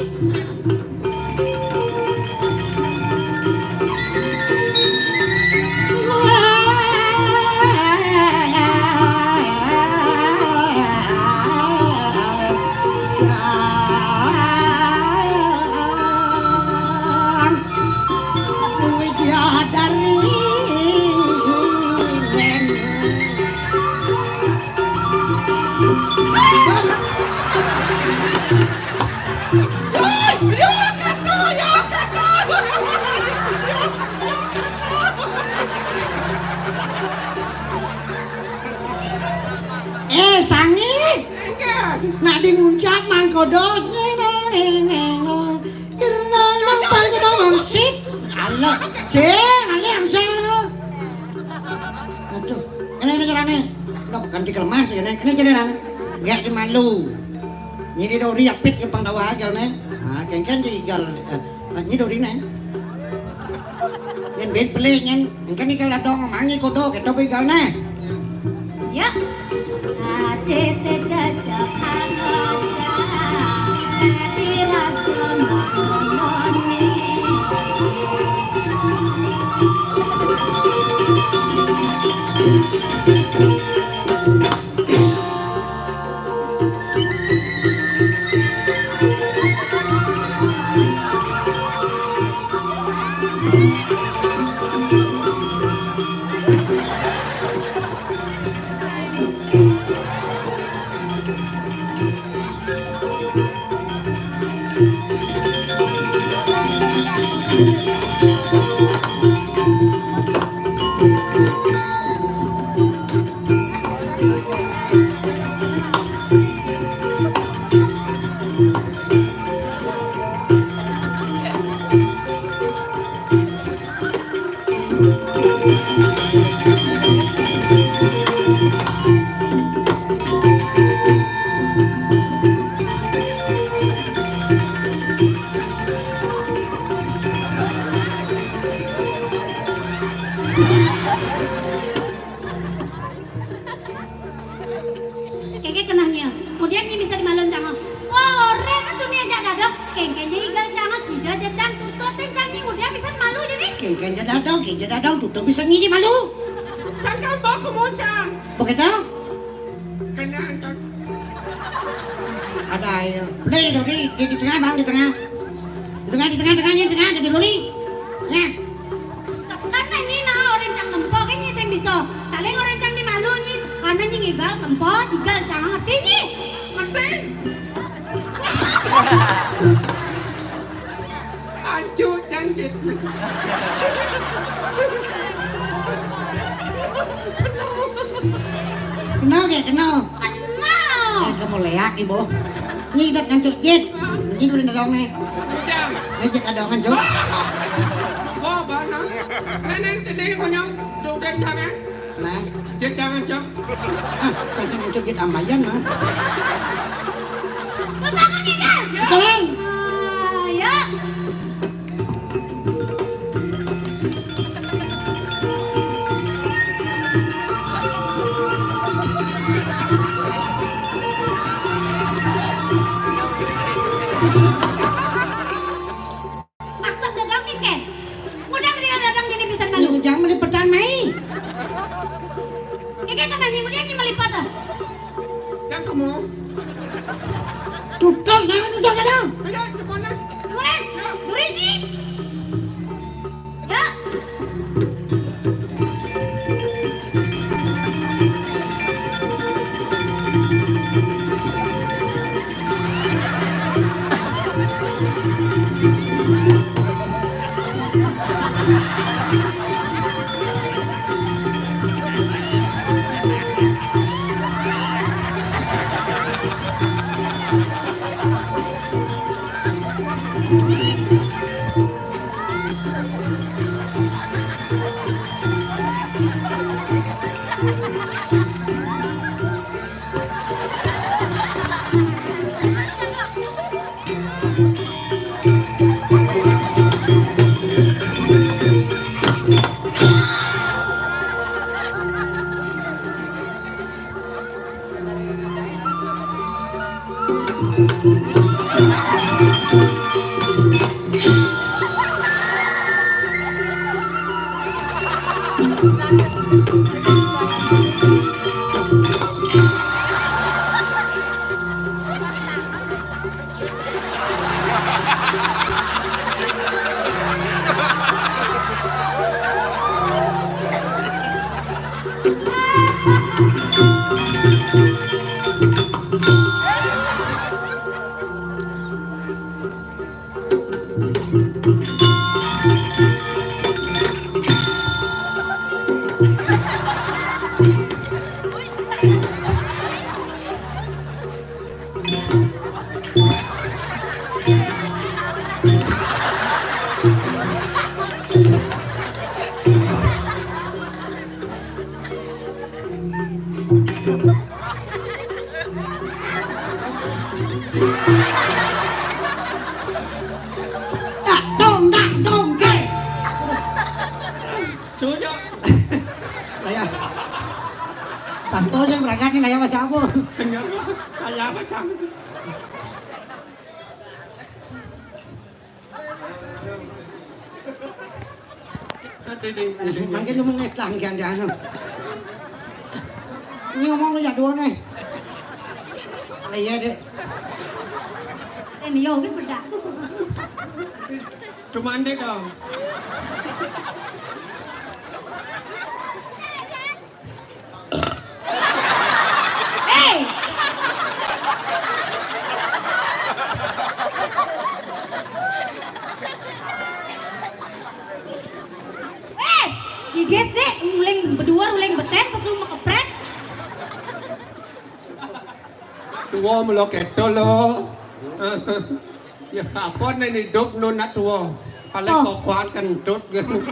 Eh, sangi. Nak di nguncak mangkodot. Neng, neng, neng, neng. Dirnang nang paling mau ngonsip. Allah. Cing, ale angsal. Aduh, ini, ini carane. Udah ganti kelemas ya, Neng. Ini carane. Nggak dimalu. Ini dori apit yang pang dawa aja, Neng. Nah, kengken di igal. Eh, ini dori, Neng. Yang bed pelik, Neng. Engkan igal adong mangi kodo, kita igal, Neng. Ya. Ate te cacak anak. Kéngkén ja dadong, kéngkén ja dadong, tutung bisa ngini malu. Cang kambok kumusang. Begitu? Kenal, Cang. Ada air. Beli dodi di, di tengah, Bang, di tengah. Di tengah, di tengah, tengah, di tengah, di dodi. Nah. Sabukan nyi nah, orang cang nempo kan nyi sing bisa. Saling orang cang di malu nyi. Karena nyi ngigal tempo, igal cang ngerti nyi. Ngerti. Ancu jangkit. Kena ke, kena. Kena. Eh, kamu leak, Ibu. Nyi idat ngancu jit. Nyi dulu dadong nih. Ujang. Nyi jit dadong ngancu. Kok bana? Neneng tadi konyol. Duh, dan jangan. Nah. Jit jangan, Cok. Ah, kan sing ngancu jit ambayan, mah. Betul. Ah, ya. Maksud dadong kéngkén. Udah dia dadong jadi pisan malu. Ujang melipetan mai. Kéngkén kan nyi udah nyi melipat ah. Cang kamu. Tutung, jangan tutung, dadong. Ayo, cepat. Mulai. Ya. Duri nyi. Ya. Dak dong, dak dong, ke. Suyo. Lah ya. Santo sing berangkat nih, lah ya, Mas, apa? Kenyang. Kayak apa, Cang? Mangkin lu mengetlang, jangan, jangan. Ini ngomong lu ya dua nih. Lah iya, Dek. Ini yo, ini bedak. Cuma Dek dong. Eh. Eh, iges deh, uling beduar, uling beten, pesu mekepret. Tua melo keto lo. Ya, apa nih hidup nu nak tua? Paling Oh. kokoan kentut gitu.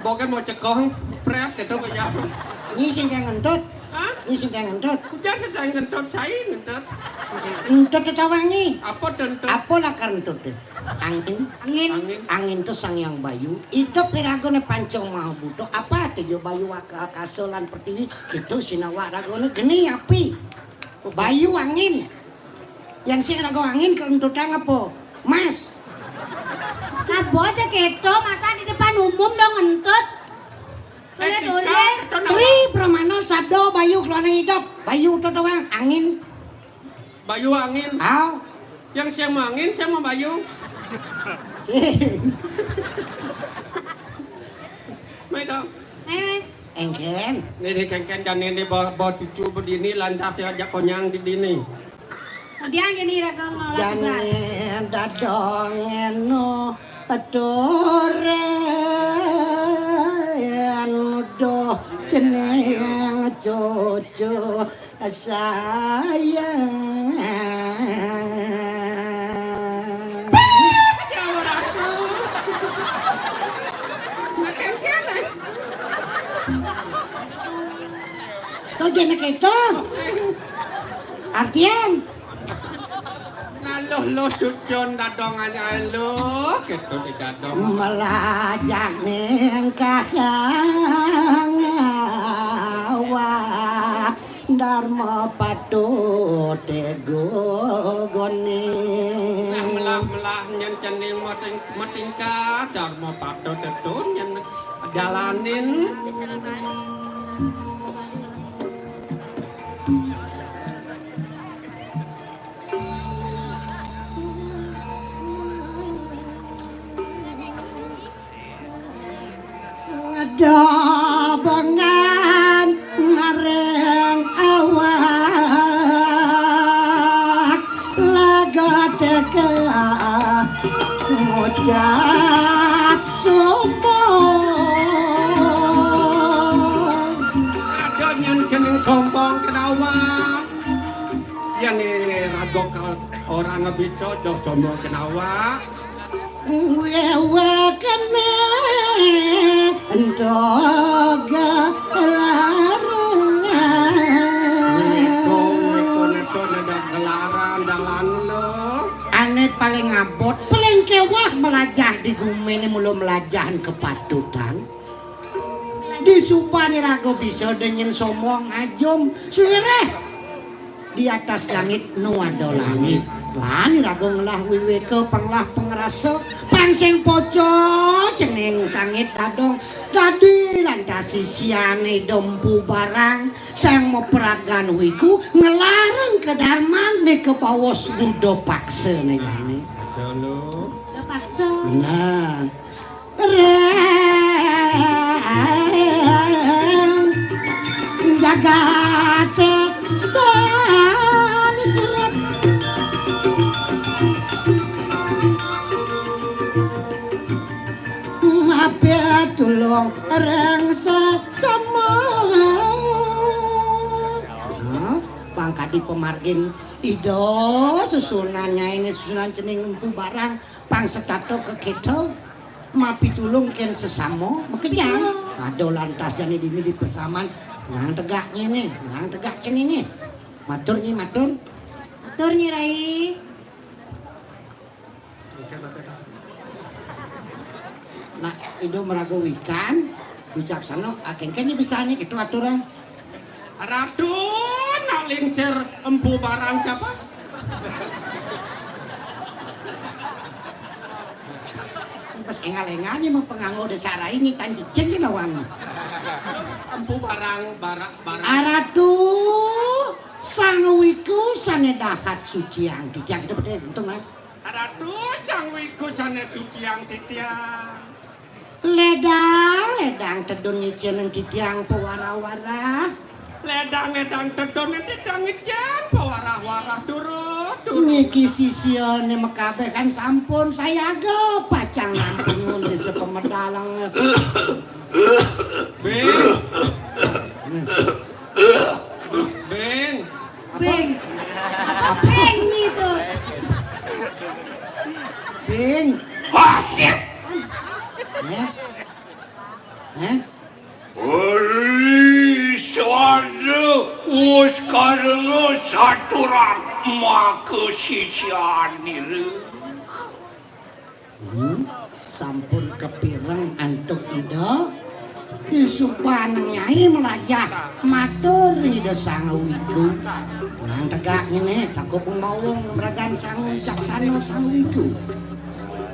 Boken mau cekoh, pret gitu kaya. Nyi sing kaya ngentut. Hah? Nyi sing kaya ngentut. Ujar sedang ngentut, saya ngentut. Ngentut tetawangi. Apa tuh ngentut? Apa lakar ngentut tuh? Angin. Angin. Angin. Angin tuh Sang Hyang Bayu. Itu piragone Pancung Maha Buto. Apa tuh yo Bayu waka-, Akasa lan Pertiwi? Itu sinawa ragone geni api. Bayu angin. Yang sing raga angin kelentutang apa? Mas. Nah, bocah keto, masa di depan Umum dong, entut. Eh, Mana tika, boleh? Tika, Tri Pramana sabda bayu keluar nang idup. Bayu tu doang, angin. Bayu angin. Au. Yang siang mau angin, siang mau bayu. Mai dong. Mai, mai. Engken. Ni di kengken jani ni bawa, bawa cucu bedini lantas ya ajak konyang di dini. Kemudian jani raga ngolah tugas. Jani dadong eno aturan doh cening cucu sayang. Jawab aku. Makan kene. Lo jane keto. Artian. Ngaluh lo cucun dadong aja lo, keto di dadong. Melajak ning kakang awak. Dharma patut tegugone. Melah, melah, melah, nyen cening mating-, matingkah, dharma patut tetun, nyen jalanin. Ngedobengan maring awak laga teka ngucap sombong. Ada nyen kening sombong kenawa. Ya ni raga kal orang ngebico doh sombong kenawa. Wewe kene entoga larang. Wiko, wiko neto neda gelaran dalan lo. Ane paling abot, paling kewah melajah di gumi ni mula melajahan kepatutan. Disupani raga bisa denyen sombong ajum, sireh. Di atas langit nu ada langit. Lan iraga ngelah wiweka panglah pangrasa, pang sing poco cening sangit dadong. Dadi lantas sisiane dempu barang sang maperagan wiku ngelarang kedarman nika bawos Buddha paksa nih. Jalo. Paksa. Nah. Reng jagate tan surat. Mape tulung reng sesama. Hah? Pangkadi pemargin Ida susunan nyaine susunan cening empu barang pang setata keketa. Mapitulung ken sesama, makejang. Ada lantas jani dini di pesaman, nang tegak ngene, nang tegak kene nge. Matur nyi, matur. Matur nyi, Rai. Nak, ida meraga wikan, bijaksana, akengken nyi bisane, gitu aturan. Ratu, nak lingsir empu barang siapa? Pas engal-engalnya mau penganggo desa rai nyitan cicing ke lawan. Empu barang, bara-, barang. Aratu, sang wiku sane dahat suciang titiang. Kita betul, untung, ah. Aratu, sang wiku sane suciang titiang. Ledang, ledang tedun ngicen titiang pewara-wara. Ledang, ledang tedun titiang ngicen pewara-wara, turut, turut. Niki sisiane makabeh kan sampun sayaga pacang nampun nyuwun desa pemedaleng. Bing. Bing. Apa? Bing. Apa? Bing itu. Bing. Hasil. Ya. Hah? Ri sada wus karena saturang maka sisianira. Hmm, sampun kepireng antuk Ida. Disubaneng Nyai melajah matur Ida Sang Wiku. Nang tegak ngene, sakup mawung meragan Sang Wicaksana Sang Wiku.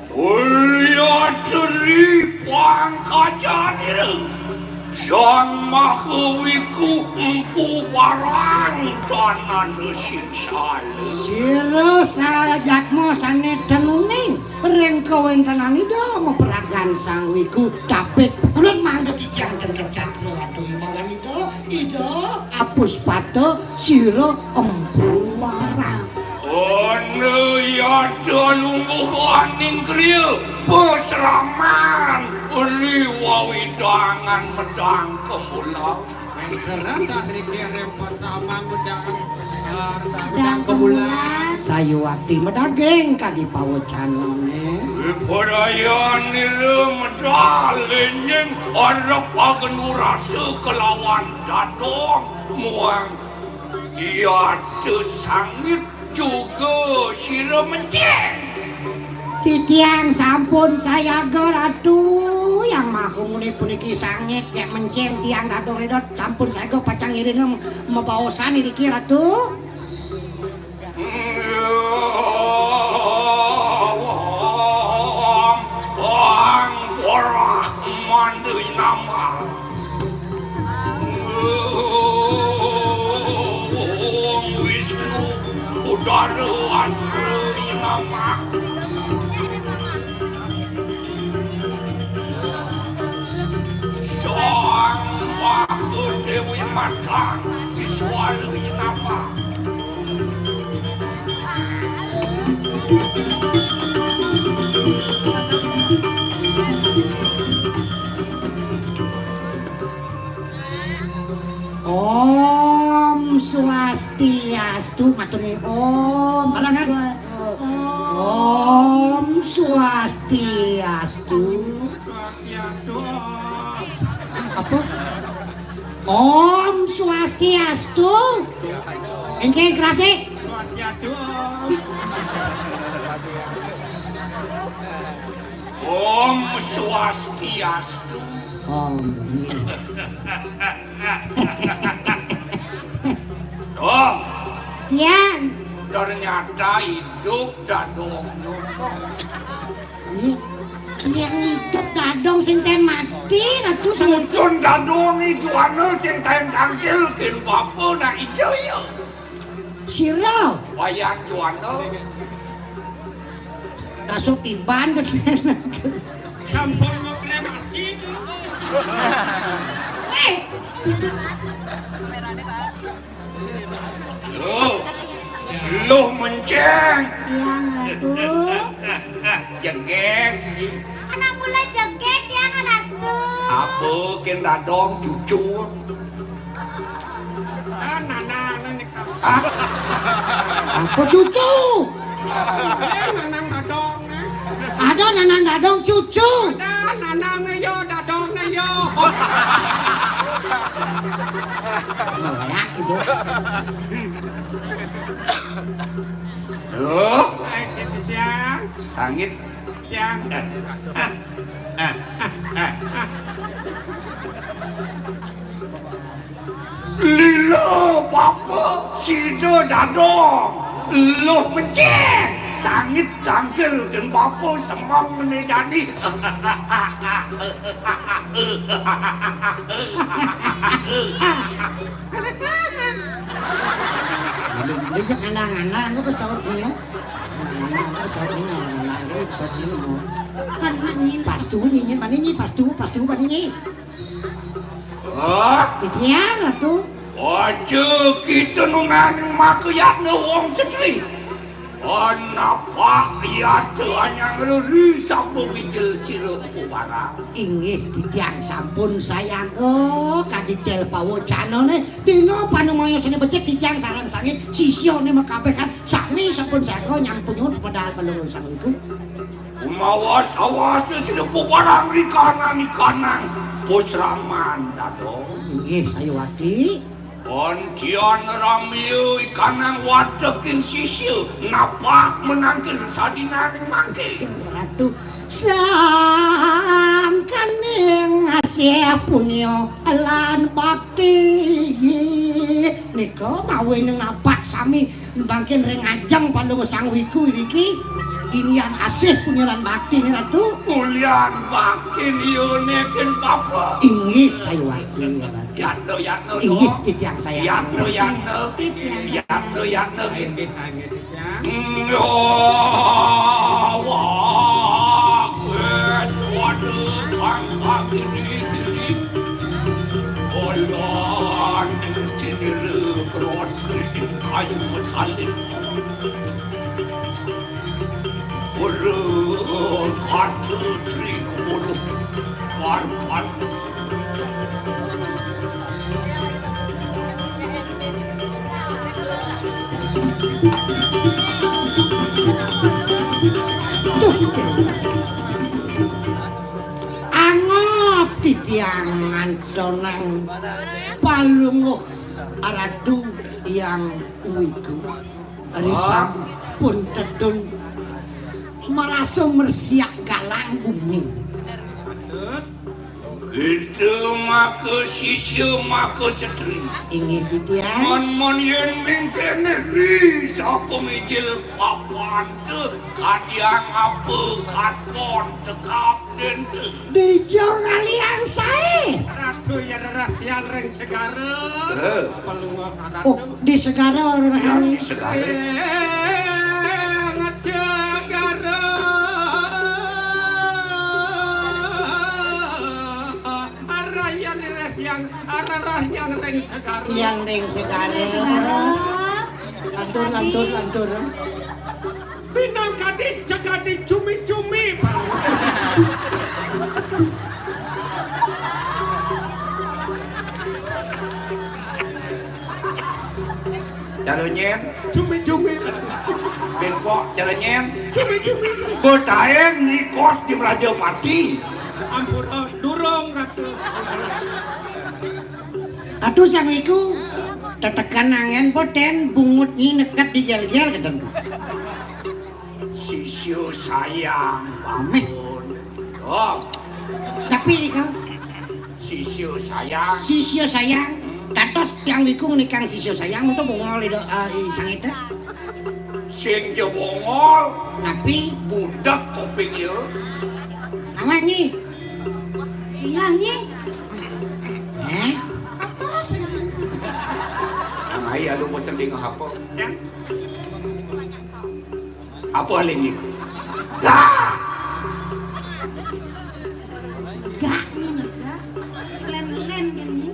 Ulya Tri Pangkajanira, Sang Maha Wiku Empu Barang Tanana Sinsala. Sira sajatma sané tenuning ring kawéntenan Ida maperagan Sang Wiku, tapit pukulan mangda titiang ten kecak lewat imawan Ida, Ida apuspata sira Empu Barang. Ana yata lungguh aning kriya pasraman ri wewidangan medang kemulang. Wénten dah riki ring pasraman medang, eh, medang kemulang. Sayuwakti madaging kadi pawecanané. Wiprayanira medal linggih arep agenurasa kelawan dadong muang yata sangit juga sira menceng. Titiang sampun sayaga, Ratu. Yang Maha Muni puniki sangit, yak menceng tiang Ratu Redot sampun sayaga pacang ngiringa mabaosan iriki, Ratu. Wang, wang, ora mandu nambah. Om Wisnu, Udara Asli Namah. Sang Maha Dewi Matang Wiswali Namah. Om Swastiastu, matur nuwun. Om. Marangan. Swa-, Om Swastiastu. Apa? Om Swastiastu. Engke kelas, Dik. Swastiastu. Om Swastiastu. Om. Dong. Tiang. Ternyata hidup dadong. Ih, tiang hidup dadong sing ten mati, Ratu Sang. Putun dadong i juana sing ten tangkil kin bapa nak ija ya. Sira. Wayan juana. Dasuk tiban. Sampun mau kremasi. Eh. Luh, luh menceng. Yang Ratu. Jegeg. Anak mula jegeg yang Ratu. Apa kin dadong cucu? Ah, nanang ni. Hah? Apa cucu? Eh, nanang dadong ni. Ada nanang dadong cucu. Ada nanang ni yo, dadong ni yo. Melek ibu. Duh. Ai, tiang. Sangit. Tiang. Eh, eh, eh, eh, eh. Lila bapa sida dadong, luh menceng, sangit tangkil ring bapa semeng ne jani. Belum, belum, jangan nang-nang, apa saut ni, ya? Nang-nang, apa saut ni, nang-nang, apa saut ni, nang-nang. Kan mak ni. Pastu ni, ni, mana ni, pastu, pastu, mana ni? Hah? Titiang, Ratu. Aja kita nunaning makayatna wong sedri. Anapak yata anyang reri sapa wijil cira kuwarang. Inggih, titiang sampun sayaga kadi tel pawacanane. Dina panumaya sane becik titiang sareng sangit sisiane makabeh kan sami sampun sayaga nyampunyuwun pedal palungguh sang wiku. Kumawas-awasa sida puparang ri kanang-kanang pusraman dadong. Inggih, sayuwakti. Pantian ramya ikanang wateking sisia napak menangkin sadinaning mangke. Ratu sangkaning asih punya lan bakti. Nika mawinan napak Sami mangkin ring ajeng Palungguh Sang Wiku iriki, ulian asih, ulian bakti, Ratu. Ulian bakti, yén niki, Bapak. Inggih, sayuwakti, Ratu. Yatna, yatna, inggih, dong. Titiang sayang. Yatna, yatna. Yatna, yatna. Inggih, inggih, Titiang. Wah, wis, waduh, kang kagiri-giri. Olan, cindil, kerot, kritik, kayu, salin. Urut, kaca, tri, urut, warpat. Duh, angop titiang ngantonang Palungguh Ratu Hyang Wiku. Ari sampun tedun marasa mresiak galang gumi. Kita maka sisya maka setri. Inggih titiang. Mon-mon yén mingkene ri sapa mijil papan te kadiang apa katon tekap dente. Dija ngalian saé. Ratu ya rerah tiang ring segara. Eh. Apa luwih Ratu? Oh, di segara rerah. Ya, di segara. Ing segara. Araya nireh yang ararah yang ring segara. Yang ring segara. Lantur, lantur, lantur. Pinangkadi jagadi cumi-cumi, Pak. Cara nyén? Cumi-cumi. Bengkok, cara nyén? Cumi-cumi. Bedaeng nikos di Mrajapati. Ampura, durung, Ratu. Aduh, Sang Wiku, tetekan angin po ten bungut nyi neket di gel-gel, keten. Sisya sayang, Meh. Bangun. Oh. Tapi nika. Sisya sayang. Sisya sayang. Dados Hyang Wiku nikang sisya sayang, menika bungol ida, ah, i sangita. Sing ja bungol. Napi? Budek kuping ya. Awas, Nyi. Iya, Nyi. Eh? Nang ai alu mesen dingeh apa? Ya. Apa alih nyi? Dah! Gak, Nyi, gak. Lem-lem, kan, Nyi?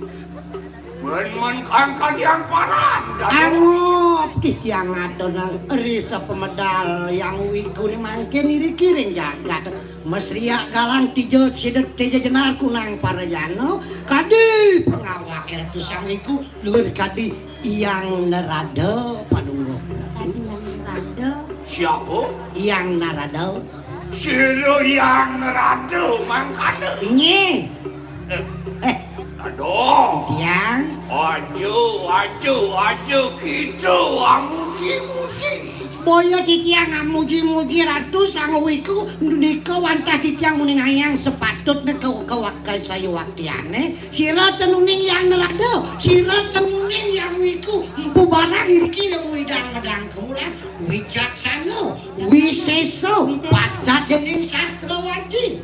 Men-men kang kadiang paran, Datuk. Angup titiang aturang risa pamedal Hyang Wiku ri mangkin iriki ring jagat. Masriak galang tija sida tija jenar kunang parajana, kadi pangawak Ratu Sang Wiku, luwir kadi Hyang Narada Palungguh. Kadi Hyang Narada. Siapa? Hyang Narada. Sira Hyang Narada mangkana. Inggih. Eh. Eh. Aduh. Tiang. Aja, aja, aja kita amuji-muji. Boya titiang amuji-muji Ratu Sang Wiku, nika wantah titiang nguningayang sepatutne ke, ke, ke sayuwaktiane. Sira ten uning Hyang Narada, sira ten uning Hyang Wiku, empu barang iriki lemu idang medang kemulan, wicaksana, wisesa, pasat dening sastra waji.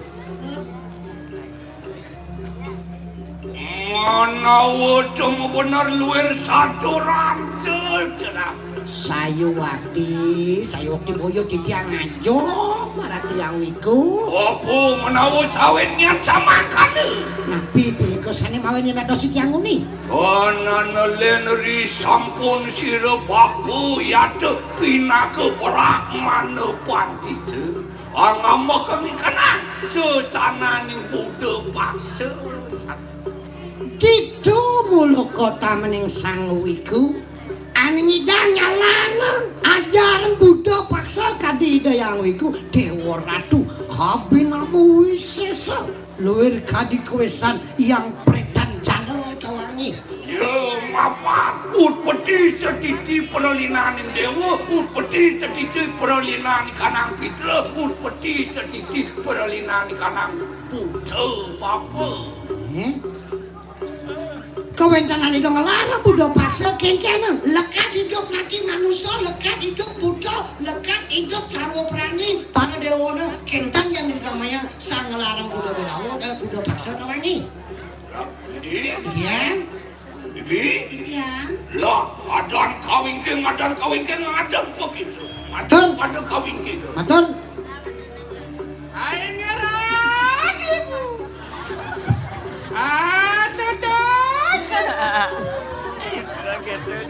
Manawa cuma bener luwir saturan cedera. Sayuwakti, sayuwakti boya titiang aja marang Hyang Wiku. Apa menawa sawit nyan samangkana? Napi punika sane mawen yen dados titiang nguni? Anana len ri sampun sira bapu yata pinaka brahmana pandita. Angambaka ngikanang sesananing Buddha paksa. Ditu mula kotamening Sang Wiku, ane nyidang nyalana ajaran Buddha paksa kadi Ida Hyang Wiku, Dewa Ratu, abhinama wisesa, luwir kadi kawisan Hyang Pretan Jala Tawangi. Ya, mapan, utpeti setiti pralinaning dewa, utpeti setiti pralinaning kanang pitra, utpeti setiti pralinaning kanang putra, Bapa. Eh? Kawéntenan Ida nglarang Buddha paksa, kénkén lekad idup mati manusa, lekad idup Buddha, lekad idup sarwa prani, para déwana, kénten yén digamaya sang nglarang Buddha Birawa, eh, Buddha paksa nawangi. Bibi? Iya. Bibi? Iya. Lah, adan kawingking, adan kawingking, adan begitu. Matur. Adan pada kawingking. Matur. Aing ngerang ibu. Ada dong.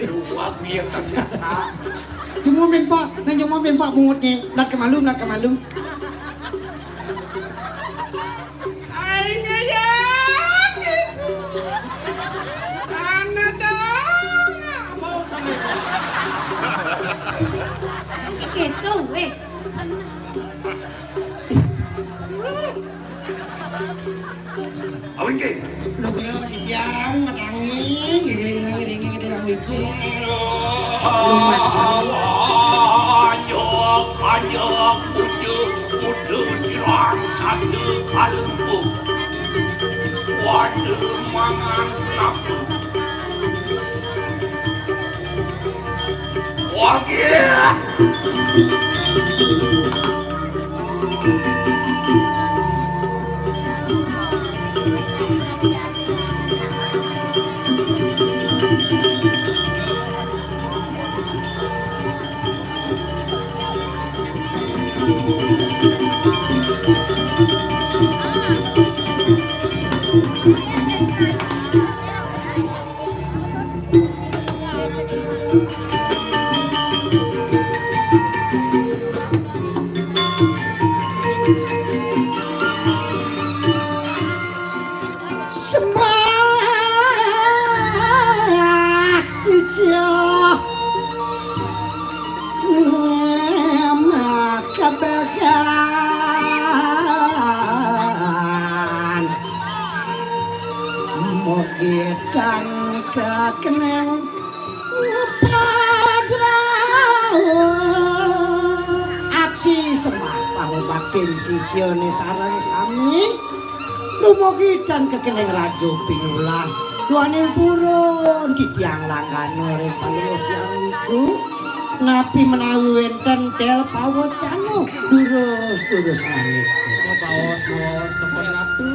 Dua biar ternyata. Jemumin, Pak. Nah, jemumin, Pak, bungutnya. Nat kemalu, nat kemalu. Aing ngerang ibu. Ada dong. Mau kami. Gitu, weh. Awing ke. Nugra titiang madangi, ngiring, ngiring, ngiring, ngiring, iku. Lumaksana. Anyok, anyok, ujuk, ujuk, jirang, satu, kalempung. Waduh, mangan, napu. Wagih. Sembah sija makabehan. Mugi tan kekeneng padrawa. Aksi sembah pangubaktin sisiane sareng sami. Dumugi tan kekeneng raja pinulah. Duaning purun titiang langgana ring palungguh tiang niku. Napi menawi wenten tel pawecana durus-durus malih. Mabaos-baos sampun ratu.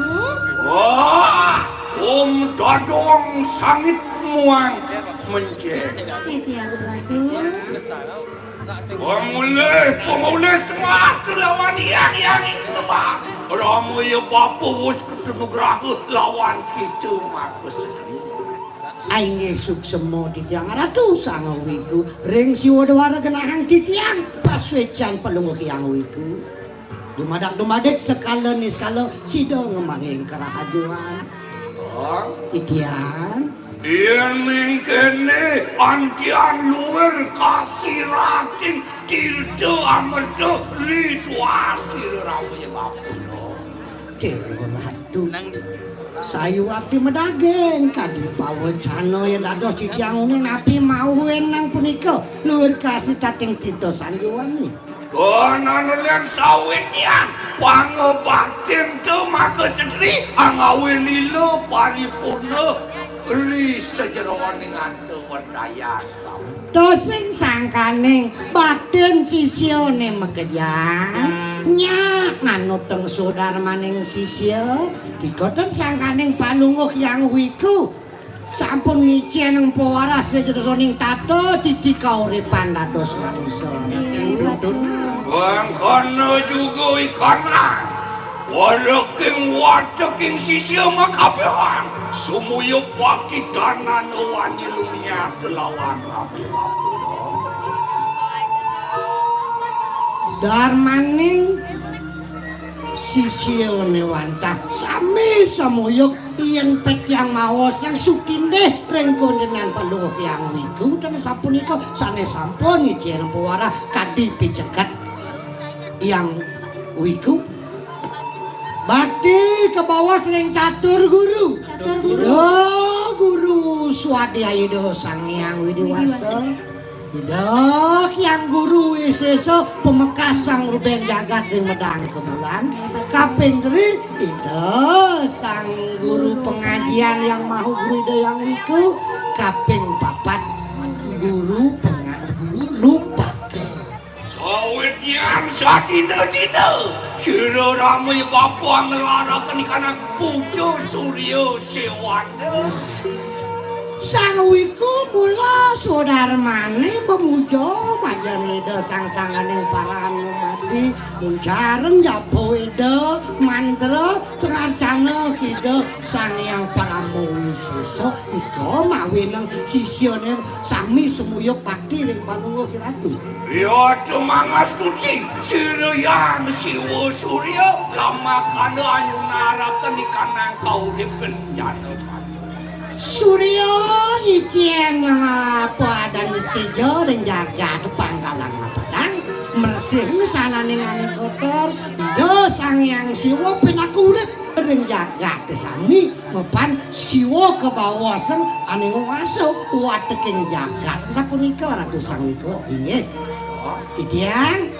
Wah, Om Dadong Sangit muang menceng. Titiang ratu. Pemulih, pemulih sembah kelawan yang, yang sembah. Rama ya bapa wus ketu nugraha lawan kita maka sedih. Inggih suksema titiang Ratu Sang Wiku, ring siwa dwara genahang titiang pasuecan palungguh Hyang Wiku. Dumadak-dumadik sekala niskala sida ngemanging kerahajuan. Oh. Titiang. Yen mengkene antian luir kasirating tirta amerta rituasi rawaya bapuna. Dewa Ratu. Sayuwakti madaging kadi pawecana yen dados titiang uning napi mawinang punika luwir kasitating tita sanjawani. Ananelian sawitnya pangabaktin te maka sedri angawi lila paripurna ri sajeroning anta wedayan. Tosing sangkaning baktin sisiane makejang, nyak nganuteng sudarmaning sisia, dikoten sangkaning palungguh Hyang Wiku. Sampun ngicen pawaras sajeroning tata titi kauripan dados manusa. Mangkana juga ikanan. Walaking wateking sisia makabehang. Sumuya pakidanan wani lumiat lawan rabi. Darmaning sisiane wantah sami samuyuk yen pet yang maos yang sutindih ring kondenan palungguh Hyang Wiku, ten sapunika sane sampun ngicen pawarah kadi piceget Hyang Wiku. Bakti kabaos ring catur guru. Catur guru. Ida guru swadhyaya Ida Sang Hyang Widi Wasa. Ida Hyang Guru Wisésa, pamekas Sang Rubén Jagat ring Medang Kebulan. Kaping telu, Ida Sang Guru Pangajian Hyang Maha Guru Ida Hyang Wiku. Kaping papat, Guru Penga-, Guru Rumpaka. Sawitnya sadina-dina, sira rama bapa nglaraken kanang puja surya séwanda. Sang Wiku mula swadarmané mamuja majeng Ida Sang Sangganing Parahan Mumadi, sareng japa Wéda, mantra, pangarcana Ida Sang Hyang Parama Wisésa, nika mawinan sisyané sami sumuyup bakti ring Palungguh Ratu. Ya, tumangastuti, sira Hyang Siwa Surya, lamakana anyunaraken ikanang kauripan jana. Surya nyicen, ah, padan teja ring jagat pangkalan mapadang, mresih sananing ané kotor, Ida Sang Hyang Siwa pinaka urip ring jagat sami, mapan Siwa kabawasang ané nguasa wateking jagat. Sapunika Ratu Sang Wiku, inggih. Titiang.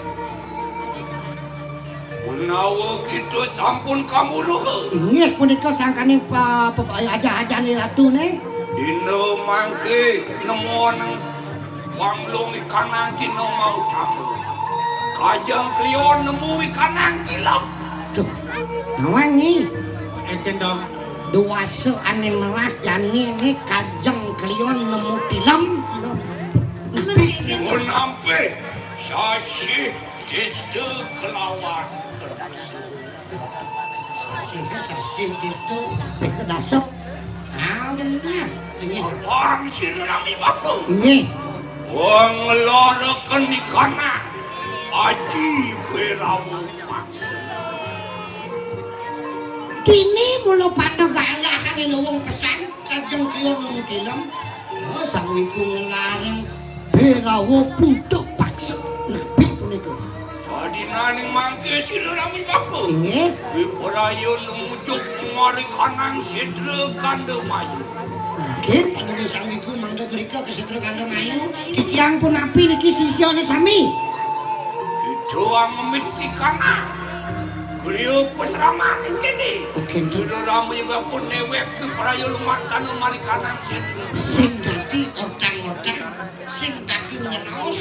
Menawa kita sampun kamuruha. Inggih punika sangkaning pa-, pa-, ajah-ajahané ratuné. Dina mangké nemoang wanglung ikanang dina mautama. Kajeng Kliwon nemu ikanang tilem. Duh, nawang nyi. Énten dong. Dewasa ané melah jani né Kajeng Kliwon nemu tilem. Napi? Pun nampé sasih Dista kelawan kedasa. Sasih, sasih dista kedasa. Ah, bener. Inggih. Abang sira nami bapa. Inggih. Wong nglaraken ikanang Aji Berawa Paksa. Dini mula panda galahane luwung pesan, Kajeng Kliwon nemu tilem. Oh, Sang Wiku nglarang Berawa Buta Paksa. Napi punika? Sadinaning mangke sira nami bapa. Inggih. Wipraya numujuk marikanang Setra Gandamayu. Mangkin panuwun Sang Wiku mangda mrika ka Setra Gandamayu. Titiang punapi niki sisyane sami? Kita ngemit ikanang. Griya pasraman ing kene. Oh, kenten. Sira rama bapa newek wipraya lumaksana marikanang Setra. Sing dadi otang-otang, sing dadi ngraos.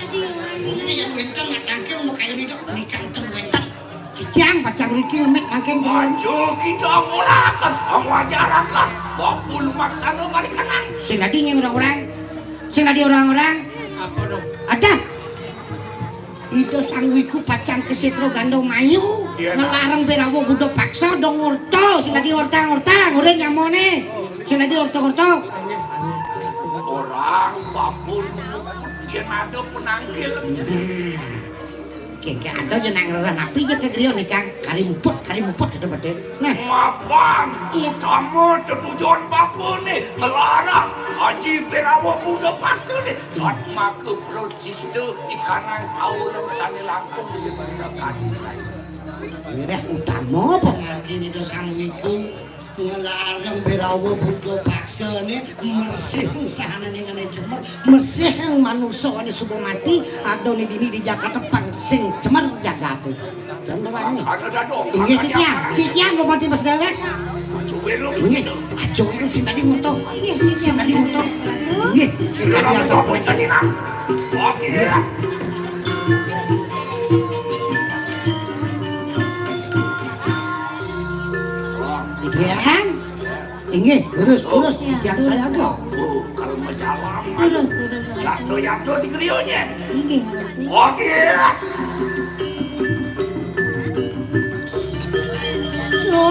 Yen wenten matangkir makayun ida, nika ten wenten. Titiang pacang riki ngemit mangkin. Aja kita ngulaken, ngajaraken. Bapa lumaksana marikanang. Sing dadi nyen orang-orang. Sing dadi orang-orang. Apa dong? Ada. Ida Sang Wiku pacang ka Setra Gandamayu, iya, nglarang Berawa Buta Paksa, dong orta, sing dadi orta-orta, ora nyamane. Sing dadi orta-orta. Orang bapa nukut yen ada penanggil. Nah. Kengke ada jenang rerah napi je ke griya nika, kari muput, kari muput kita betul. Nah. Mapan utama tetujon bapa ne, nglarang Aji Berawa Buta Paksa ne. Jan maka Sida ikanang kauleng sane langkung dipunekani. Wireh utama pangargin Ida Sang Wiku, nglarang Berawa Buta Paksane mresih sahanane ngene cemer, mresih manusa ane suba mati, adone dini di Jakarta pang sing cemer jagate. Inggih, titiang. Titiang, Bupati Mas Dewek. Inggih, aja ngilu sing tadi ngoto. Sing tadi ngoto. Inggih. Sing tadi asal. Inggih. Titiang. Inggih, lurus, lurus, titiang sayaga. Oh, kalau mau jalan, lurus, lurus. Yado, yado di griyonya. Inggih. Oke. Sang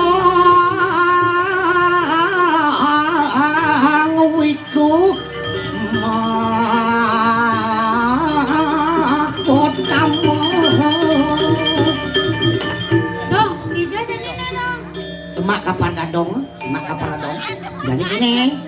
Wiku mahkotamu. Dong, ija jadinya dong. Demak kapan dadong? Maka para dong. Jadi kene,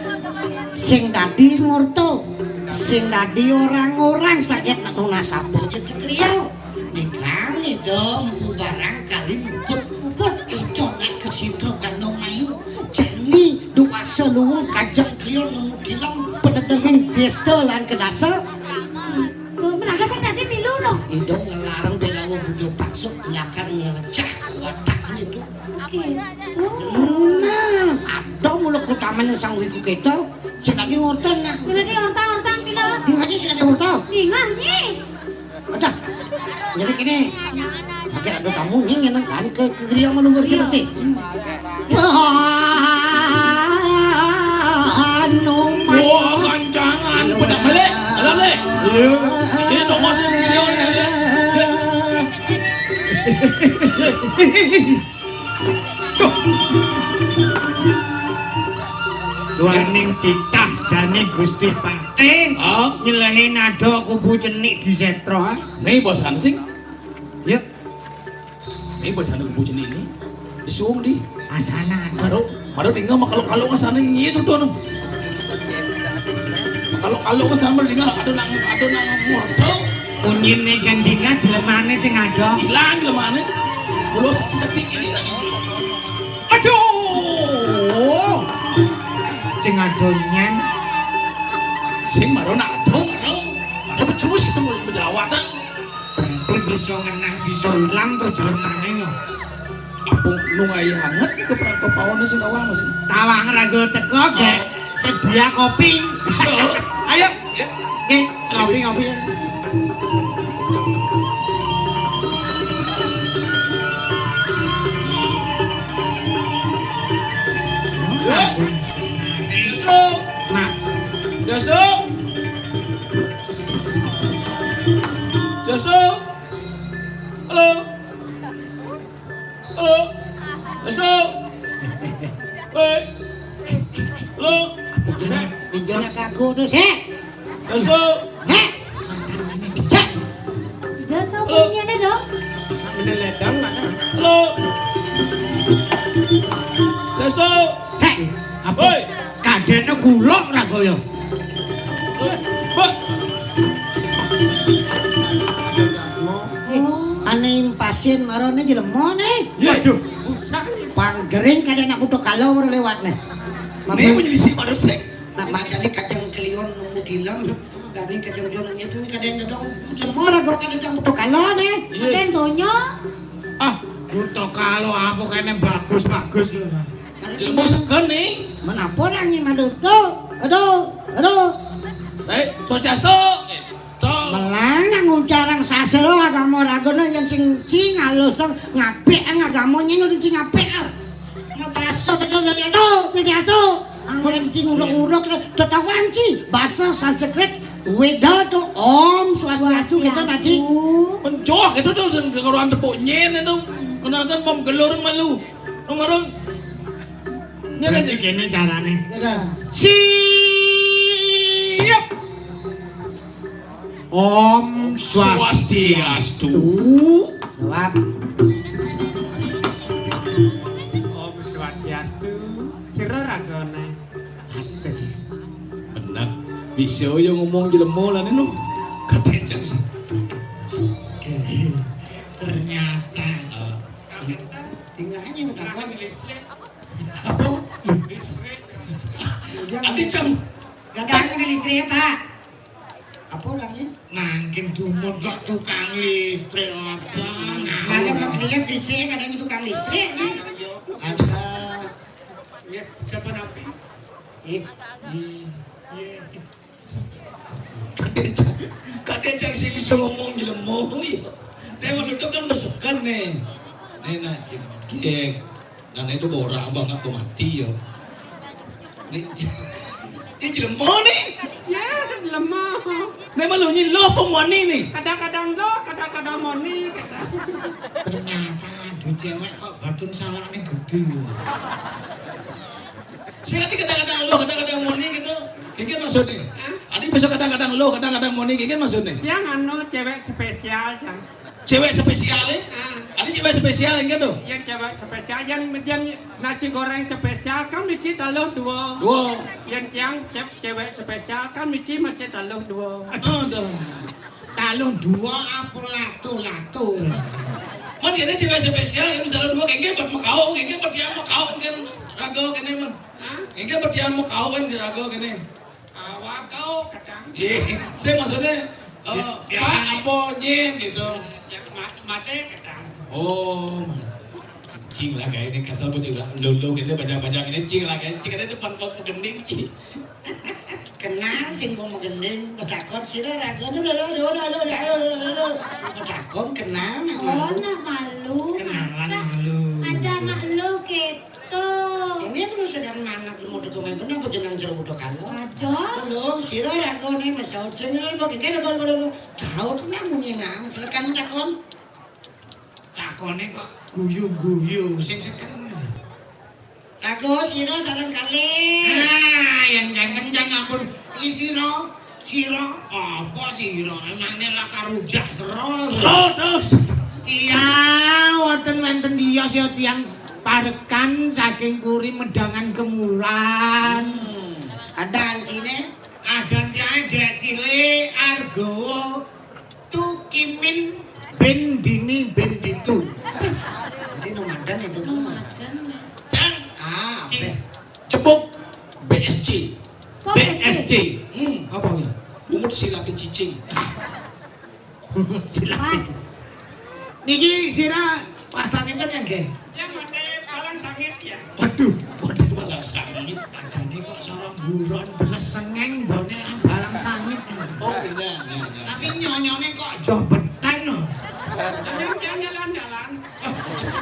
sing dadi ngorta, sing dadi orang-orang saget nunas apa je ketriya. Nikang ida mpu barang kali muput-muput ida nak kesitra kandung ayu. Jani duasa luwung kajeng kriya nemu kilem penedenging desta lan kedasa. Bakso nyakar ngelecah watak itu. Gitu. Nah, ada mula utamane sang wiku keto, sing tadi ngorton nah. Sing tadi ngorton-ngorton pila? Dingah aja sing ada ngorton. Dingah, Nyi. Udah. Jadi gini, lagi ada tamu nih yang kan ke ke griya mau nomor sih. Anu, wah, kancangan, pedak balik. Alam, Le. Iya. Ini toko sih, video ini, Le. Duh. Duaning titah dane Gusti Patih. Ah? Nyelehi nado kubu cenik di Setra. Nih, bosan sih. Ya. Nih, bosan kubu cenik ini. Disuung di. Asana. Baru, baru tinggal mah kalau-kalau ke sana gitu tuh, anu. Kalau-kalau ke sana tinggal ada nang, ada nang ngorto. Unyine gendingan jelemane sing ada. Hilang jelemane. Mulo sedikit ini lagi. Aduh. Sing adonyan. Sing maro nak adong, maro. Maro becus ketemu menjerawatan. Bangkul bisa ngenah, bisa ilang to jelemane lho. Apa nungai hangat ke pra-, ke paone sing tawang, Mas? Tawang ra nggo teko, Gek. Sedia kopi. Bisa. Ayo. Ya. Nggih, ngopi, ngopi. Ya. Justru. Nah. Justru. Justru. Halo. Halo. Restu. Woi. Halo. Pinjolnya kaku tuh, sih. Restu. Heh. Jatuh punyanya dong. Ini ledang mana? Halo. Restu. Heh. Apa? Woi. Kadene gulok ra kaya. Mbak. Ane pasien marane jelema ne. Iya. Waduh. Panggering kadang nak mutu kala ora lewat ne. Ini punya isi pada sing. Nak makane kadang kelion nunggu dilam. Kadang kadang kelion nyetu kadang kadang jelema ra kok kadang mutu kala ne. Iya. Kadang donya. Ah, mutu kala apa kene bagus-bagus lho. Ilmu segen nih. Menapa nang nyi manut? Aduh, aduh, aduh. Eh, Swastiastu. Tuh. Melang nang ngucarang sastra agama ragana yen sing cing alus ngapik agama nyen udah cing apik. Basa betul dari itu, dari itu. Anggur cing uruk-uruk ketahuan ki. Basa Sanskrit Weda tuh Om Swastiastu gitu tadi. Menjoh gitu tuh sing keruan tepuk nyen itu. Kenakan mom gelur malu. Nomor. Nyana aja. Berarti kene carane. Dadah. Siap. Om Swastiastu. Swastiastu. Jawab. Om Swastiastu. Sira ragane. Bener. Bisa ya ngomong jelema lane no. Kadek jam sih. Ternyata. Tinggalnya udah kan listrik. Apa? Listrik. Ati jam. Gak ada listrik, Pak. Apa orangnya? Nangkin dumun kok tukang listrik apa? Ada mau lihat listrik, ada yang tukang listrik nih. Ada. Ya, siapa napi? Eh, iya. Iya. Kadang, kadang sing bisa ngomong jelema ya. Nek ngono itu kan besukan nih. Nek nak kiek. Nah, nek itu ora banget tuh mati ya. Nek, ini jelema nih. Ya, lemah. Nek malu nyi lo apa moni nih? Kadang-kadang lo, kadang-kadang moni. Ternyata ada cewek kok batin salahnya gede. Sing ati kadang-kadang lo, kadang-kadang moni gitu. Iki maksudnya. Hah? Ati bisa kadang-kadang lo, kadang-kadang moni iki maksudnya. Yang anu cewek spesial, Cang. Cewek spesial, eh? Ah. Ati cewek spesial gitu. Yang cewek spesial, yang, yang nasi goreng spesial kan mesti taluh dua. Dua. Yang yang ce-, cewek spesial kan mesti masih taluh dua. Aduh. Taluh dua apa lato-lato? Mon kene cewek spesial, misalnya dua kengke buat mekau, kengke buat dia mekau, kengke raga kene, Mon. Hah? Kengke buat dia mekau kan raga kene. Awak kau kadang. Iya, saya maksudnya, eh, ya, biasa. Pak, apa, nyin, gitu. Ya, Mate ketang. Oh, cing lah kayak ini kasar, cing lah. Lulu gitu, banyak-banyak ini, cing lah kayak, cing ada depan kok gending, cing. Kenal sing mau magending, matakon sira raga tuh, lho, lho, lho, lho, lho, lho, lho, lho. Matakon kenal, nak malu. Oh, nak malu. Kenalan malu. Aja malu gitu. Ini aku sedang manak mau dukung bener, aku jenang jero butuh kalau. Aja. Lho, sira raga nih, Mas Saud, sing lho, kok iki lho, lho, lho. Tahu tuh nak munyi nang, silakan takon. Takone kok guyu-guyu, sing seken ngono. Raga sira sareng kalih. Ah, yang jangan jangan ampun. Iki sira, sira, apa sira? Emangnya lah karujak sero. Sero terus. Iya, wonten wonten dia sih tiang parekan saking puri medangan kemulan. Hmm. Ada ancine? Ada ancine, dek cilik, argawa. Tukimin ben dini ben ditu. Ini nomadan itu. Nomadan. Cang. Ah, Cing. Cepuk B S C. Oh, B S C. B S C. Hmm. Apa ini? Bungut sila kecicing. Ah. Bungut sila. Pas. Niki sira pas lagi kan nggih. Yang mate palang sangit ya. Waduh, waduh, palang sangit. Adane kok sarang buron beles sengeng bone palang sangit. Oh, iya, iya, iya. Tapi nyonyone kok jobetan lho. Yang jalan-jalan.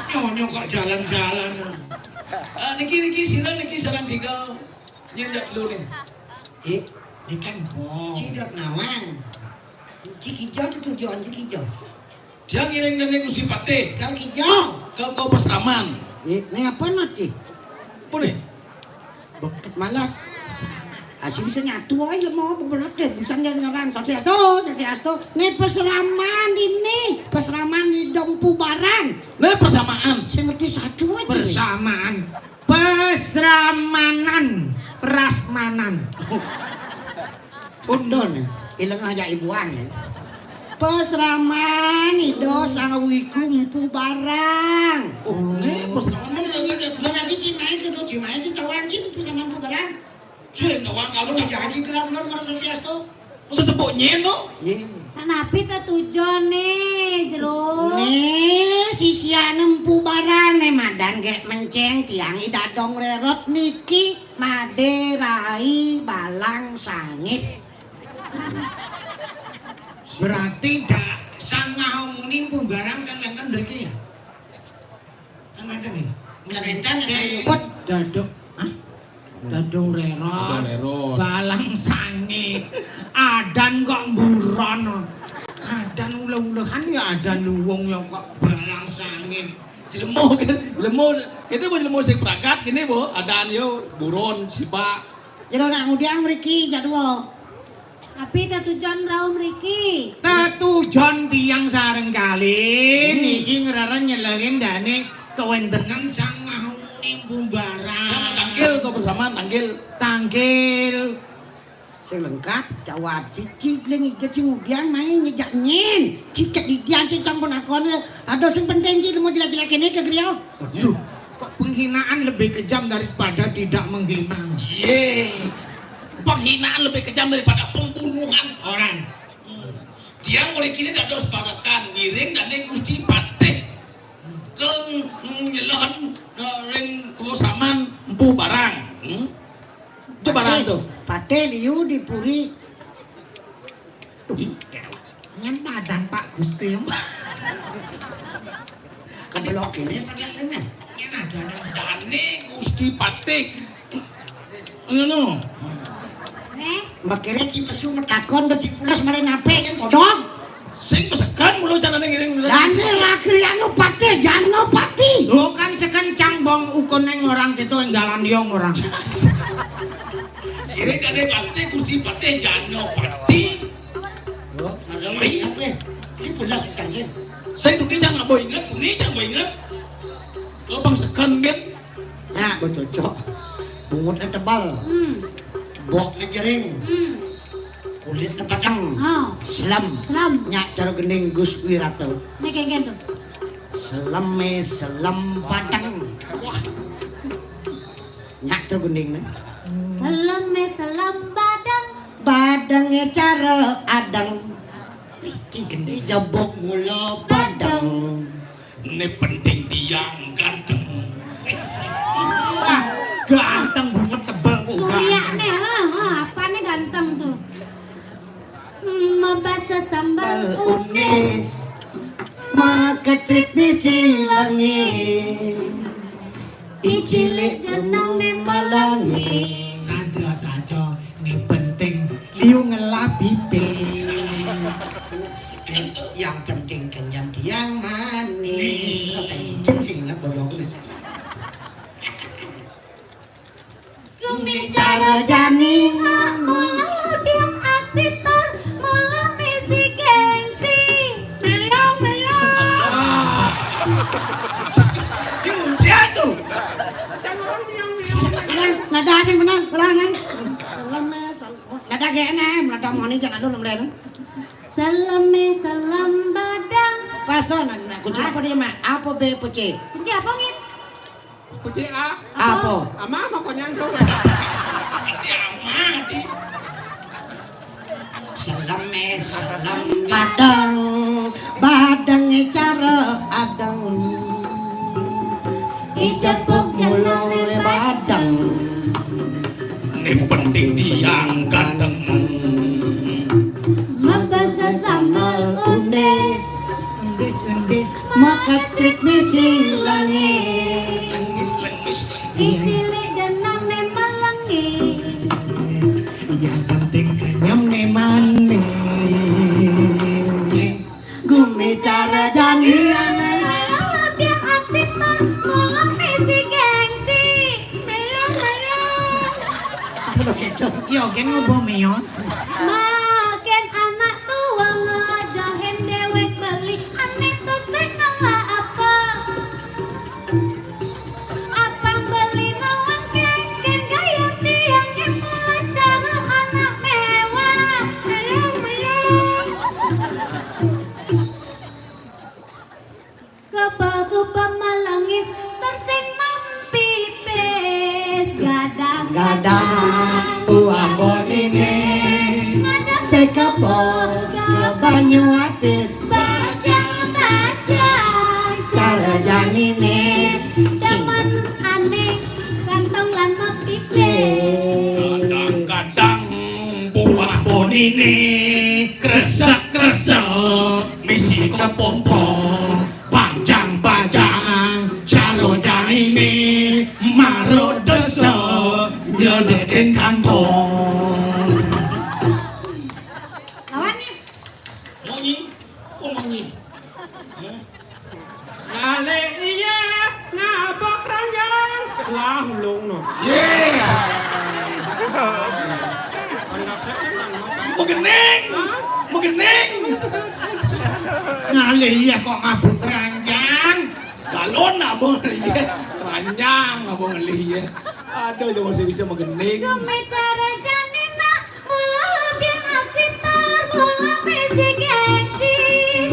Nyonyo kok jalan-jalan. Ah, niki, niki sira niki sarang dika. Nyendak dulu nih. Eh, ini kan bong. Cidok nawang. Cikijo tuh tujuan Cikijo. Dia ngiring nene Gusti Patih. Kal Kijo. Ke, ke Pesaman. Eh, ini apa nanti? Apa nih? Beket malas. Asli bisa nyatu aja mau beberat deh. Bisa nggak ngerang. Satu asto, satu asto. Nih peseraman ini. Peseraman di Dompu Barang. Nih persamaan. Saya ngerti satu aja. Nih. Persamaan. Pesramanan, prasmanan. Udon, ileng aja ibuan. Pesraman ido sangawiku empu barang. Oh, nek pesraman kan ada. Berarti cimai kudu cimai di tawang cim pesraman empu barang. Cing, tawang kalau janji kelar kelar merasa sias tuh. Setepuk nyen, no? Iya. Napi tetujone, Jero? Nih, sisian empu barang nih madan gek menceng tiang idadong rerot niki made rai balang sangit. Berarti dak sangah muni empu barang kan wonten mriki ya? Kan wonten nggih. Wonten yang nyebut dadong. Hah? Dadong rerot. Dadong rerot. Balang sangit. Adan kok mburon. Adan uleh-ulehan ya adan luwung ya kok balang sangit. Jelemo kan, jelemo. Kita mau jelemo sing prakat kene, Bu. Adan yo buron, sibak. Jero nak ngudiang mriki jadwal. Napi tetujon rauh mriki? Tetujon tiang sareng kalih niki ngrereh nyelengin dane kawentenan sang mahuni bumbara. Ya, tangkil to, Pesaman, tangkil. Tangkil. Sing lengkap, jawab cici, ling ijo cing udian main nyejak nyen. Ciket didian cing campur akon. Aduh, sing penting cing mau jelek-jelek ini ke griya. Waduh, kok penghinaan lebih kejam daripada tidak menghina? Ye. Penghinaan lebih kejam daripada pembunuhan orang. Hmm. Dia mulai kini dados parekan ngiring dane Gusti Patih. Keng, mm, nyelehen, eh, ring kusaman empu barang. Hmm? Itu barang Patih, tuh. Patih liu di puri. Tuh. Ih. Nyen madan Pak Gusti. Kedelok ini pakai ini. Nyen ada dane Gusti Patih. Ngono. Neh. Makire ki pesu metakon ke cipulas mare nape kan kodok. Sing pesekan mulo canane ngiring. Dane lakri anu pati, jano pati. Lho kan sekencang bong ukun neng orang kita yang jalan diong orang. Kire dane pati, Gusti Patih, jano pati. Lho, magang lihat nih. Ki pulas sing sing. Saya duni jangan mau inget, duni jangan mau inget. Lo bang sekan kan? Nah, bococok. Bungutnya tebal. Hmm. Boknya jering. Hmm. Kulitnya padang. Oh. Selam. Selam. Nyak cara gending Gus Wirata. Ini kayak gitu. Seleme selem padang. Wah. Nyak cara gending nih. Seleme selem badang. Badange cara adang. Ih, Dijebuk mula badeng. Ini penting tiang ganteng. Wah, ganteng banget, tebel kok. Surya ganteng. Nih, ha, ha, apane ganteng tuh? Hmm, mabasa sambal unis. Makecrik misi langit. Icilik jenenge Malangi. Saja-saja, ning penting liu ngelah pipis. Yang penting kenyang tiang manis. Kok kayak cincin sih, nggak bodoh. Gumi cara jani, mula dia aksi tor, mula misi gengsi. Meyong, meyong. Dia tuh. Nada sing menang, ulang, Nang. Seleme, sel-, nada gene, nada moni jangan dulu, Mlen. Seleme, selem badang. Pas tuh, nah, nah, kunci apa dia, Mak? Apa B, apa C? Kunci apa, Ngit? Kunci A. Apa? Ama, ama konyang tuh. Dia ama, di. Seleme, selem badang, badang cara adang. Dijebuk mula badang. Ini penting tiang ganteng. Mabasa sambal unis. Undis, undis. Makecrik misi langit. Lengis, lengis, lengis. Icilik jenenge Malangi. Yang penting kenyang nih manis. Gumi cara jani. Dia aksi tor, mula misi gengsi. Meyong, meyong. Apa lo gitu? Yo, gen ngobo meyong. Makin anak tua ngajahin dewek beli, ane tuh sing ngelah apa? Abang beli nawang kengken gaya tiang yang belajar anak mewah. Meyong, meyong. Kepal supa malengis tersing mampipis gadang-gadang buah bonine ngadep ke kebon ke banyu atis bajang-bajang cara janine demen aneh kantong lan mampipis. Kadang-kadang buah bonine kresek-kresek misi kepompong bajang-bajang caro janine maro desa nyedekin kantong. Lawan nih. Monyi. Oh, monyi. Hah? Kali iya ngabok ranjang. Lah, ulung no. Ye. Megening. Hah? Megening. Ngalih iya kok ngabuk ranjang. Galon abang ngalih iya. Ranjang abang ngalih iya. Aduh, coba sih bisa megening. Gumi cara janina, mula lebih naksir, mula misi gengsi.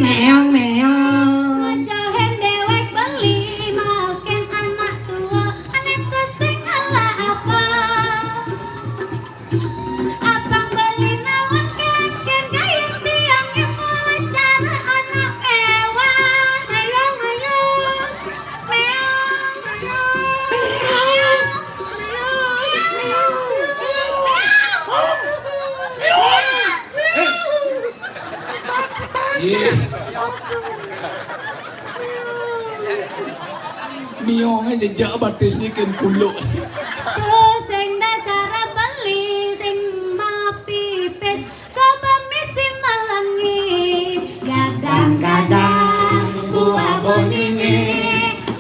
Meong, meong. Ngajahin dewek beli, makin anak tua, anak tuh sing ngelah apa? Abang beli nawang kengken gaya tiang yang mula cara anak mewah. Meong, meong. Meong, meong. Meong. Iya. Miongnya jejak batisnya ken kuluk. Tuh sing dah cara beli sing mapipis ke pemisi malengis. Gadang-gadang buah bonine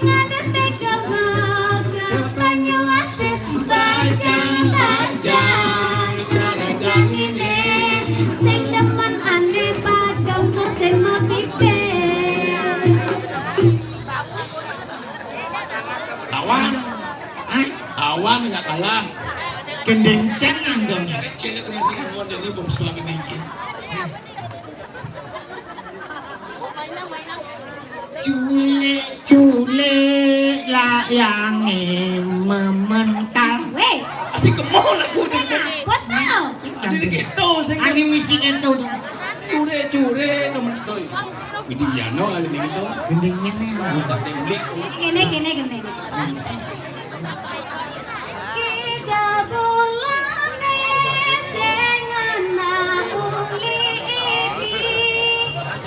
ngadep ke mega banyu atis bajang-bajang cara janine sing demen aneh padang sing mapipis. Lawan. Hah? Lawan nggak kalah. Gending cengang dong. Cek nasi semua jadi bos suami meja. Culik-culik layange memental. Weh. Aji kemo nak kudu. Apa tau? Adi gitu sing. Adi misi gitu dong. Curik-curik temen. Widiana lah gini gitu. Gendingnya nih. Udah deh, ini. Gini, gini, gini. Kita bulan sing ana uli iki,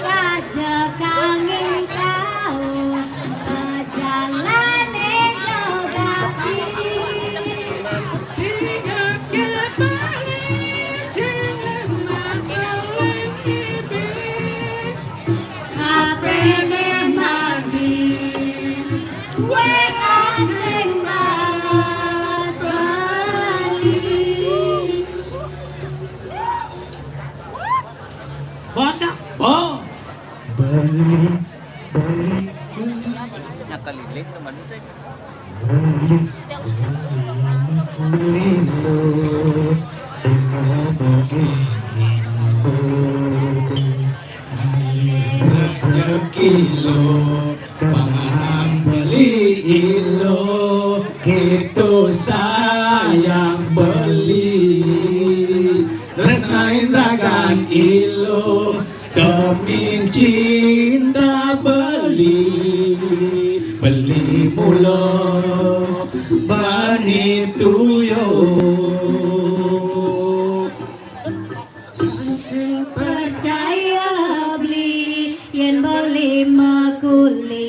raja kanging tau pajalane jogati. Tiga kepala sing ana uli iki. Apene mandi, weh asing balas bali. Botak. Oh. Beli, beli. Nyakaliling teman saya. Beli, beli, beli, sing bagi. Rezeki lo, pangan beli ilo, itu sayang beli. Resnain ragan ilo, demi cinta beli. Beli mulo, bani tuyo. Sing percaya beli, yen beli mekuli,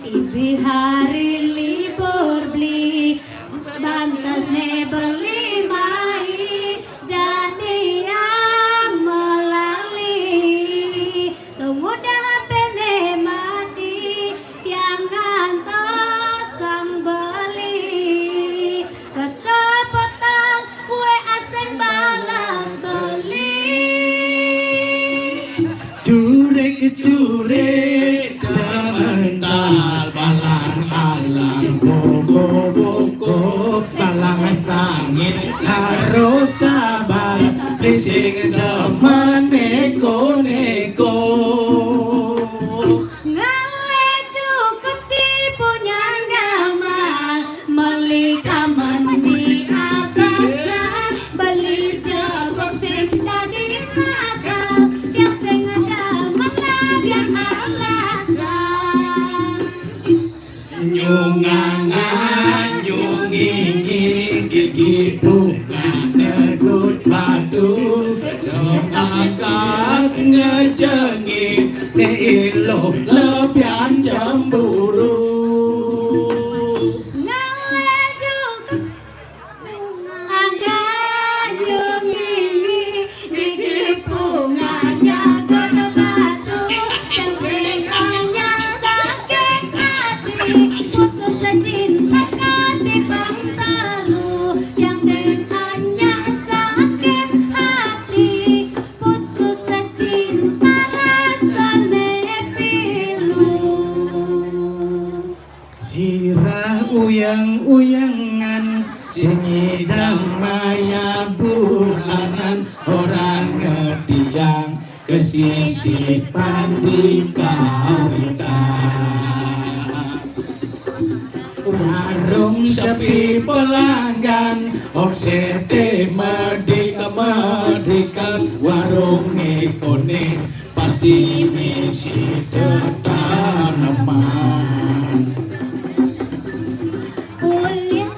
ibi hari libur beli, bantas ne beli mai, jadi yang melali. Tunggu dah H P ne mati, yang ngantos sang beli. Kekepetang kue asing balas beli. Curik-curik semental balang alang boko-boko balang sangit harus sabar. Lising demen neko-neko. Ngaleju ketipu nyang gamal, meli kamen di atasan, beli jebak sing dadi magang, yang sing ada menang yang alasan. Nyunganga, nyungingi, gigi bunga, negut batu, akak ngejengi, te ilo lebihan cemburu. Ngaleju ke Angkat nyungingi, gigi bunga jago batu, yang sing anyar sakit hati, putus cinta kati pangtalu, yang sing anyar sakit hati, putus cinta rasane pilu. Sirah uyang-uyangan, sing ngidang maya bulanan, orang ngediang ke sisi pandika wita. Warung sepi pelanggan, omsete medik-medikan, warung ngikone pasti misi tetaneman. Ulian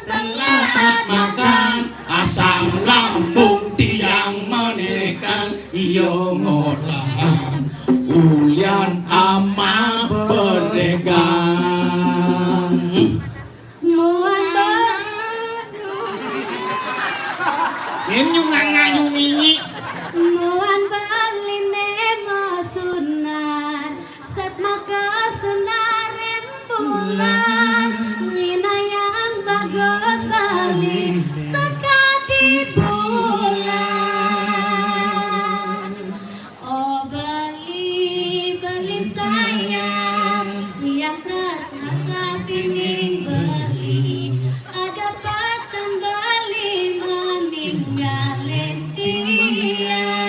telat makan, asam lambung tiang menekan, iyo ngolahan ulian ama beregang. Muan ba-, Yen nyunganga nyungingi. Muan baline mesunan, set maka sunan rembulan, nyinayang bagus bali sekadi bulan. Oh beli, beli sayang, yang tresna kapining beli, ada pesan beli meninggalin tiang.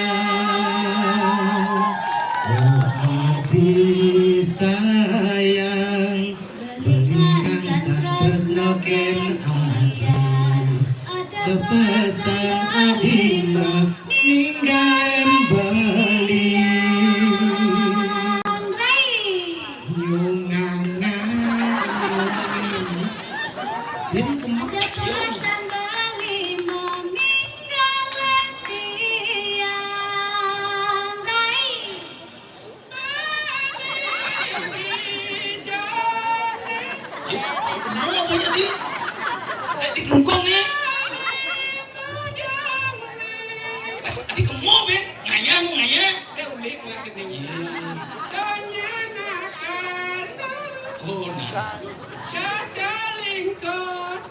Oh adi sayang, beli kan san tresna ken ada, ada pesan adi meninggalin beli. Jajalingkot.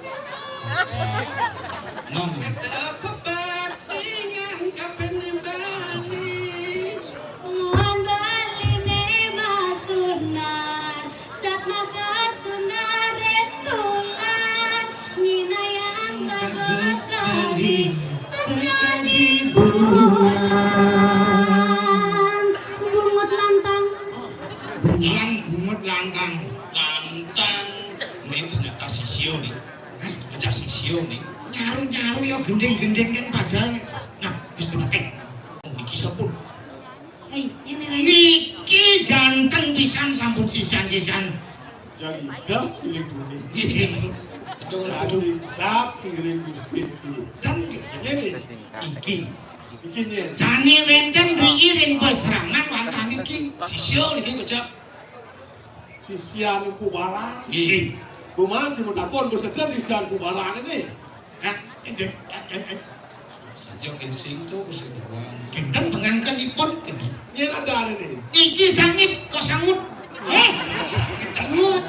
Mang. Ada bebatingan kapan dibalik. Muan baline masunar, sat maka sunaren bulan, nyinayang babas kali sekali bulan. Bungut lantang. Bulan bungut lantang. Lantang. Ini ternyata sisio nih. Hah? Aja sisio nih. Nyaru-nyaru ya gending-gending kan padahal. Nah, Gusti Pakai. Niki sampun. Hei, ini lagi. Niki janten pisan sampun sisan-sisan. Jalidah pilih bumi. Nggih. Betul. Jalidah pilih Gusti. Dan ini. Iki. Iki nih. Sane wenten riki ring Basrangan wantah niki. Sisio niki kocap. Sisian Pubarang. Nggih. Kumaha sing takon beseger sisian Pubarang ini? Hah? Enten, enten, enten. Saja ken sing to sing doang. Enten pengangkenipun kedi. Yen ada ini. Iki sangit kok sangut. Eh, sangit kok sangut.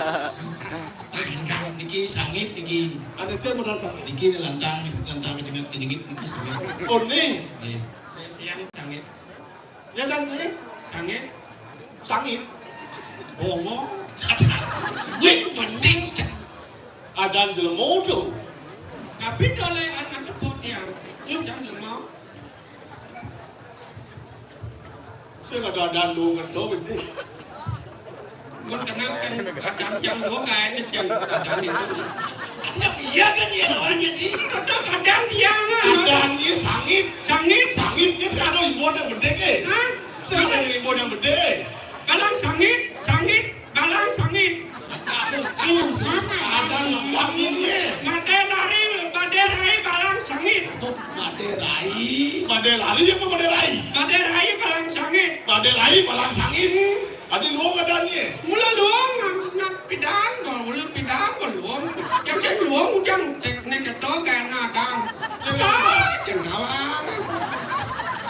Singkat niki sangit niki. Ada teh modal sangit. Niki lantang niki lantang jengat jengat niki sangit. Oh, nih. Nggih. Tiang sangit. Ya kan sih? Sangit. Sangit. Bongo. Wih, mending. Adan jelema to. Tapi kalau anak tepuk tiang, adan jelema. Saya kata adan lu ngedo ini. Mun kenal kan kadang tiang dua kae tiang kadang itu. Iya kan ya lawannya di. Kadang tiang. Adan ini sangit. Sangit. Sangit ini sing ada ibu yang gede ke. Hah? Sing ada ibu yang gede. Balang sangit, sangit, balang sangit. Aduh, sama. Adan lengkap ini. Badhe lari, badhe rai balang sangit. Badhe rai. Badhe lari apa badhe rai? Badhe rai balang sangit. Badhe rai balang sangit. Adi luwung adanye. Mula luwung nang, nang pidan, kok mula pidan kok luwung. Yang sing luwung ujang tek nek keto kena adang. Ah, cendawang.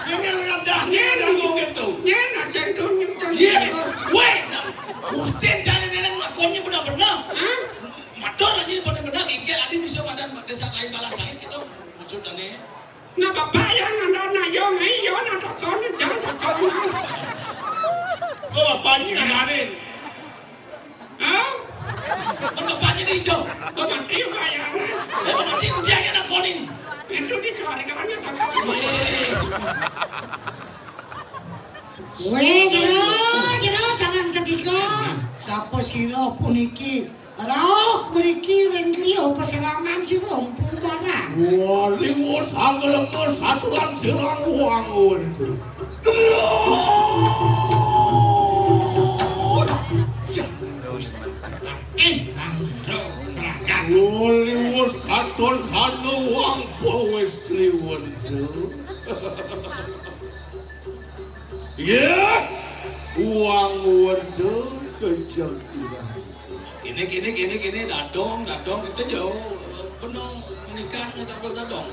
Yang yang adanye luwung itu. Nyen nak sing tu nyem. Iya. Weh, Gusti jane nenek makonnya benar-benar. Hah? Matur aja benar-benar inggil adi bisa madan desa lain balas lain gitu. Maksudnya. Nah, bapak yang ada nayong, ayo, nah, tokon, jangan tokon. Oh, bapaknya ngadain. Hah? Oh, bapaknya di hijau. Oh, mati, Pak, ya. Oh, mati, dia yang nakonin. Itu di suara kawannya, Pak. Weh, jero, jero, salam ketika. Sapa sira puniki? Rauh mriki ring griya pasraman sira Empu Barang. Wali wus anggelengke saturan sirang wang itu. Eh, Bang Ro, Ragan. Wali wus katon sana wang pawis liwon. Ya, wang werda kejeng irah. Kene, kene, kene, kene, dadong, dadong, kita jauh. Penuh menikah, dadong, dadong.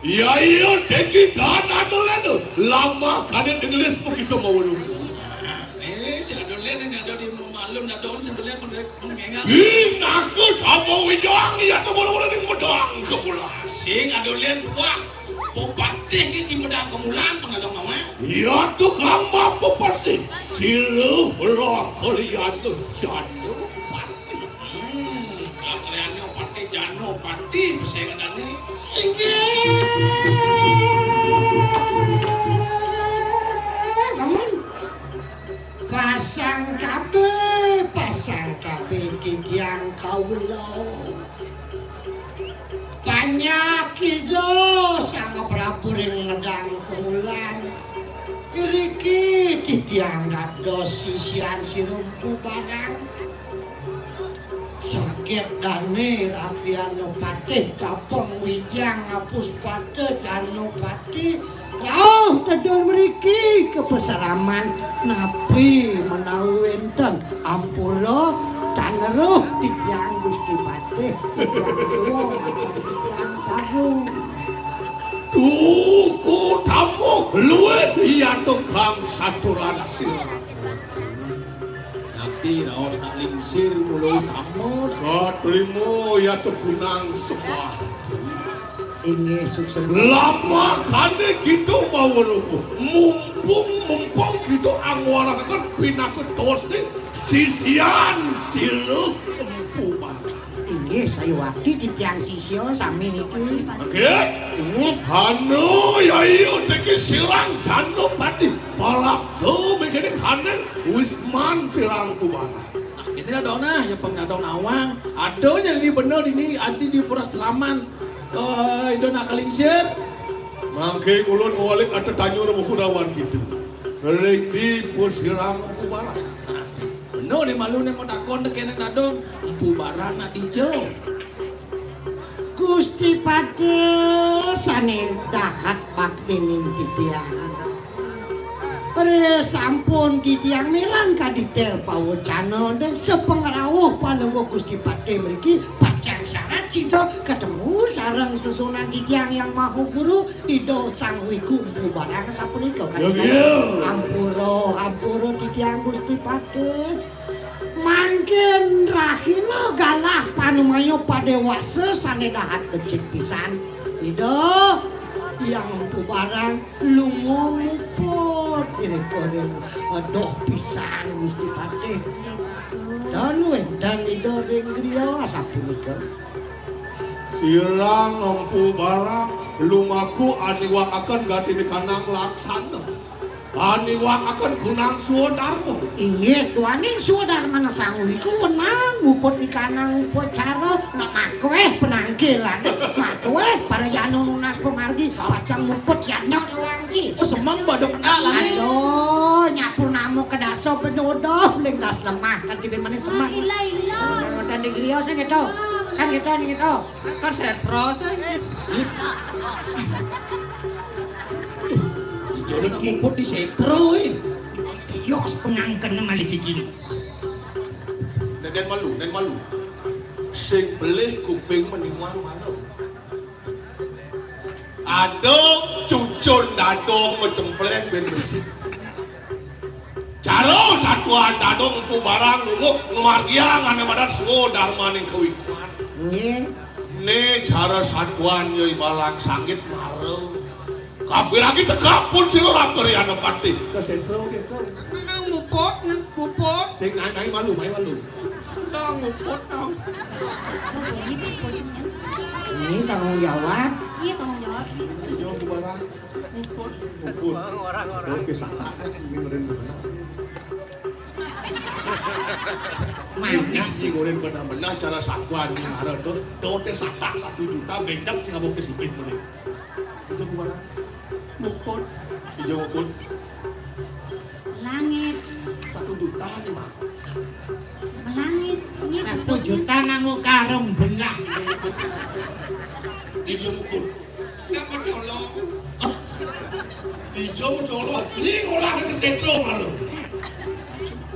Ya, iya, deki, dadong, dadong. Lama kane dengelis begitu mau nunggu. Nah, ini si Adolen ini ada di malem, dadong, sebelah menengah. Ih, takut, apa wijang, iya, tuh, boleh-boleh, ning medang, kemulan. Sing, Adolen, wah. Bupati iki medang kemulan pengadong mama. Iya tukang bupati. Siluh roh kalian tuh jano pati. Hmm, kalian pati jano pati pesenganane. Singgih. Bangun. Pasang kabeh, pasang kabeh titiang kawula. Panyak ida Sang Prabu ring medang kemulan. Iriki titiang dados sisian sirumpu barang. Saged dane rakyana patih tapeng wijang apus pada danupati. Rauh tedun mriki ka pasraman napi menawi wenten ampura taneruh titiang Gusti Patih, titiang kula, titiang sagung. Tuku tamu luwih iya tukang saturan sira. Raos nak lingsir mula utama. Katrima ya tekunang sembah. Inggih, sukses. Lama kane kita maweruh. Mumpung, mumpung kita angwarahaken pinaka tosning sisian sila Empu Barang. Inggih, sayuwakti titiang sisia sami niki. Nggih. Inggih. Hanu yayu niki sirang Jandapati. Palabda mengkene kane Wisman sirang Empu Barang. Nah, kene dong nah, ya pang dong nawang. Aduh, jadi bener ini adi di Pura Selaman. Eh, Ida nak kalingsir. Mangke ulun walik ada tanya buku dawan gitu. Ring di Pura Sirang Empu Barang. Bener ni malu ni mau takon dek kene dadong. Empu Barang nak dija. Gusti Patih sane dahat bakti ning titiang. Re sampun titiang mireng kadi tel pawecana dek sepengrauh Palungguh Gusti Patih mriki pacang syarat sida ketemu sareng sesunan titiang yang maha guru Ida Sang Wiku Empu Barang sapunika kan. Ya, ya. Ampura, ampura titiang Gusti Patih. Mangkin rahina galah panumaya padewasa sane dahat becik pisan. Ida, Hyang Empu Barang lunga muput irika ring doh pisan Gusti Patih. Dan wenten Ida ring griya asapunika. Sirang Empu Barang lumaku aniwakaken gatine kanang laksana. Aniwakaken kunang swadarma. Inggih, duaning swadarmane sangu iku wenang muput ikanang upacara, nak makweh penangkilan, makweh para jano nunas pangargi, pacang muput yatna kawangki. Oh, semeng badhe kena lane. Aduh, nyapu namu kedasa benodoh, ling das lemah, kan tibe menit semeng. Ah, ila, ila. Dan di griya sing gitu. Kan gitu, ning gitu. Kan setra sing. Ijo muput di setra, eh. Tios pengangken malih siki. Den malu, den malu. Sing pelih kuping meniwang malu. Aduh, cucun dadong macempleng ben becik. Cara satuan dadong Empu Barang nunggu ngamargiang ane madan swadarmaning kawikuan. Nggih. Ne cara satuan nyoi balang sangit mara. Kabiragi tekap pun sira raka Riana Patih. Ka sentra kita. Nang muput, nang muput. Sing nai, nai malu, nai malu. Nang muput, nang. Ini tanggung jawab. Iya, tanggung jawab. Jawab barang. Muput. Muput. Oke, satak. Ini ngeren benar. Manis. Ini ngeren benar-benar cara sakuan ini mara tuh. Dote satak satu juta, bencap sing abok kesipit menit. Itu kumaha? Muput. Ijo muput. Langit. Satu juta nih, Mak. Langit. Ini satu juta nanggo karung belah. Ijo muput. Ngapa colong? Ijo colong. Ini orang ke setro malu.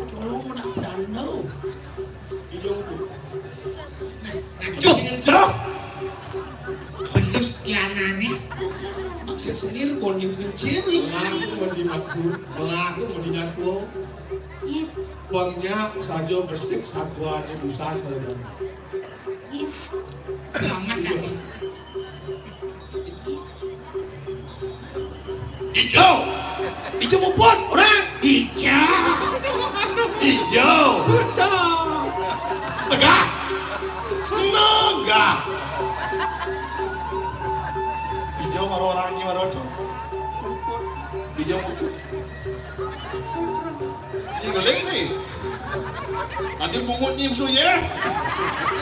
Colong nak pedano. Ijo muput. Nah, nah, cok. Cok. Belus tianane. Maksud sendiri, kon yang kecil. Belaku mau dimaku, belaku mau dinyatu. Iya. Uangnya saja bersik satuan urusan saudara. Iya. Selamat ya. Ijo. Ijo muput, orang. Ijo. Ijo. Betul. Megah. Megah. Ijo maro orang ini maro. Ijo muput. Ini ngeling nih. Nanti bungut nih besuye.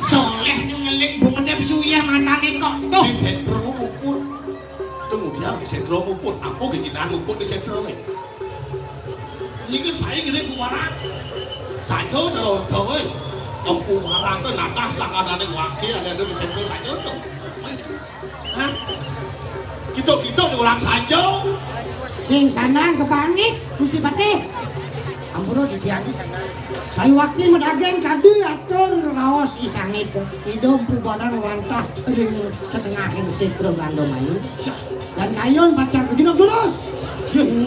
Soleh nih ngeling bungutnya besuye matane kok. Tuh. Di sentro muput. Tunggu dia di sentro muput. Apa keinginan muput di sentro nih? Ini kan saya gini kumaran. Saja cara orang tahu. Empu marang tuh natah sakadane wakil ada di sentro saja tuh. Hah? Kita-kita orang saja. Sing sanang kebangit, Gusti Patih. Ampura titiang. Sayuwakti madaging kadi atur raos isangit. Ida Empu Barang wantah ring setengahing setra Gandamayu. Dan kayun pacang kejunuk dulus.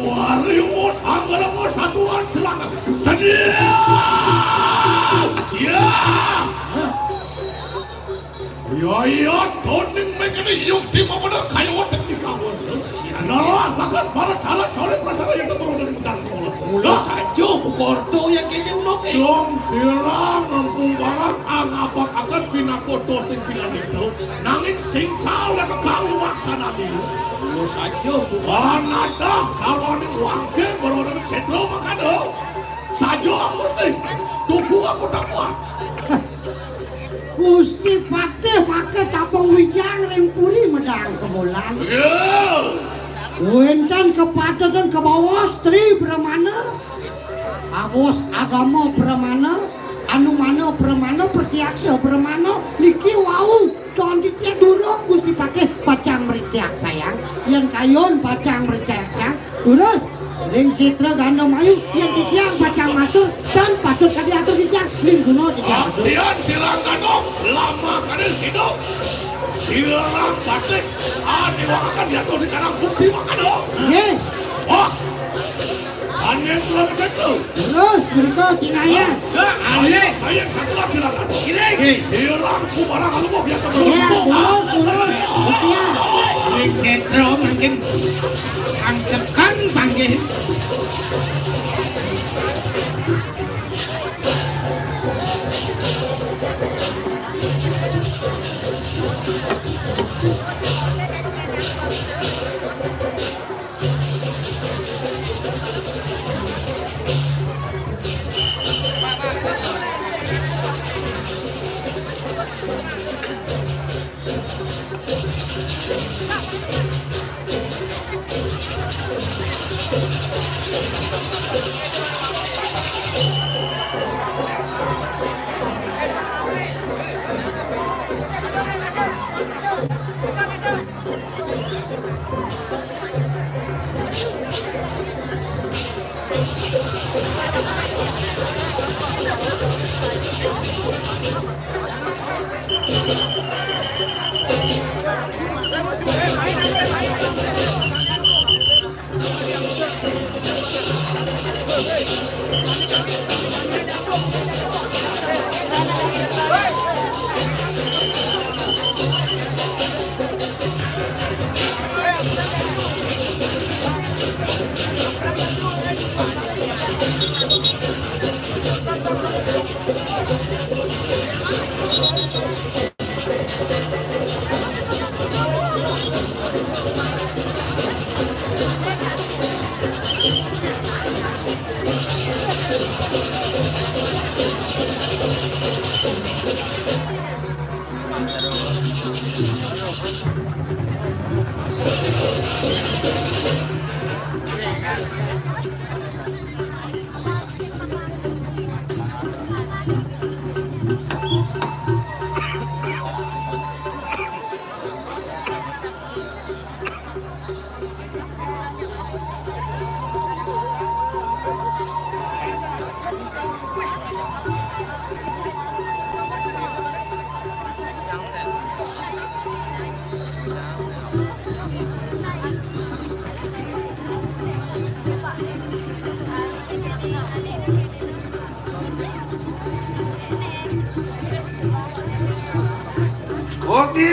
Warius anggalama satuan serangan. Jadi. Iya, doning mengkene yukti mamener kaya wonten ing kawula. Nara sakat para cara-cara prasara yen tepung dening Dangkul. Mula saja buka orta yen kene unuke. Dong sira ngempu barang angapakaken pinaka dosa sing pinanita. Nanging sing salah kekalu waksanati. Mula saja buka. Anata sawaning wangke berwaning setra makada. Saja aku sih. Tubuh aku tak kuat. Gusti Patih maka tapung wijang ring puri medang kemulan. Iya. Wenten kapatuten kabaos Tri Brahmana, kabaos agama Brahmana, anumana Brahmana, pratyaksa Brahmana, niki wau ton titiang durung Gusti Patih pacang mritiaksayang. Yen kayun pacang mritiaksayang, Durus, ring sitra ganda mayu, yen titiang pacang matur, tan patut kadi atur titiang, ring guna titiang matur. Abdian sirang gandong, lama kali sido. Sirang batik, adi wakakan diatur di karang bukti makado. Nggih. Wah, aneh sirang itu. Durus, mereka cinaya. Ya, ayo, ayo, satu lagi silakan. Ini. Nggih. Sirang kumarang alumo biasa. Ya, durus, durus. Titiang. Ring setra mangkin Angsekan panggih. Kopi.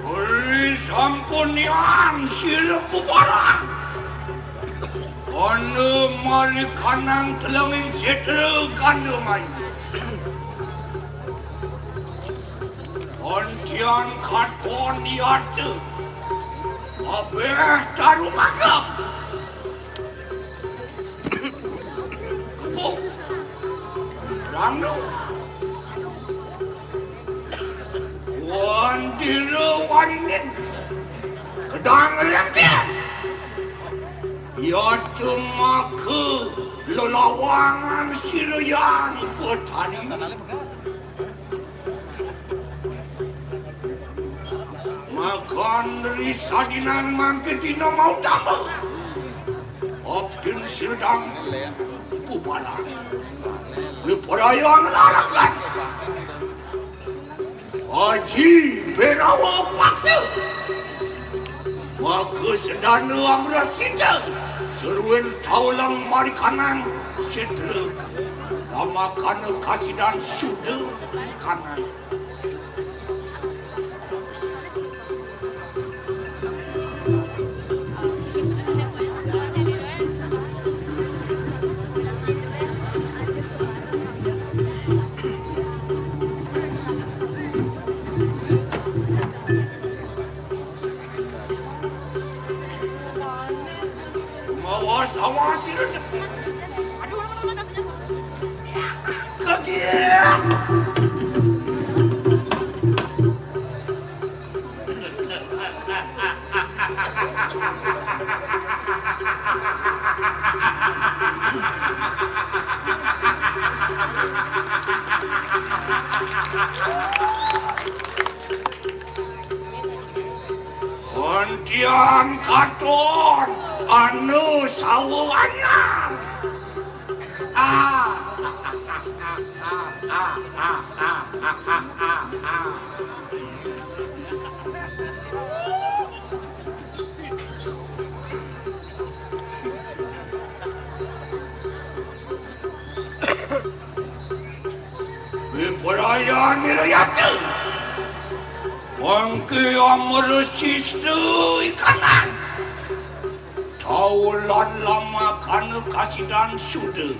Uli sampun niang sira bubaran. Kono malikanang telenging setra ganda mayu. Ontian katon yata. Abeh taru magap. Oh, Ranu. Wandira waringin. Kedang rempel. Yata maka lelawangan sira yang petani. Makan ri sadinan mangke dina mau tambah. Abdin sedang bubaran. Wipraya ngelarakan. Aji Berawa paksa. Maka sedana amrasita. Seruin taulang marikanang setra. Lama kana kasidan suda kanan. Mawas, awas, sira. Aduh, aduh, aduh, aduh. Kagiat. Antian katon anu sawu anyar. Ah. Pelayan nirayata. Mangke amara sista ikanan. Taulan lama kana kasidan suda.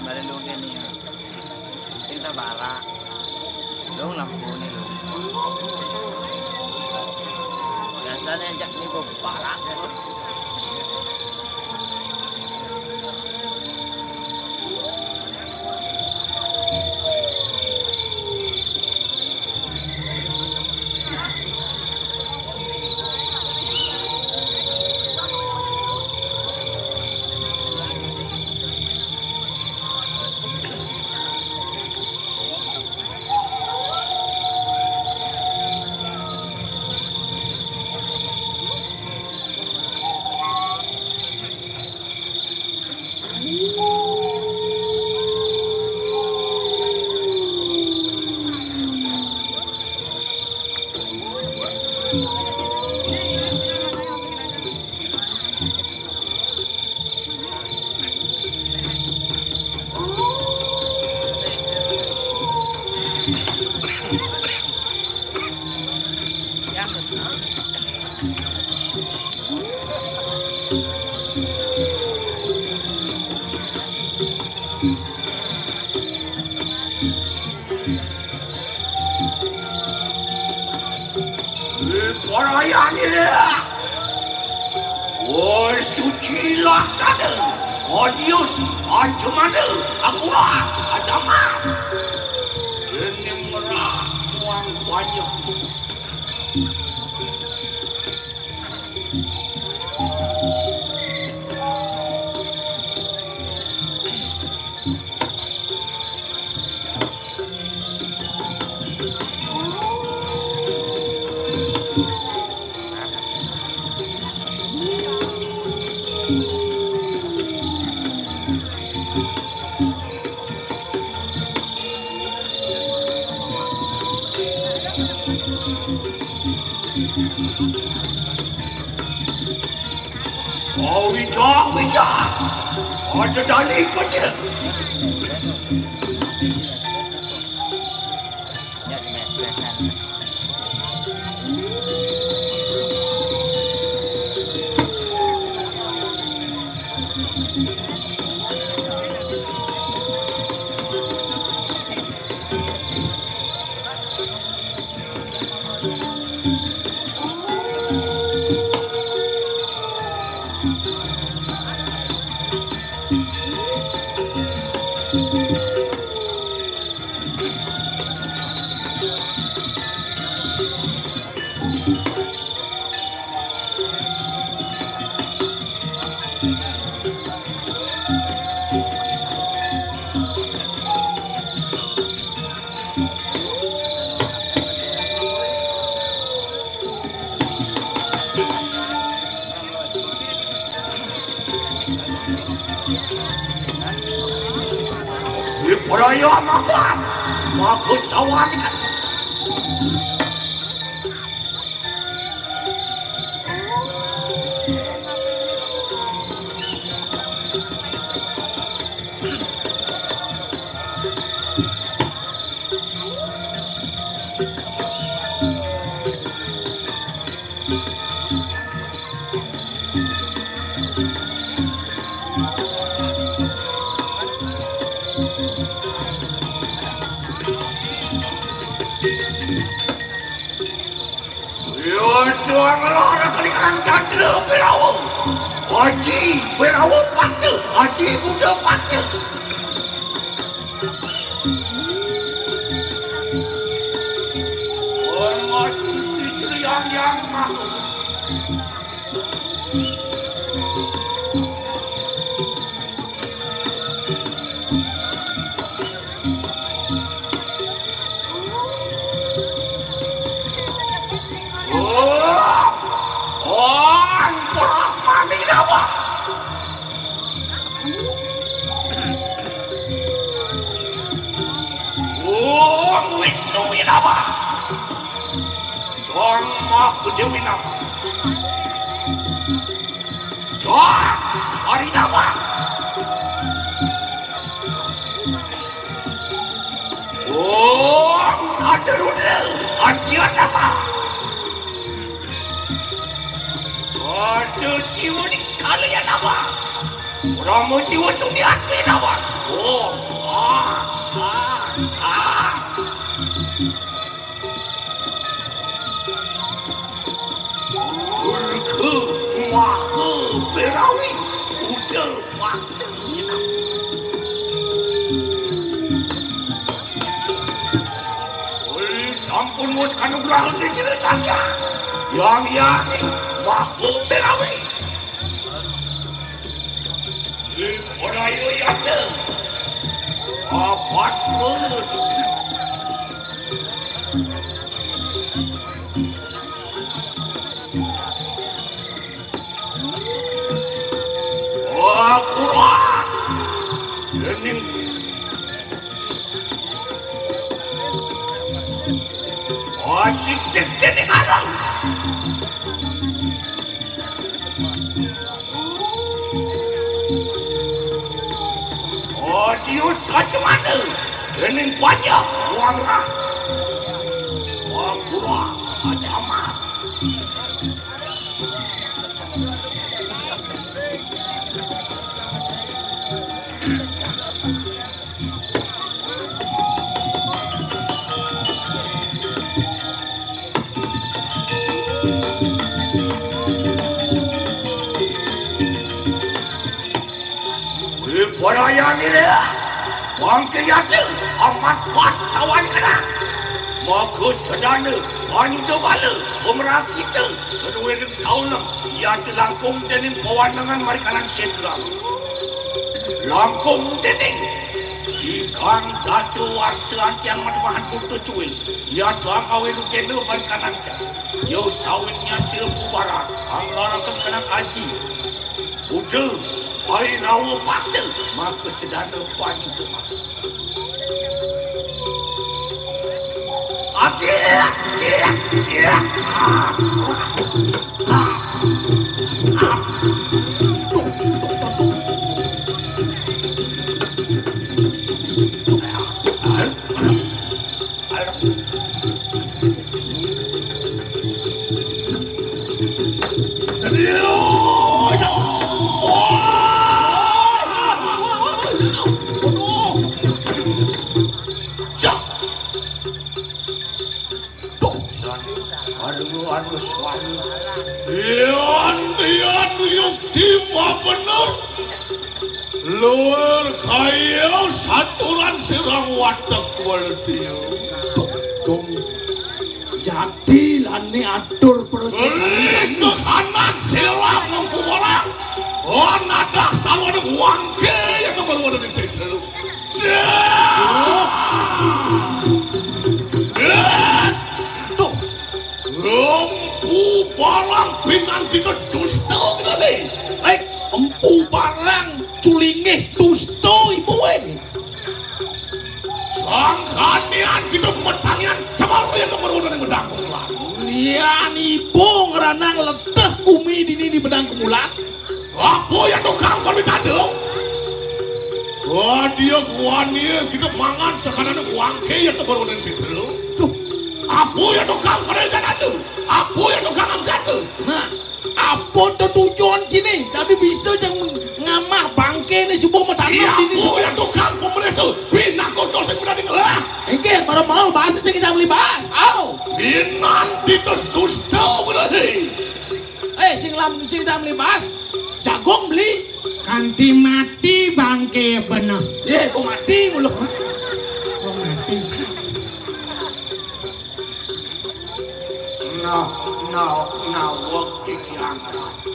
Bari lu kene. Sing sabara. Dong lampu ni lu. Biasanya ajak ni gua balak. Parayane. Woi, suci laksana. Odius, Ancemana, Akurat, Acamas. Dening merah muang banyak. Oh, wija, wija. Ada dali pasir. Raya makan, maku sawan kan. Yo, tuang lara kali kang candra Berawa. Aji Berawa paksa, Aji Buddha paksa. Orang masih Sri Yang Yang Maha. Oh, oh, Brahmani Nawa. Om Wisnu Nawa. Sang Maha Dewi Nawa. Sang Sari Nawa. Om Sadarudra Adia Nawa. Sada Siwa Niskala Nawa. Rama Siwa Sunyatmi Nawa. Om. Ah, ah, ah. Durga Maha Berawi, Uda Paksa. Oi, sampun wus kanugrahan di sini saja. Yang Yati Maha Berawi. Ing Raya Yata. Apas pun. Wah, kurang. Dening. Wah, sik-sik dening arang. Adius saja mana? Dening banyak warna. Wah, kurang. Aja mas. Wibarayane le, mangke yata amat pat kawan kena. Maka sedana Anyuda Bala pemerasita seduwe ring taun iya langkung dening pawanengan marikanan sedulang. Langkung dening Sikang dasa warsa antian matemahan putu cuwil, iya tuang kawe lukena marikanan ca. Yo sawit nyan sira pubaran, ang laraken kenang aji. Uda, ai rawa paksa, maka sedana panyu demak. Aji, aji, aji. Duh. Aduh, aduh, suami. Yan, yan, yukti mabener. Luwur kaya saturan sirang watek Werdia. Dong, dong. Jadi lani atur perut. Beli ke kanan sirang mengkumarang. Oh, nadak sawane wangke yang nomor wadah di situ. Duh. Empu Barang pinandika dusta ngene. Eh, Empu Barang culinggih dusta ibu, eh. Kanian kita metangian cemar yang kemerunan yang bedang kumulan. Nian ibu ngeranang leteh bumi dini di bedang kumulan. Apa ya tukang kami tadi? Wah, dia kuan dia kita mangan sekarang wangke ya kemerunan sih dulu. Tuh, apa ya tukang kami tadi? Apa ya tukang kami tadi? Nah, apa tujuan sini? Tapi bisa jangan ngamah bangke nih subuh metanam. Iya, dini. Apa ya tukang pemerintah? Pindah kotor saya udah dikelah. Engke, para mau bahasa sing kita beli bahas. Au. Minan dito dusta berarti. Eh, sing lam sing kita beli bahas. Jagung beli. Kanti mati bangke bener. Ye, kok mati mulu. Kok mati. Nah, nah, nah, wong titiang ratu.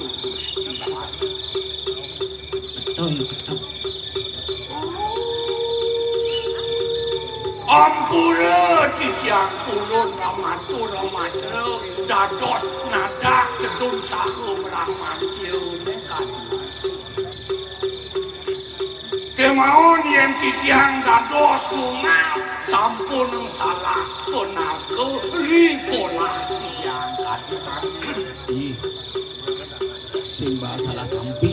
Betul, betul. Ampura titiang ulun ramatur ramatra dados nadak tedun saha brahman ciune kadi. Kemawon yen titiang dados nunas sampun salah penaka ri polah titiang kadi. Ih, sing bahas salah tampi.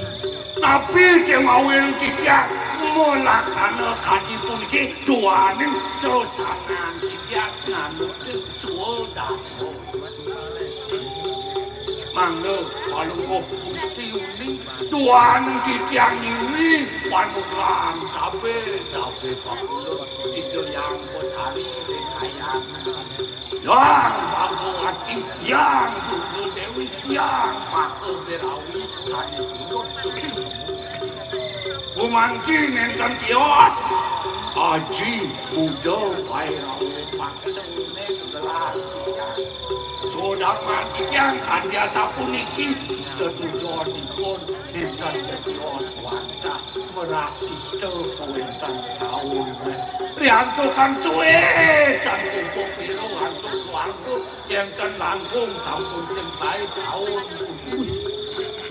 Tapi kemawon titiang melaksana kadi puniki duaning sesanan titiang nganut swadharma. Mangga palungguh Gusti uning duaning titiang ngiwi panugrahan tabe-tabe pakulun Ida Hyang Betari ing kayangan. Hyang Bhagawati, Hyang Durga Dewi, Hyang Maha Berawi sane kulun. Gumanti nenten tios. Aji, Buddha, Bhairawa, Paksene gelar titiang. Sodang titiang kanthi asapuniki tetujonipun nenten tios wantah merasista kawenten kaul. Riantukan suwe tan kumpul piro antuk keluarga. Yen ten langkung sampun sing bae taun.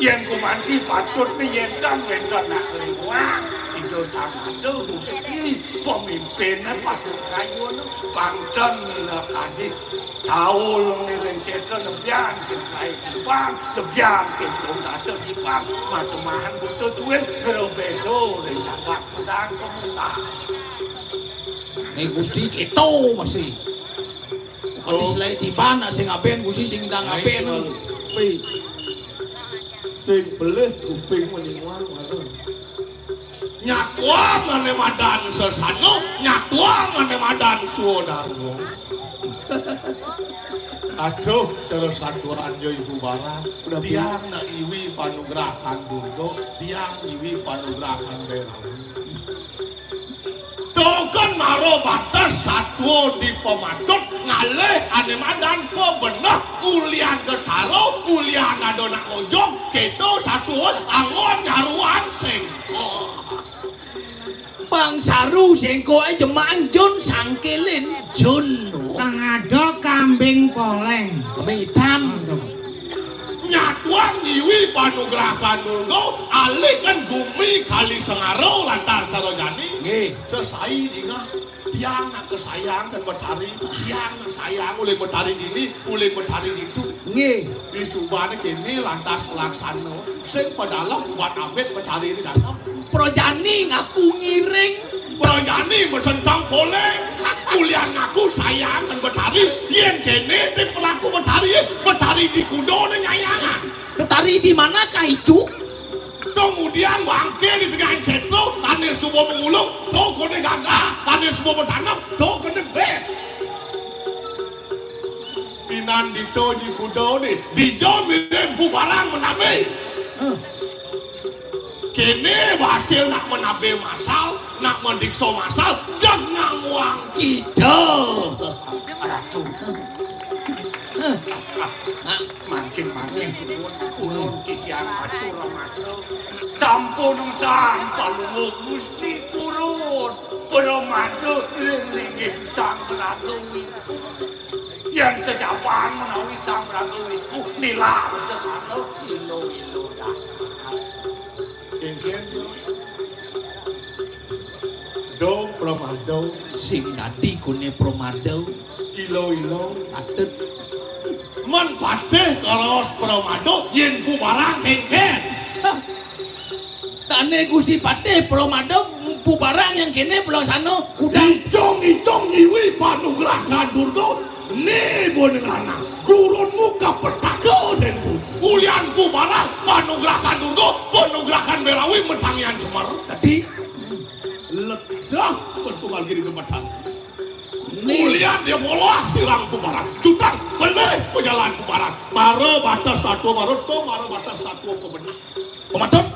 Yen gumanti patut yen ten wenten nak keringuang, Ida Sang Nata Gusti pemimpin patut kayun pangten minakadi taul ngiring setra lebihan kin sae dipang, lebihan kin dong dasa dipang, matemahan betul tuin ngerobedo ring jagat pedang kemuntah. Ning Gusti keto masih. Bukan oh. Istilah tiban sing aben Gusti sing ndang aben. Pi. Sing belih kuping meninguang ngono. Nyatuang ane madan sesano, nyatuang ane madan swadharma. Aduh, terus satuan yo ibu barang. Udah tiang nak iwi panugrahan Durga, tiang iwi panugrahan Berawi. Dogen maro bates satwa dipamatut ngalih ane madan pabeneh ulian ketara ulian ada nak ngojog keto satwa anggon nyaruan sengko. Bang saru sengko ae jemang jun sangkilin jun. Bang ada kambing poleng. Kambing hitam. Nyatuang ngiwi panugrahan Durga, alikan gumi kali sengaro lantar sarojani. Nggih. Sesai dingah, tiang nak kesayang kan Betari, tiang nak sayang oleh Betari dini, oleh Betari ditu. Nggih. Di subane kene lantas pelaksana, sing padalem buat abet Betari ini datang. Prajani ngaku ngiring. Prajani mesentang poleng. Ulian ngaku sayang kan Betari, yen kene di pelaku Betari, Betari di kuda ne nyayangan. Betari di manakah itu? Kemudian bangke di tengah setra, tane suba mengulung, to kene gagah, tane suba bertanam, to kene bet. Pinan dito ji kuda ni, dija mirip bu barang menabe. Huh. Kene basil nak menabe masal, nak mendiksa masal, jangan wang kita. Ratu. Huh. Nah, mangkin-mangkin purun, purun titiang atur mangga. Sampun sang palungguh Gusti purun, pramada ring linggih Sang Ratu Wisnu. Yen sejapan menawi Sang Ratu Wisnu nilar sesana ilo-ilo dah. Kengken. Dong Pramada. Sing dadi koné pramada. Ila-ila. Patut. Men patih karaos pramada, yén Mpu Barang kénkén. Hah. Dané Gusti Patih pramada, Mpu Barang yang kéné pelaksana kudang. Icung-icung nyiwi panugrahan Durga, né boning lanang. Gurunmu kapetaka dénku. Ulian Mpu Barang panugrahan Durga, panugrahan Bélawi, matangian cemar. Dadi ledah betugal giri gemetan. Né. Ulian dia molah sirang Mpu Barang. Jutang pelih pajalan Mpu Barang. Mara batas satua mara to, mara batas satua pemenang. Pematut.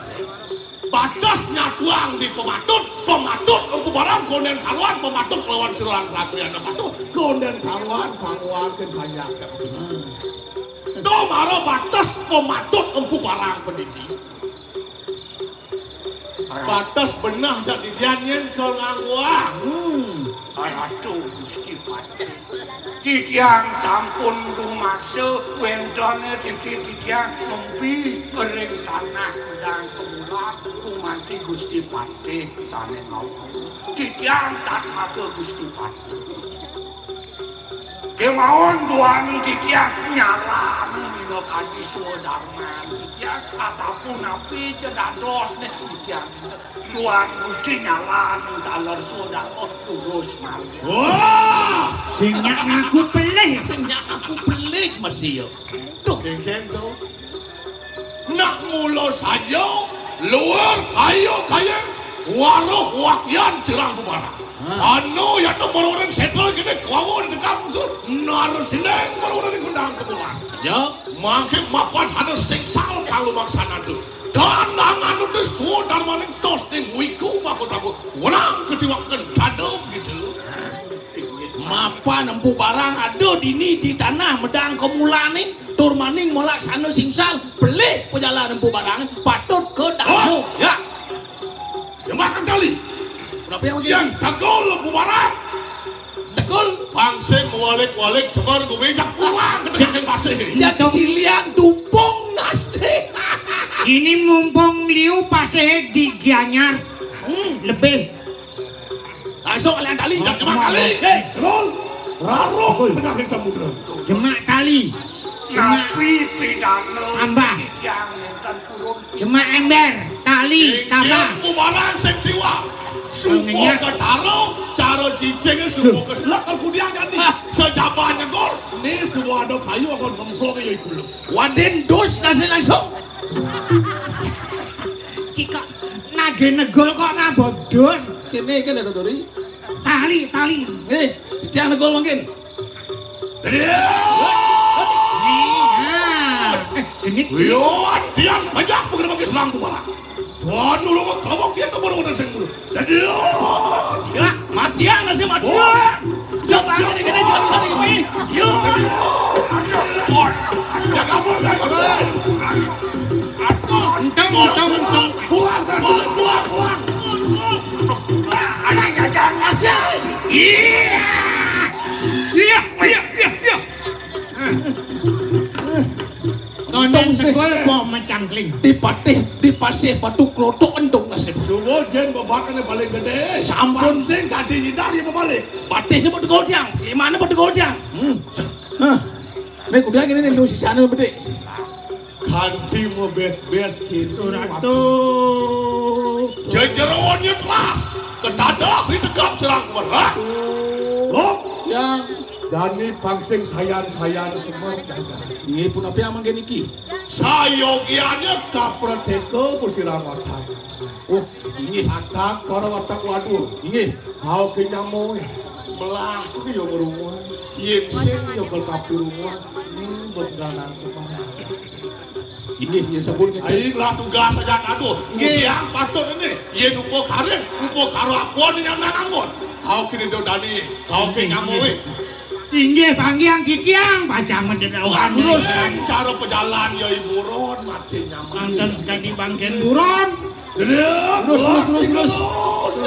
Batas nyatuang di pematut, pematut Mpu Barang kondén karuan, pematut lawan sirang ratriana patut. Kondén karuan, karuan kén banyak. To mara batas pematut Mpu Barang pendidi. Batas benah jak didian nyén ka ngangguang. Hmm. Ratu Gusti Patih. Titiang sampun rumaksa wénten titi titiang ngempi ring tanah kudang kemulan gumanti Gusti Patih sané mawu. Titiang satmaka Gusti Patih. Kémaon duaning titiang nyalan minakadi swadarman titiang asapunapi ca dadosné titiang duaning Gusti nyalan taler swadarma lurus margi. Wah! Sing nyak ngaku pelih, sing nyak ngaku pelih masih ya. Duh. Kénkén to. Nak mula saja luar kaya kayang waruh wakian sirang Mpu Barang. Hah. Anu ya to baruring setra kene kawan tekam sur narsiling baruring kundang kebulan. Ya. Mangke mapan ada singsal kalu maksana tu. Kandangan utus sudarmaning tos ning wiku mako tabu. Wenang ketiwak kendada begitu. Mapan Mpu Barang ada dini di tanah medang kemulane, tur maning malaksana singsal, pelih pajalan Mpu Barang, patut ka dana. Oh! Ya. Jembakan tali. Kenapa yang begini? Yang tegul Mpu Barang. Tegul. Pangsing walik-walik cemer gumejak pulang ke tengah pasir. Jadi silian tumpung nasti. Ini mumpung liu pasir di Gianyar. Hmm. Lebih Langsung kalian kali, oh, jam kali. Eh, rol. Rarung tengah samudra. Jemak kali. Napi pidana tambah. Yang ngenten purun. Jemak ember, tali, tambah. Ilmu barang sing siwa. Suku ketara, cara cicing, suku keselak, kudiang jadi. Sejabah nyegor, ni semua ada kayu akan nempel kayu ikulu. Wadin dus nasi langsung. Cika nage negol kok ngabodus. Kene kene dodori. Tali, tali. Eh, tiang negol mungkin. Iya. Ini. Yo, tiang banyak bukan bagi serang kepala. Tuan dulu kok kamu dia keburu udah sing dulu. Jadi, ya, matian nasi matian. Ya, ya, ini kena jangan lagi kami. Yo. Jaga pun saya kasih. Entong, entong, entong. Pulang, pulang, pulang, pulang. Ada jajan nasi. Iya. Iya, iya, iya, iya. Tonen tegul boh macangkling. Dipatih, dipasih batu klotok entong nasib. Suwo jén bebakane paling gedé. Sampun. Sing kadi nyidar ya balik. Patih sebut tegul tiang. Gimana buat tegul tiang? Hmm. Nah. Ini kuda gini nih lu sisane bedik. Kanti mebes-bes gitu. Ratu. Jejeroannya kelas. Kedadah ditegap serang merah. Hop. Yang Jani pangsing sayan-sayan cemer. Nggih, punapi mangke niki? Sayogiane kapreteka pusiramatan. Oh, inggih. Atak para watak waduh. Inggih. Hau kenyamo. Melah ku ya ngrunguh. Yen sing ya kelkapi runguh. Ni beganang kemana? Inggih, yen sampun ngeten. Aing lah tugas aja aduh. Nggih. Yang patut ini, yen upo karing, upo karo apon yang nangangon. Kau kini dodani, kau ke nyamoe. Inggih, panggiang titiang, pacang mendedawan. Terus cara pejalan ya hiburan, mati nyaman. Mantan sekali bangken buron. Terus, terus, terus, terus.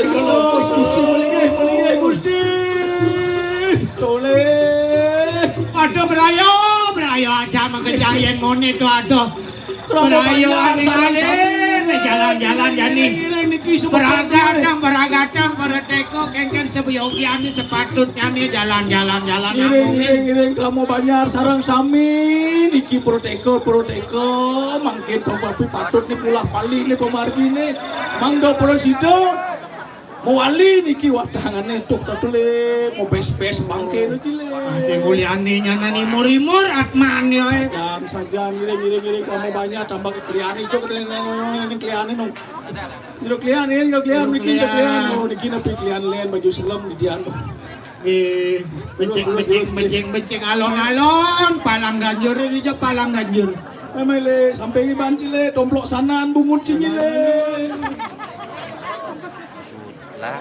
Terus, Gusti, mulih nggih, mulih nggih, Gusti. Toleh. Aduh, berayo, berayo aja mengkejang yen mone to, aduh. Berayo, aning-aning. Jalan-jalan jani. Ngiring, ngiring, niki semua. Beragatang, beragatang, para teka, kéngkén sebiyogian sepatutnya nih jalan-jalan, jalan. Ngiring, ngiring, ngiring, krama banjar sareng sami niki para teka, para teka, mangkin papapi patut nih pulah pali nih pamargi nih. Mangda para sida mawali niki watangané tuh tatulé, mabés-bés bangké to, Cilé. Masih kuliané nyanan imur-imur atman ya, eh. Sajan, sajan, ngiring, ngiring, ngiring, krama banjar tambah kliané, cok, ning, ning, ning, ning, kliané, nong. Jero klian, ya, jero klian, niki jero klian. Oh, niki napi klian lén baju selem didian. Eh, becik, becik, becik, becik, alon-alon, palang ganjur, ini aja palang ganjur. Eh, mele, sampai ngiban Cilé, tomplok sanan, bungut Cilé. Lah.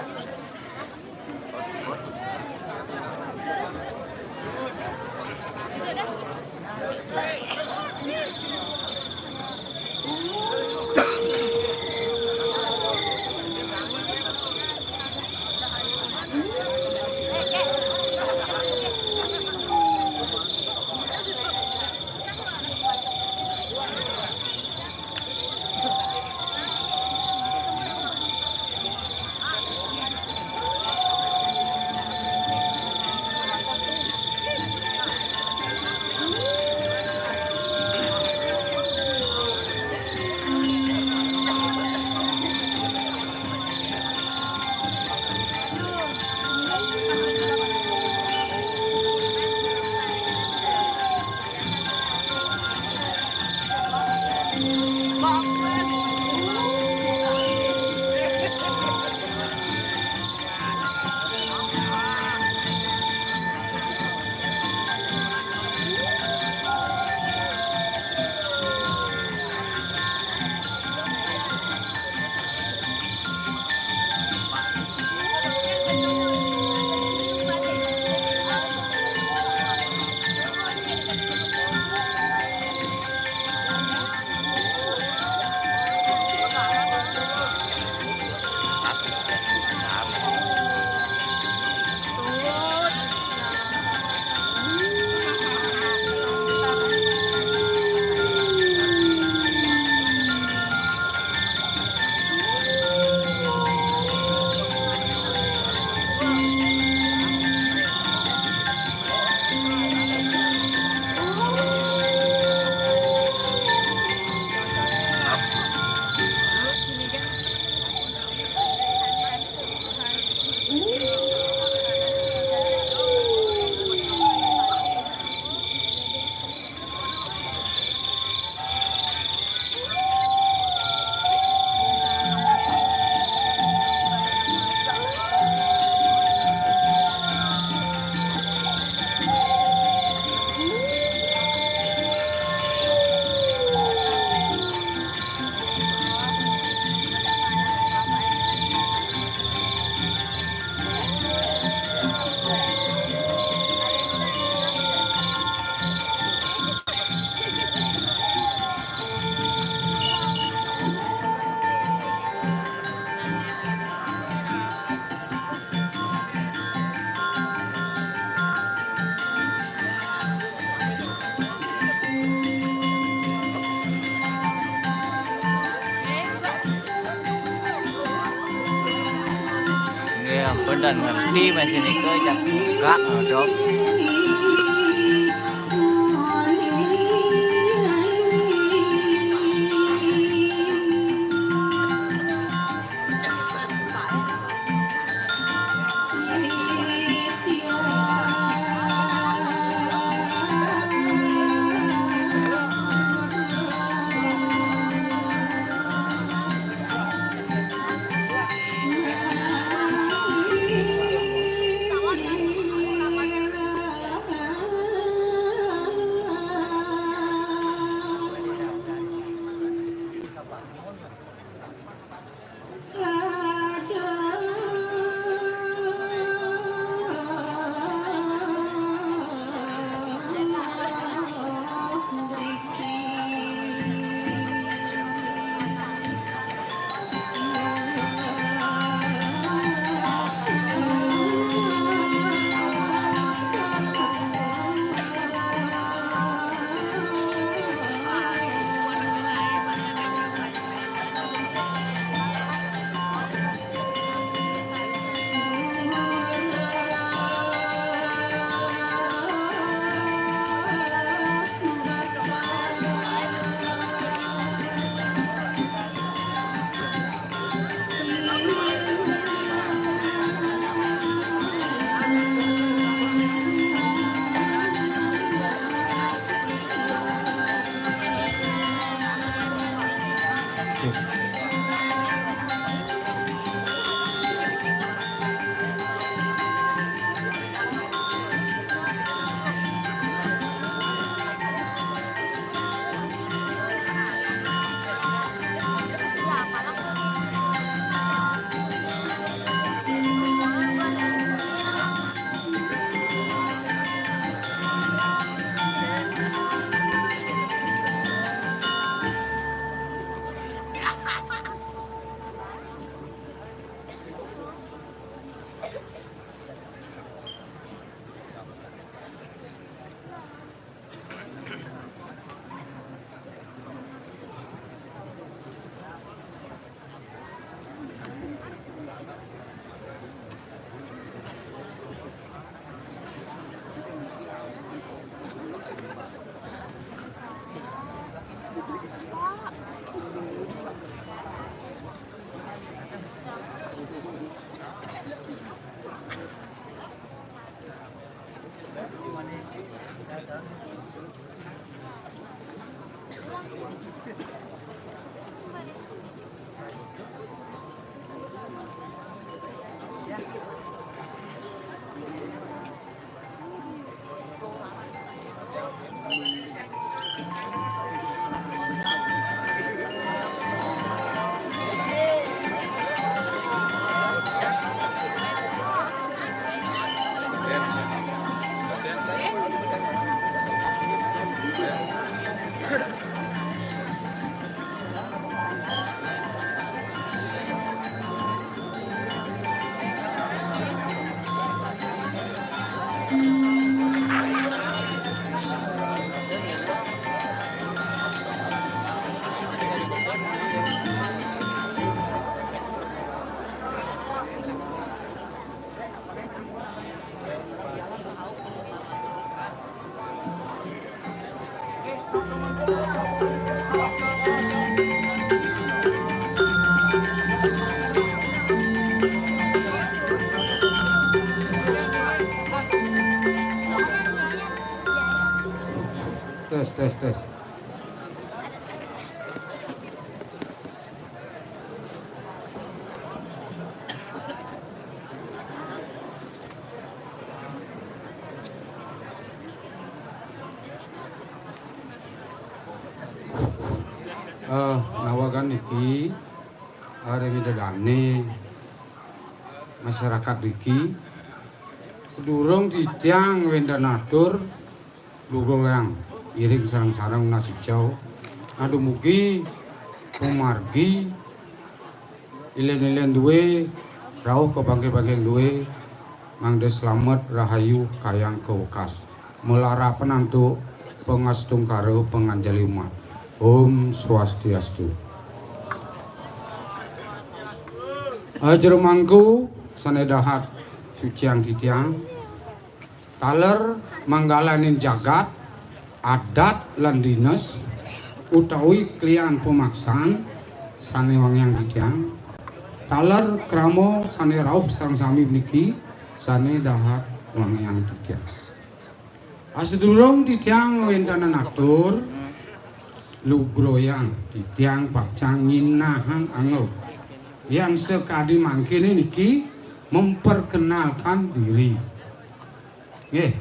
Nggih, ampun, tan ngerti masih nika, cak buka, ngodop. Tes, tes, tes. Eh, nawegang niki, eh, ring ida dane masyarakat niki, sadurung titiang wenten atur, lugrayang iring sareng-sareng nunas ica. Nah, dumugi pamargi, ilen-ilen dué, rauh ka bangké-bangké dué, mangda slamet rahayu kayang kawekas. Malarapan antuk pangastungkara panganjali umat. Om Swastiastu. Ah, jero mangku sané dahat suciang titiang. Taler manggalaning jagat, adat lan dinas, utawi klian pamaksan sané wangiang titiang. Taler krama sané rauh sareng sami puniki sané dahat wangiang titiang. Asadurung titiang ngwéntenang atur, lugrayang titiang pacang nyinahang angga. Yang sakadi mangkiné niki memperkenalkan diri. Nggih.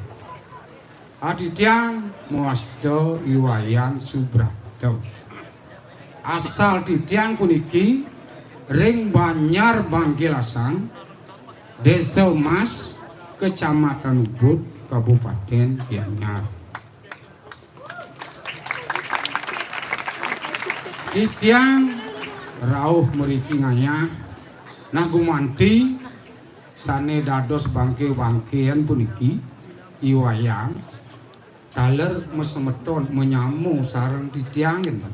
Aditya Muasta Iwayan Subrata. Asal titiang puniki ring Banjar Bangkilasang, Désa Mas, Kecamatan Ubud, Kabupaten Gianyar. Titiang rauh mriki ngayah, nah gumanti sané dados bangké-bangkéan puniki, Iwayan, taler masemeton manyama sareng titiang, kénten.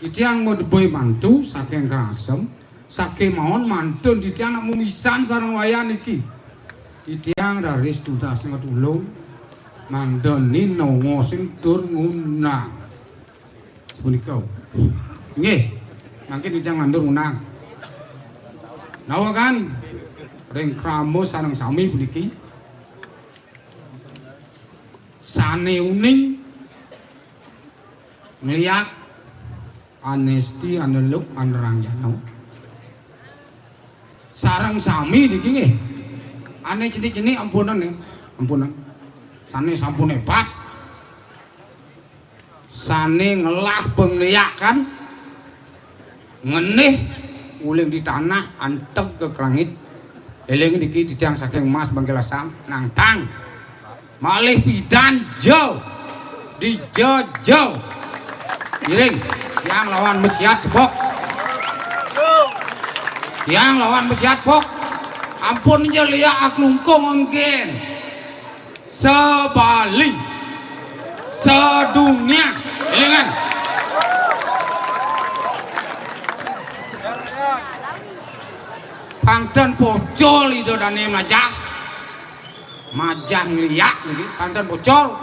Titiang madebé mantu saking Karangasem, sakémaon mantun titiang nak mamisan sareng Wayan niki. Titiang raris tudas ngatulung, mangda ninonga sing tur ngundang. Sapunika. Nggih. Mangkin titiang nandur ngundang. Nawegang ring krama sareng sami puniki. Sané uning ngliak, anesti, aneluk, anerangjana. Sareng sami niki nggih. Ané cenik-cenik ampunten nggih. Ampunten. Sané sampun hébat. Sané ngelah pangliakan, ngenih uling di tanah, anteg ka langit. Éling niki titiang saking Mas Bangkilasang, nangtang. Malih pidan ja. Dija ja. Iring, tiang lawan mesiat tepuk. Tiang lawan mesiat tepuk. Ampun ja liak aklungkung engkin. Sabali. Sadunia. Élingan. Pang ten pocol ida dané mlajah. Mlajah ngliak niki, pang ten pocol.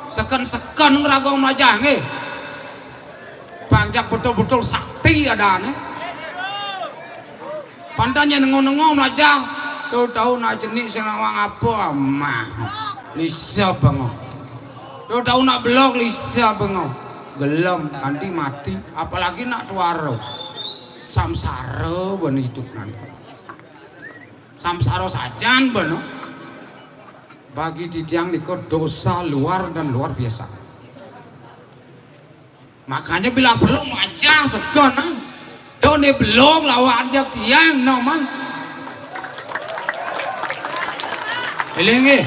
Seken-seken ngraga mlajah nggih. Pang jak betul-betul sakti adané. Pang ten yén nengo-nengo mlajah, tau-tau nak cenik sing nawang apa, amah. Lisa banget. Tuh tau nak belog lisa bengong. Gelem, kanti mati, apalagi nak tuaro. Samsara bani idup nani. Samsara sajan bano. Bagi titiang nika dosa luar dan luar biasa. Makanya bila perlu majah segan, ah. Done belog lawan jak tiang, no, man. Eling, eh.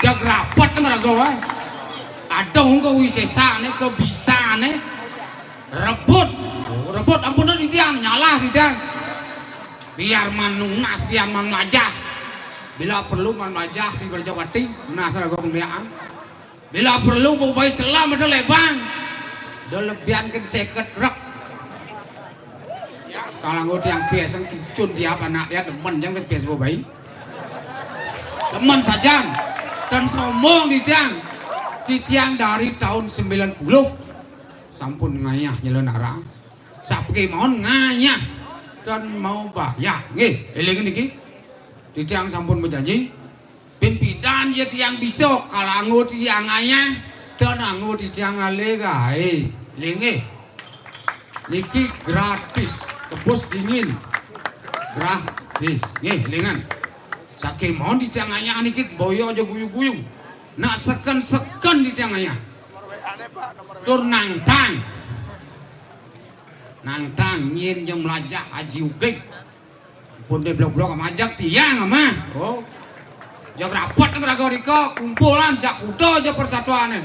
Jak rapet ngraga wae. Adong kewisesane, kebisane. Rebut. Oh, rebut, ampun titiang, nyalah titiang. Biar manunas, biar man majah. Bila perlu man majah di Kerjawati, menas raga pembiaan. Bila perlu, bau bayi selam ada lebang. Dah lebihan ke seket rek. Kalau nggo tiang biasa cucun tiap anak dia demen jang ke biasa bau bayi. Demen sajan. Dan sombong di tiang. Di tiang dari tahun sembilan puluh. Sampun ngayah nyelonara. Sapke mawon ngayah. Dan mau bayar. Nggih, eling niki. Di tiang sampun berjanji. Pimpinan ya tiang bisa, kalau anggo tiang ayah, dan anggo tiang ale gae. Linggih. Niki gratis, tebus dingin. Gratis. Nggih, lingan. Saking mawon di tiang ayah niki boyo aja guyu-guyu. Nak seken-seken di tiang ayah. Tur nangtang. Nangtang nyin jeng melajah Haji Ugeng. Pun dia blok-blok majak tiang mah. Oh. Jak rapat nang raga rika, kumpulan jak kuda aja persatuane.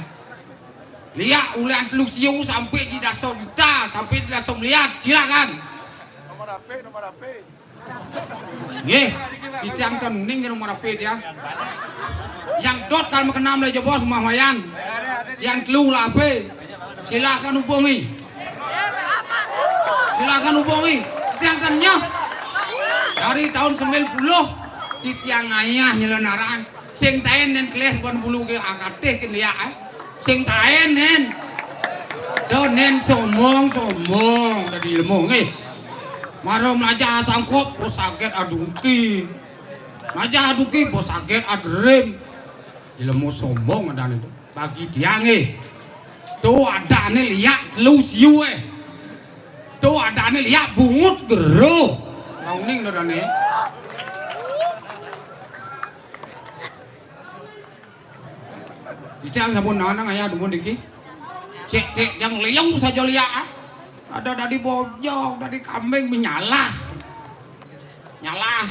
Liak ulian telu siu sampai di daso juta, sampai di daso miliar, silakan. Nomor H P, nomor H P. Nggih, titiang ten uning nomor H P tiang. Yang dot kalau makenam lah jebos mah wayan. Yang telu lah H P. Silakan hubungi. Silakan hubungi. Titiang ten nyoh. Dari tahun sembilan puluh titiang ayah nyelenarang. Sing taen nen keles ban bulu ke akateh ke liak, eh. Sing taen nen. Do nen sombong, sombong dadi ilmu nggih. Mara mlajah sangkop, bos saget adungki. Mlajah adungki, bos saget adrim. Ilmu sombong adane tu. Bagi tiang nggih. Tu adane liak telu siu, eh. Tu adane liak bungut gero. Launing dadane. Ijang sampun nanang ayah dumun niki. Cek cek jang liau saja liak, ah. Ada dadi bojong, dadi kambing menyalah. Nyalah.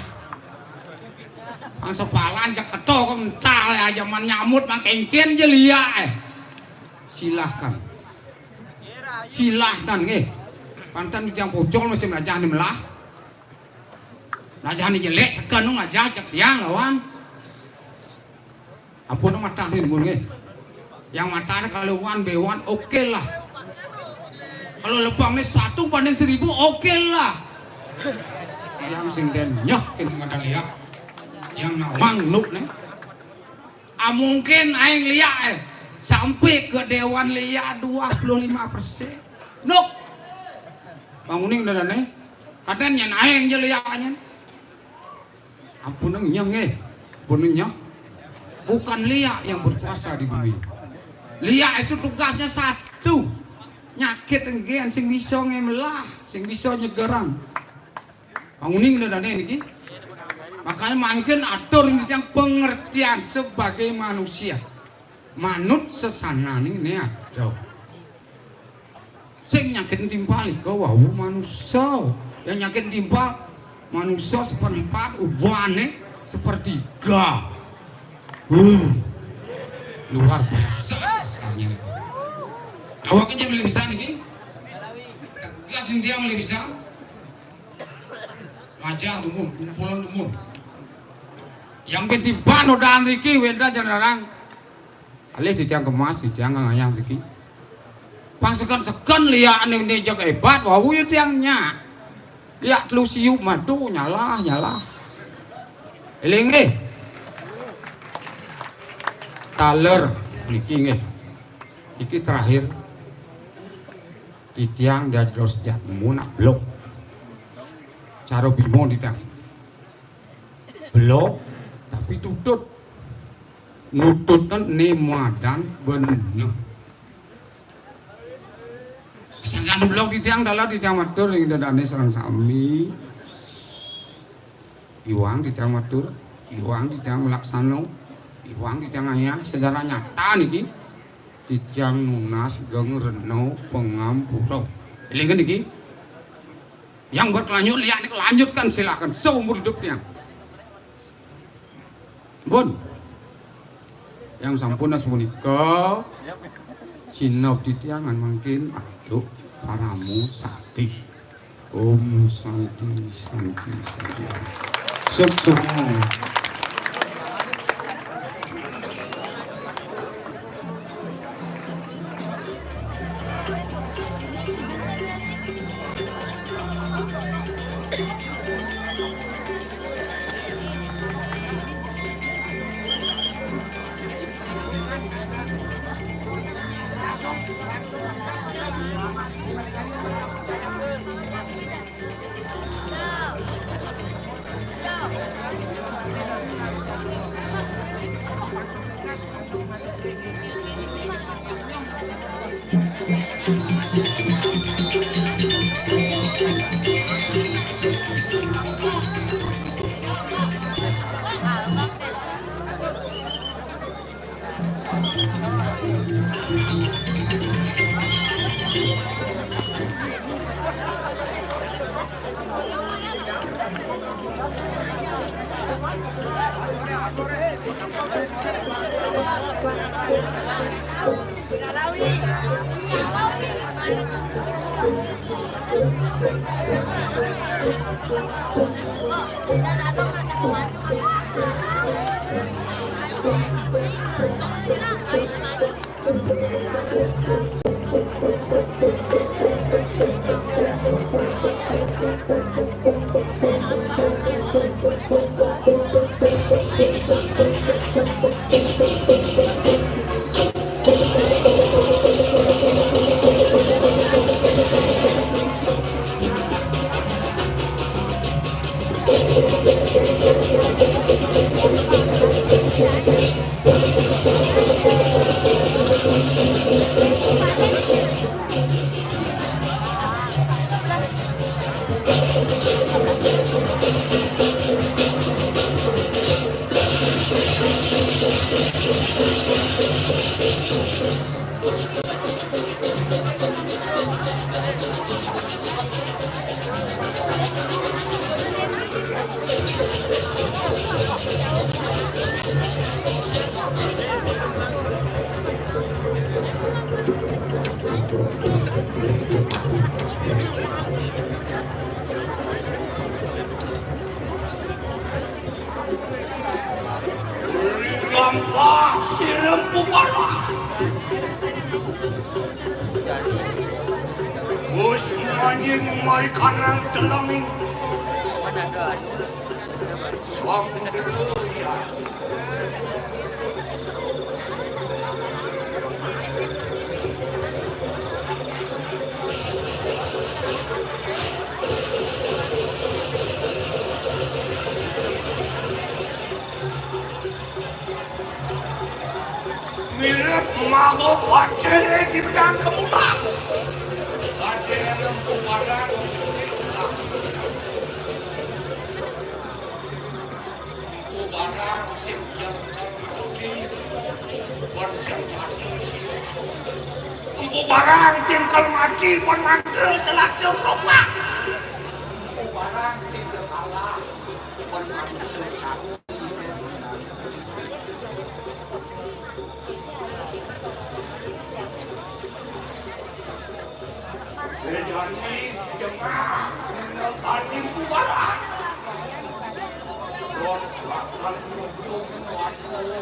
Ang sepalan cek ketok ental ya zaman nyamut mang kengken je liak, eh. Silahkan. Silahkan nggih. Pantan ijang bojong masih melajah ni melah. Melajah ni jelek sekan nu melajah cek tiang lawan. Ampun matah ni dumun nggih. Yang matah ni kalau wan bewan oke lah. Kalau lebang ni satu banding seribu oke lah. Yang sing den nyoh kene madang liak. Yang nawang nuk ni. Ah, mungkin aing liak, eh. Sampai ke dewan liak dua puluh lima persen. Nuk. Banguning dadane. Kaden nyen aing je liaknya. Ampun nyoh nggih. Ampun nyoh. Bukan liak yang berkuasa di bumi. Liak itu tugasnya satu. Nyakit enggen sing bisa ngemelah, sing bisa nyegerang. Panguning dadane niki. Makanya mangkin atur niki yang pengertian sebagai manusia. Manut sesana ning ne ada. Sing nyakin timpal ika wau manusa. Yang nyakin timpal manusa seperempat ubane sepertiga. Uh, luar biasa dasarnya nih. Awaknya mulai bisa niki. Gas dia mulai bisa. Majah dumun, kumpulan dumun. Yang pitiban udahan riki wenda janarang. Alih titiang kemas, titiang ngayang tiki. Pang seken-seken liak ni, ni jeg hebat, wau ya tiang nya. Liak telu siu madu, nyalah, nyalah. Eling nggih. Taler, niki nggih. Niki terakhir. Titiang dia terus dia munak blok. Cara bimo titiang. Blok, tapi tutut. Nututna né madan bener. Sangkan blok titiang dalah, titiang matur ring ida dané sareng sami. Iwang titiang matur, iwang titiang malaksana, iwang titiang ngayah secara nyata niki. Titiang nunas geng rena pangampura. Élingaken niki. Yang buat lanjut, liak niki lanjutkan, silakan seumur hidup tiang. Pun. Yang sampun asapunika, sineb titiangan mangkin, aduh, paramo sakti. Om Santi, Santi, Santi. Suksma. Gampang sirem pupara. Mus manjing mai kanang telenging. Samudra ya. Mirip mago pacere di pedang kemulang. Ada yang barang sing ulang. Ku barang sing jengkel mati, pun sing mati sing. Ku barang sing kel mati, pun mantel selak sing ropak. Ku barang sing kalah, pun mantel sing satu. Bedane jengah ngenel anjing kuwala. Wong bakal nyucung kuwala.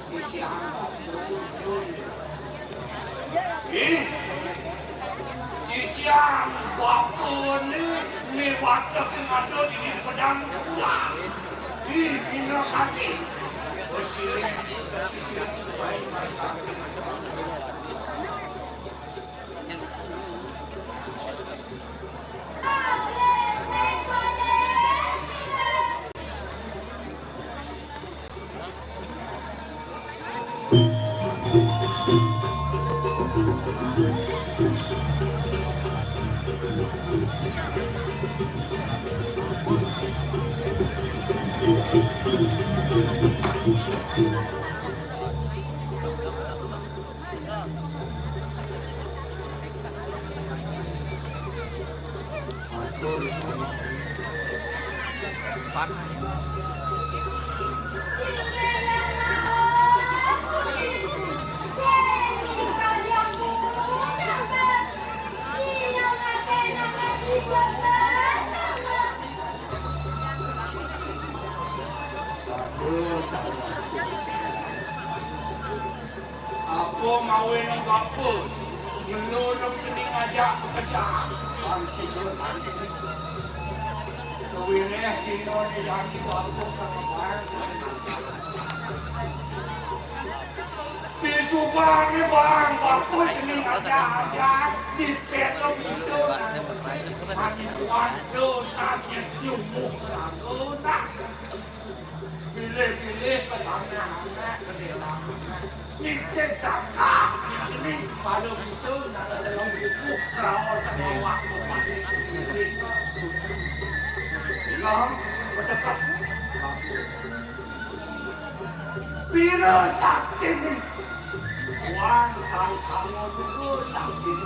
Sisian bakal nyucung. Ih, sisian bakal ni, ni wadah ngado di pedang kuwala. Ih, bina kasih. Besirin, besirin, baik, baik, baik. Apa mawe nang bapa? Melo nang cening ajak bekerja. Bang sida tadi. Sewireh dina ni jani bapa sama bang. Di subang ni bang, bapa cening ajak-ajak. Di peta bisa nang mati tuan dosa nyumuh lagu nah. Pilih-pilih ke tanah anak, ke desa anak. Nitip cakap, nitip pada musuh, sana selong buku, rawa semawa, bupati, pilih. Bilang, mendekat. Pira sakit ni? Wan, kali sama dulu sakit.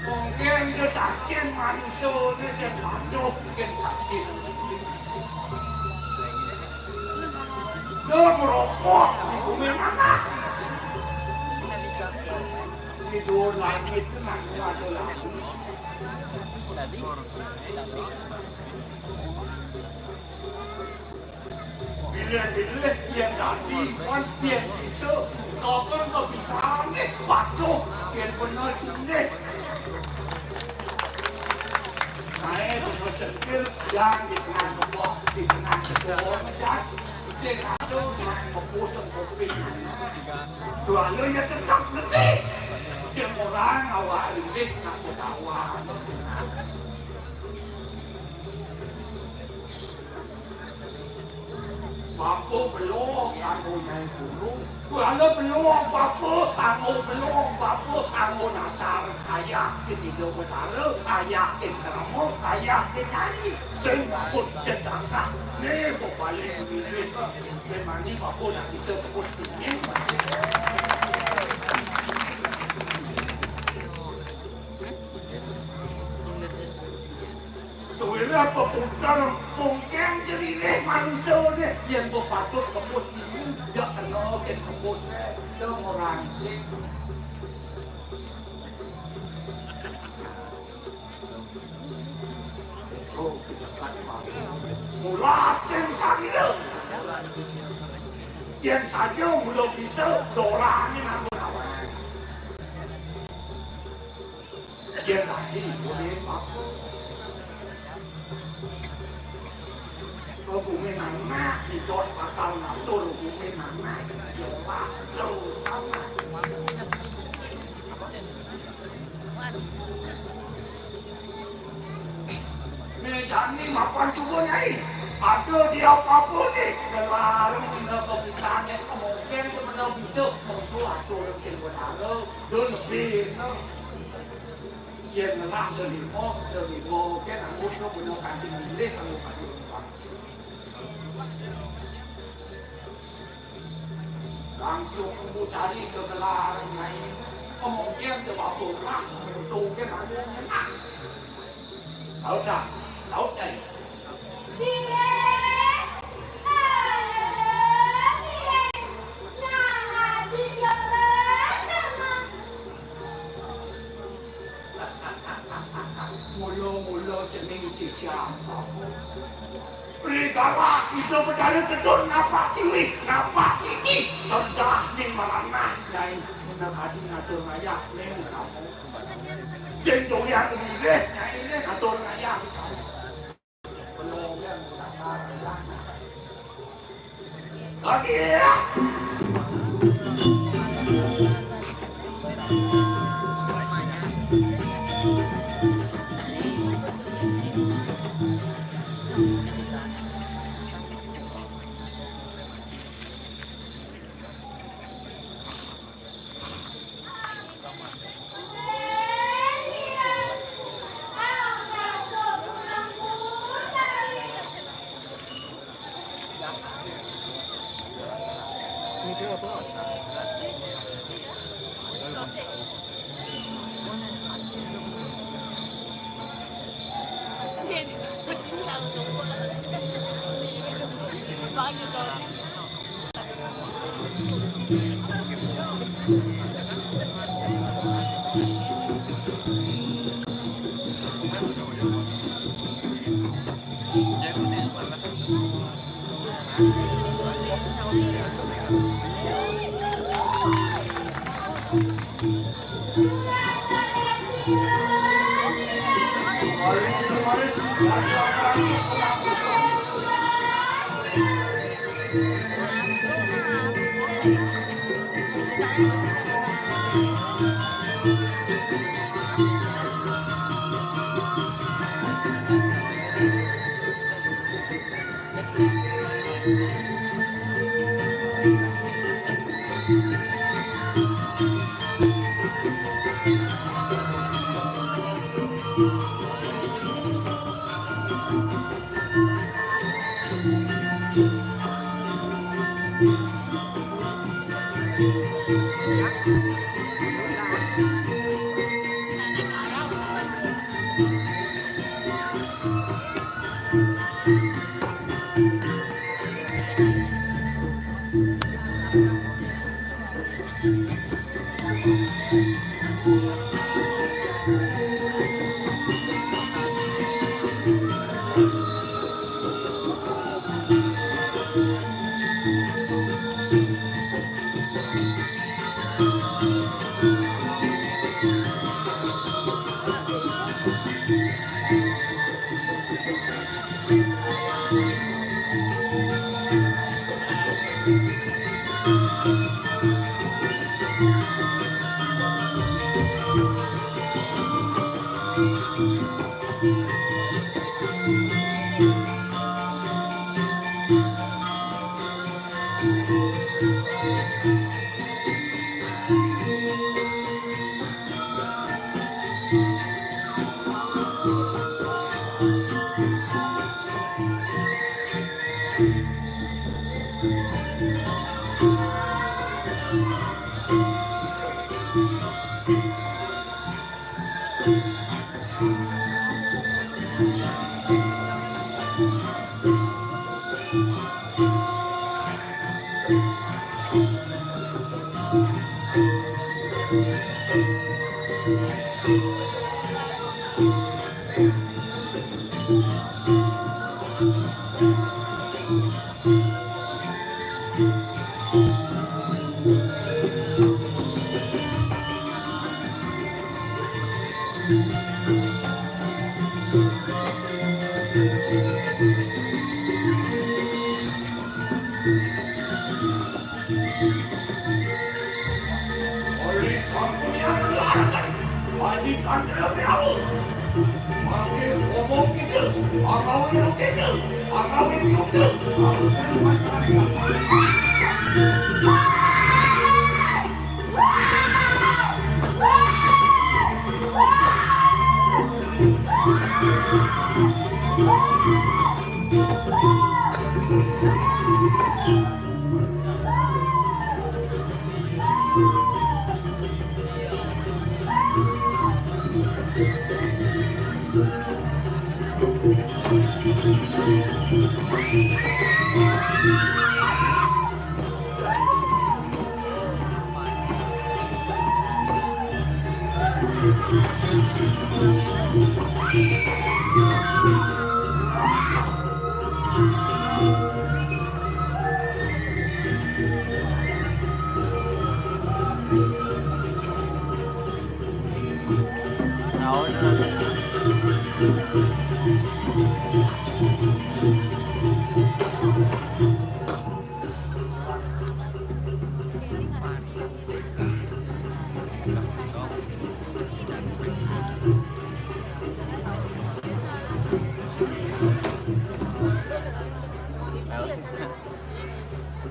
Mungkin dia sakit manusia, dia sing panjang, mungkin sakit. Dia merokok di bumi mana? Tidur langit tu nak ada lagu. Bilih-bilih yang dadi, kan yang bisa, kapan kau bisa ni, patuh, yang benar sini. Naik, bersetir, yang di tengah kebak, di tengah sekolah, dan sing ada nak mepusung kopi. Dua lu ya tetap nanti. Sing orang awak lebih nak ketawa. Bapa belum kanggo nyai guru. Kuala belum bapa kanggo belum bapa kanggo nasar. Ayah ketiga betara, ayah ke kerama, ayah ke nyai. Sing bakut tetangga. Ni bebalik bibit. Memang ni bapa nak bisa tebus tinggi. Sewira peputar mungkin jerilih manusia ni yang bepatut tebus ini, jak kena kin tebus eh, dong orang sing. Mula kin sarila. Yang saja mula bisa, dorangnya nanggung awak. Yen lagi boleh apa? Ke bumi anak, didot bakal ngatur bumi anak. Jelas, jelas sama. Nih, jani mapan cuba nyai. Ada dia apa-apa nih? Gelar, ina kebisaannya, mungkin sebenar bisa. Mungkin atur, mungkin benar. Dia lebih, no. Yen ngelah delima, delima ke anggo to guna kanti milih anggo kanti limbang. Langsung empu cari ke gelar nyai. Omong yen ke bapa lah, untung ke anggo ngenah. Tahu dah, saut nyai. Pilih, ada pilih, nama siswa bersama. Mula-mula cening sisian. Rigala kita bedara tedun napak siwih, napak siki. Sedah ning malanah, nyai. Muna kadi ngatur ngayah, ning kamu. Sing doyan rilih, nyai, ning ngatur ngayah.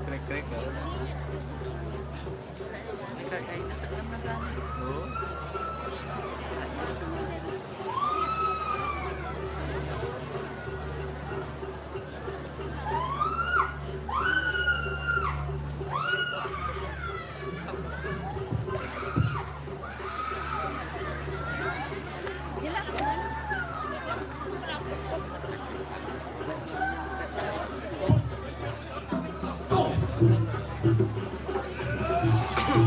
Krik-krik. Ikaw ay nasa lang na sana. Oo. Yang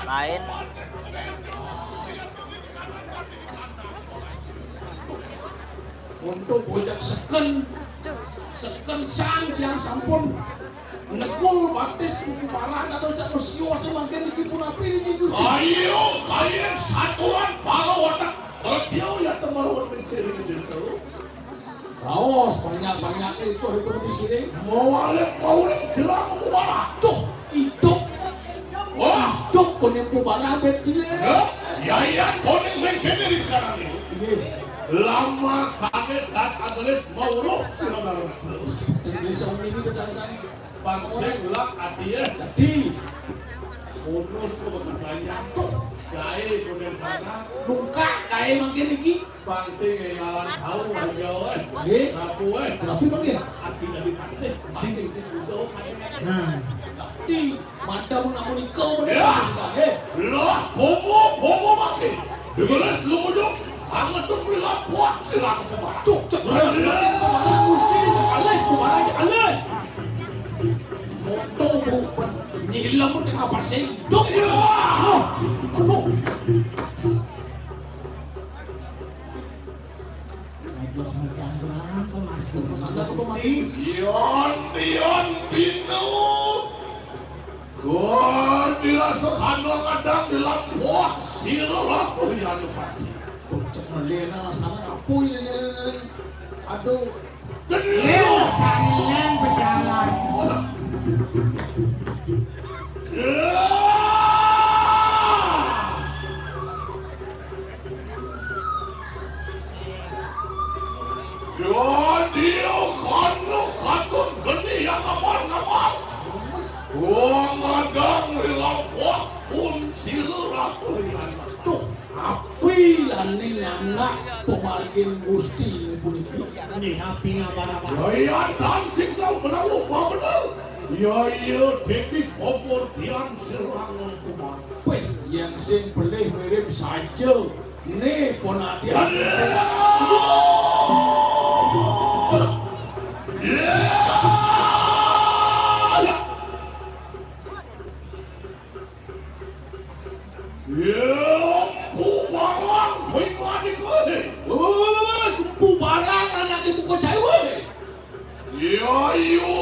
lain. Untuk bocah seken, seken sang tiang sampun negul batis kuku parang atau cak mesiu sing mangkin niki punapi niki Gusti. Ayo, kalian saturan para watak radio ya temar wonten sini desa. Raos banyak-banyak itu ribut di sini. Mau alek mau urip jelang kuwara. Tuh, itu. Wah, tuh koning kuwara bet cilik. Ya, ya, iya, koning mengkene di sekarang ini. Ini. Lama kami tak agelis mau uruh si Romero. Bisa ini kita kan. Bang sing lak ati ya. Dadi. Bonus kok bakal banyak. Tuh, gawe koning kuwara. Nungkak gawe mangkin iki. Bang sing ngalan tau aja weh. Nggih. Aku weh. Tapi mangkin. Ati dari pati. Sini itu. Nah. Di mata mun aku niko bener. Ya. Eh. Lah, bomo, bomo mati. Dibeles lu mujuk. Sangat tuh perilaku silaku kemana. Cuk, cuk. Beres. Kemana Gusti? Alih, kemana aja alih. Moto bukan. Nyilam pun kenapa sih? Cuk. Ya. Loh. Aduh. Ngajos macam berapa, Mas? Sana aku kemari. Pion, pion, pinu. Gur dirasa kandang ngadang di lampuh. Sira laku yang pati. Cek melena sana apa ini, ini, ini? Aduh. Lil, saling berjalan. Ya. Dadi kono katun geni yang ngamar-ngamar. Wong ngadang rilang kuah pun sila ratu rian. Tuh, api lani anak pemargin Gusti ini puniki. Nih, api ngabar-abar. Ya iya, dan siksa benar lupa benar. Ya iya, dadi popor tiang serangan kuman. Wih, yang sing pelih mirip saja. Nih, ponati. Ya, empu barang, wih, mati kowe. Wih, wih, wih, wih, empu barang, anak ibu kok cai, wih. Ya, yo,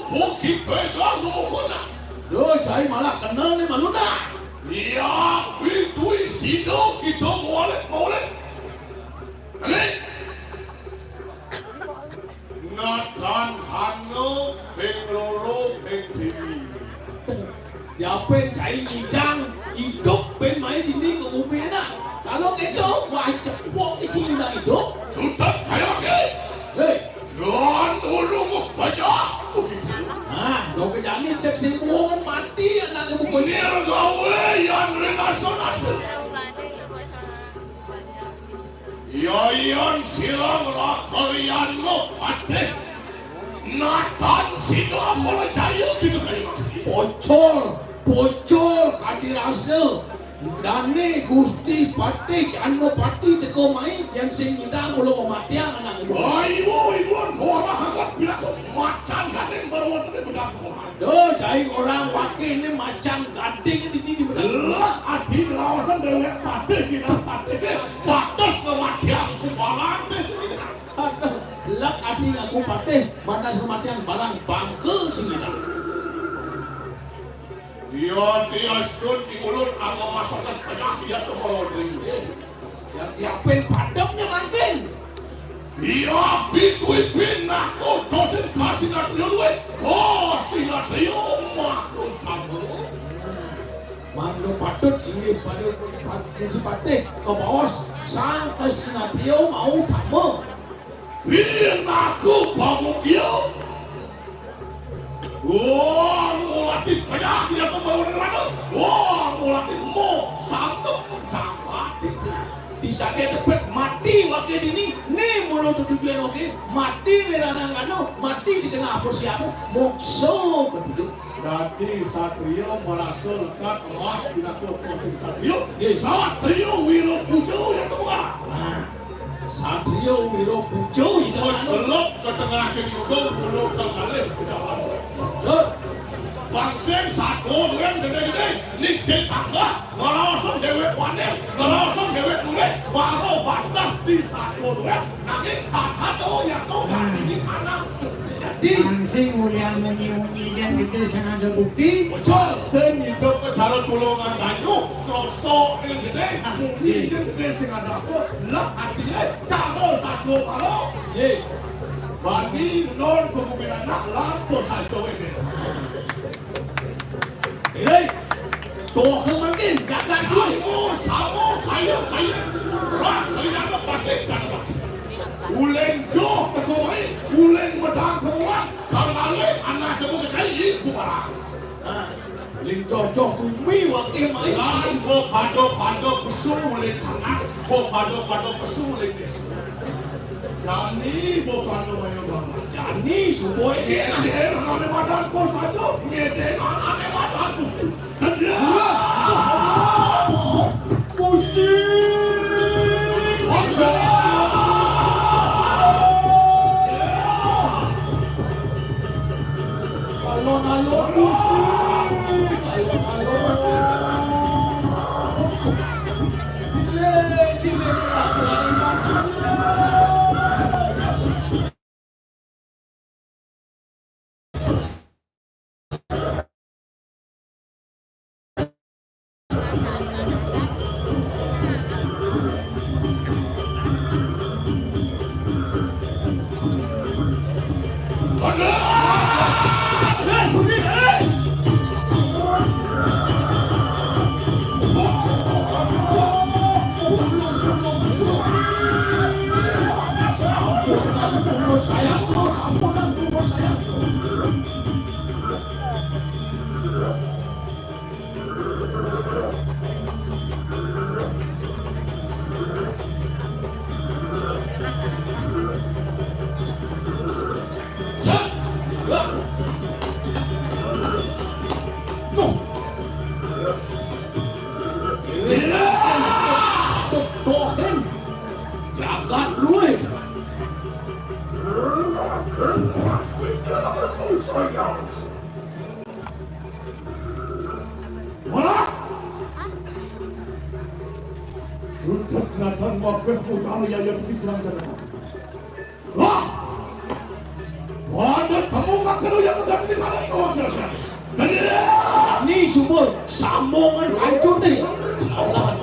buki pegang nunggu nak. Yo, cai malah kenal nih malu nak. Ya, bidui sida kita molek-molek. Nek. Nathan Hano, ping loro, ping dini. Ya, ping cai nyidang, idup, ping mai dini ke bumi nak. Kalau gitu, wah, cepok iki nyidang idup. Sudah kayak lagi. Hei. Jan urung pecah. Nah, lo kejani cek si buangan mati anaknya buku ini. Nir gawe yang renasa-nasa. Yayan silang rakarian lo patih. Nathan sida amala jaya gitu kayak maksudnya. Pocol, pocol kadirasa. Dane Gusti Patih Anupati teka mai yang sing nyidang mula pematian anak ibu. Ayo, ibu, kau arah angkat bilaku macan gading baru wonten di bedak. Duh, cai orang wakil ini macan gading ini di bedak. Lah, adi ngerawasan dewek patih kita patih deh. Batas kematian kubalan deh sini. Aduh, lek adi aku patih, batas kematian barang bangke sini dah. Iya, dia astun di mulut ama masakan tengah dia tuh kalau dering. Ya, yapin padamnya mangkin. Iya, pitu ipin aku dosen kasih natrio luwe. Oh, sinatrio maku campur. Mangdo patut sini pada musim patih ke bawah sang ke sinatrio mau tamu. Piyen aku pamukya. Wong mulati penyakit yang membawa neraka. Wong mulati mo santuk capat. Di sana tepet mati wakil dini. Ni mulo tujuan wakil mati merana ngano mati di tengah apa siapa mokso keduduk. Dadi satria marasa lekad emas pinaka posing satria. Nggih. Satria wira puja ya tuwa. Nah, satria wira puja ya tuwa. Celok ke tengah kene uga, pulo kekalih pejalan. Betul. Bangsing satwa duwé gedé-gedé, nitih tangga, ngrasa déwék wani, ngrasa déwék mulih, para batas di satwa duwé, nanging tahan oh ya tuh, hmm, ini anak. Dadi sing ulian wengi-wengi dén gedé sing ada bukti. Bocor, sing hidup ke cara tulungan banyu, krosok yang gedé, muni yang gedé sing ada apa, lek artinya cara satwa kalau. Nggih. Bani non kukumin anak lampur saja ini. Ini, toh kemangkin, jagat duit. Samo, samo, kaya, kaya. Rak, kaya apa pakai, kan, Pak? Uling joh, teko wae, uling medang kemuan, kang malih, anak jemu kecai, iku barang. Nah, ling joh-joh bumi, wakil mai. Lan, bo pada-pada pesu, uling kanak, bo pada-pada pesu, uling pesu. Jani, bo pada, ayo, bang. Jani, subuh ini. Ngedeng, anane madan, kos aja, ngedeng, anane madan. Gusti. Alon-alon, Gusti. Alon-alon. Cilik, cilik, Jagat luwih. Wah! Untuk Nathan Mabeh Putra Yaya Bukit Serang Jakarta. Wah! Waduh, kamu makan yang udah di sana, kawan saya. Ini sumur sambungan hancur nih. Salah.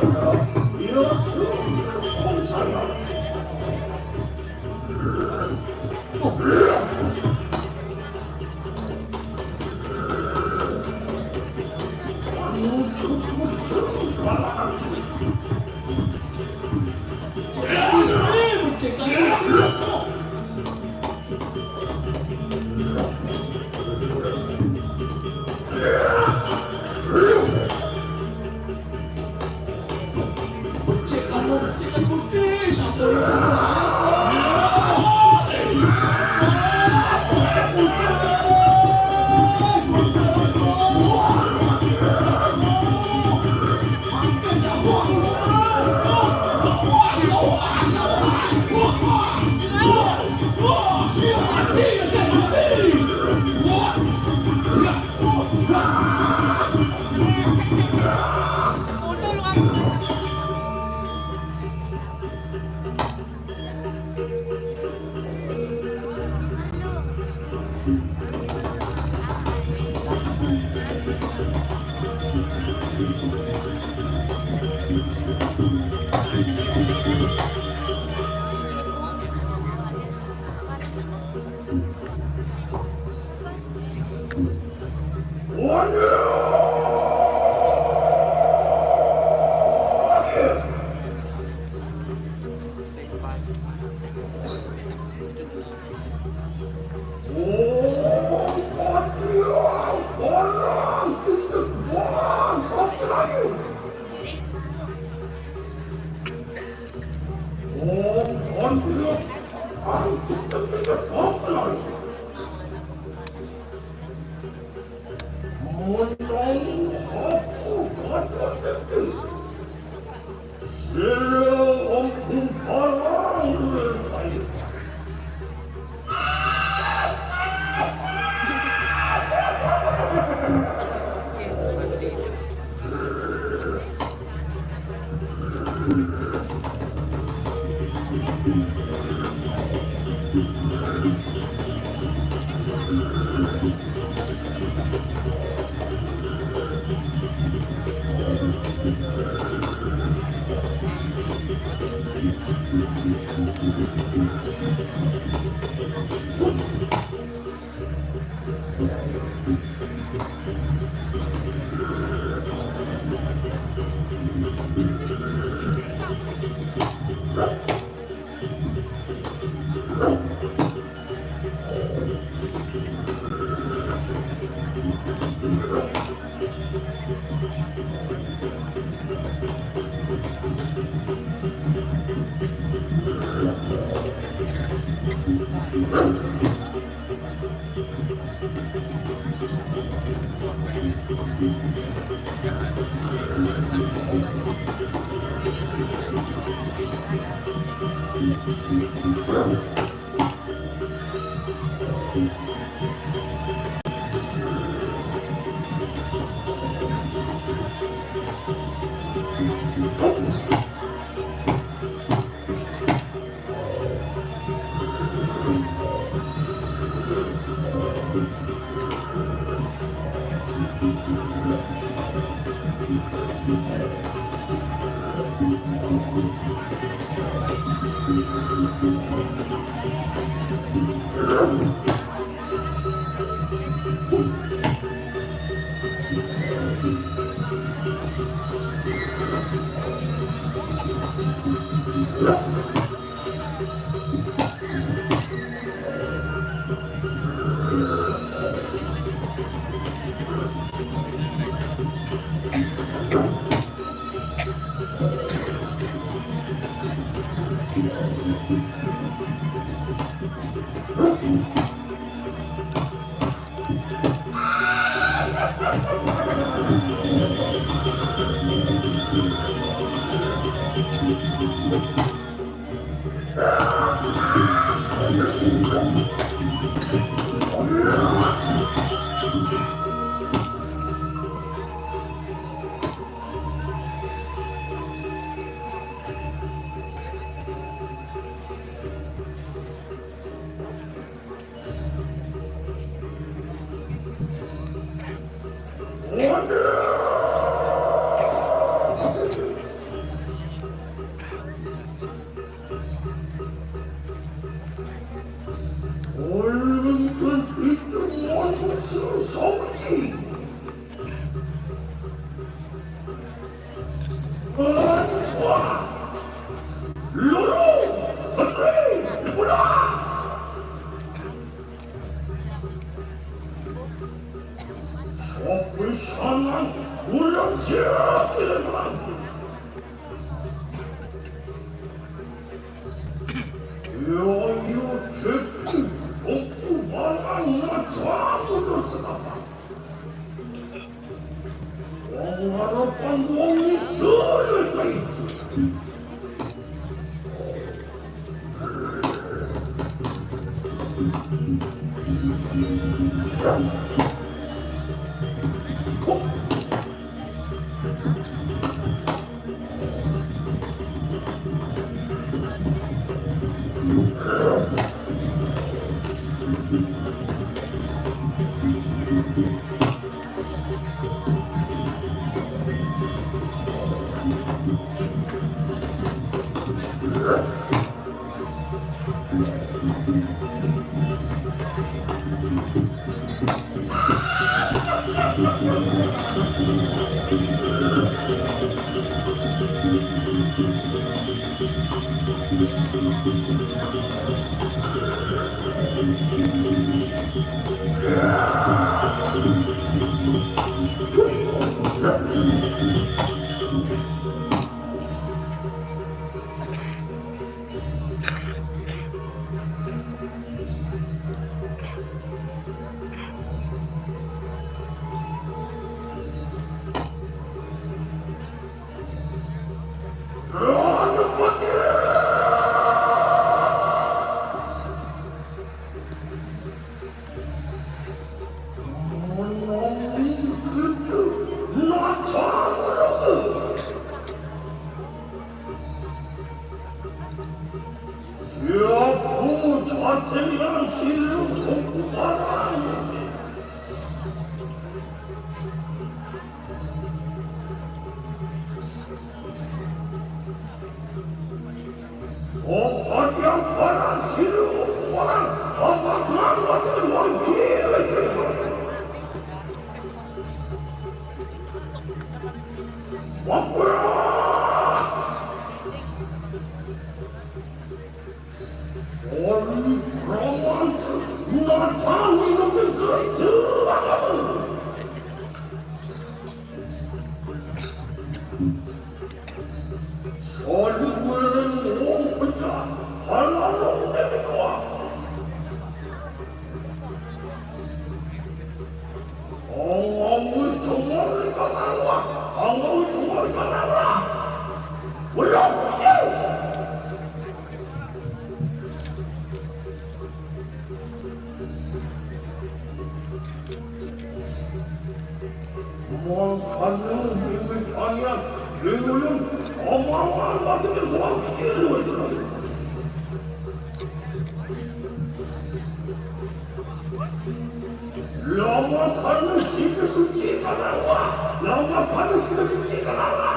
Lama kanu sika suci kanawa. Lama kanu sika suci kanawa.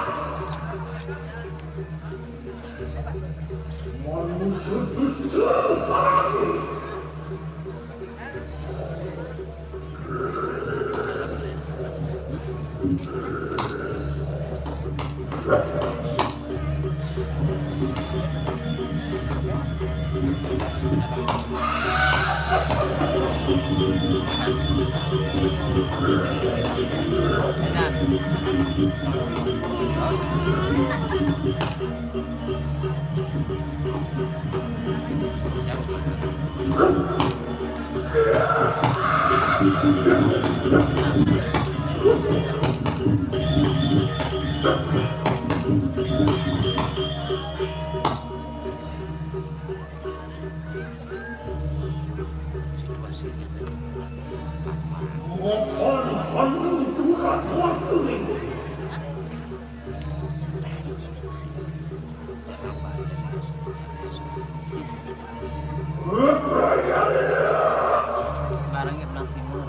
Manusia dusta parati. Barangnya Belang Simur.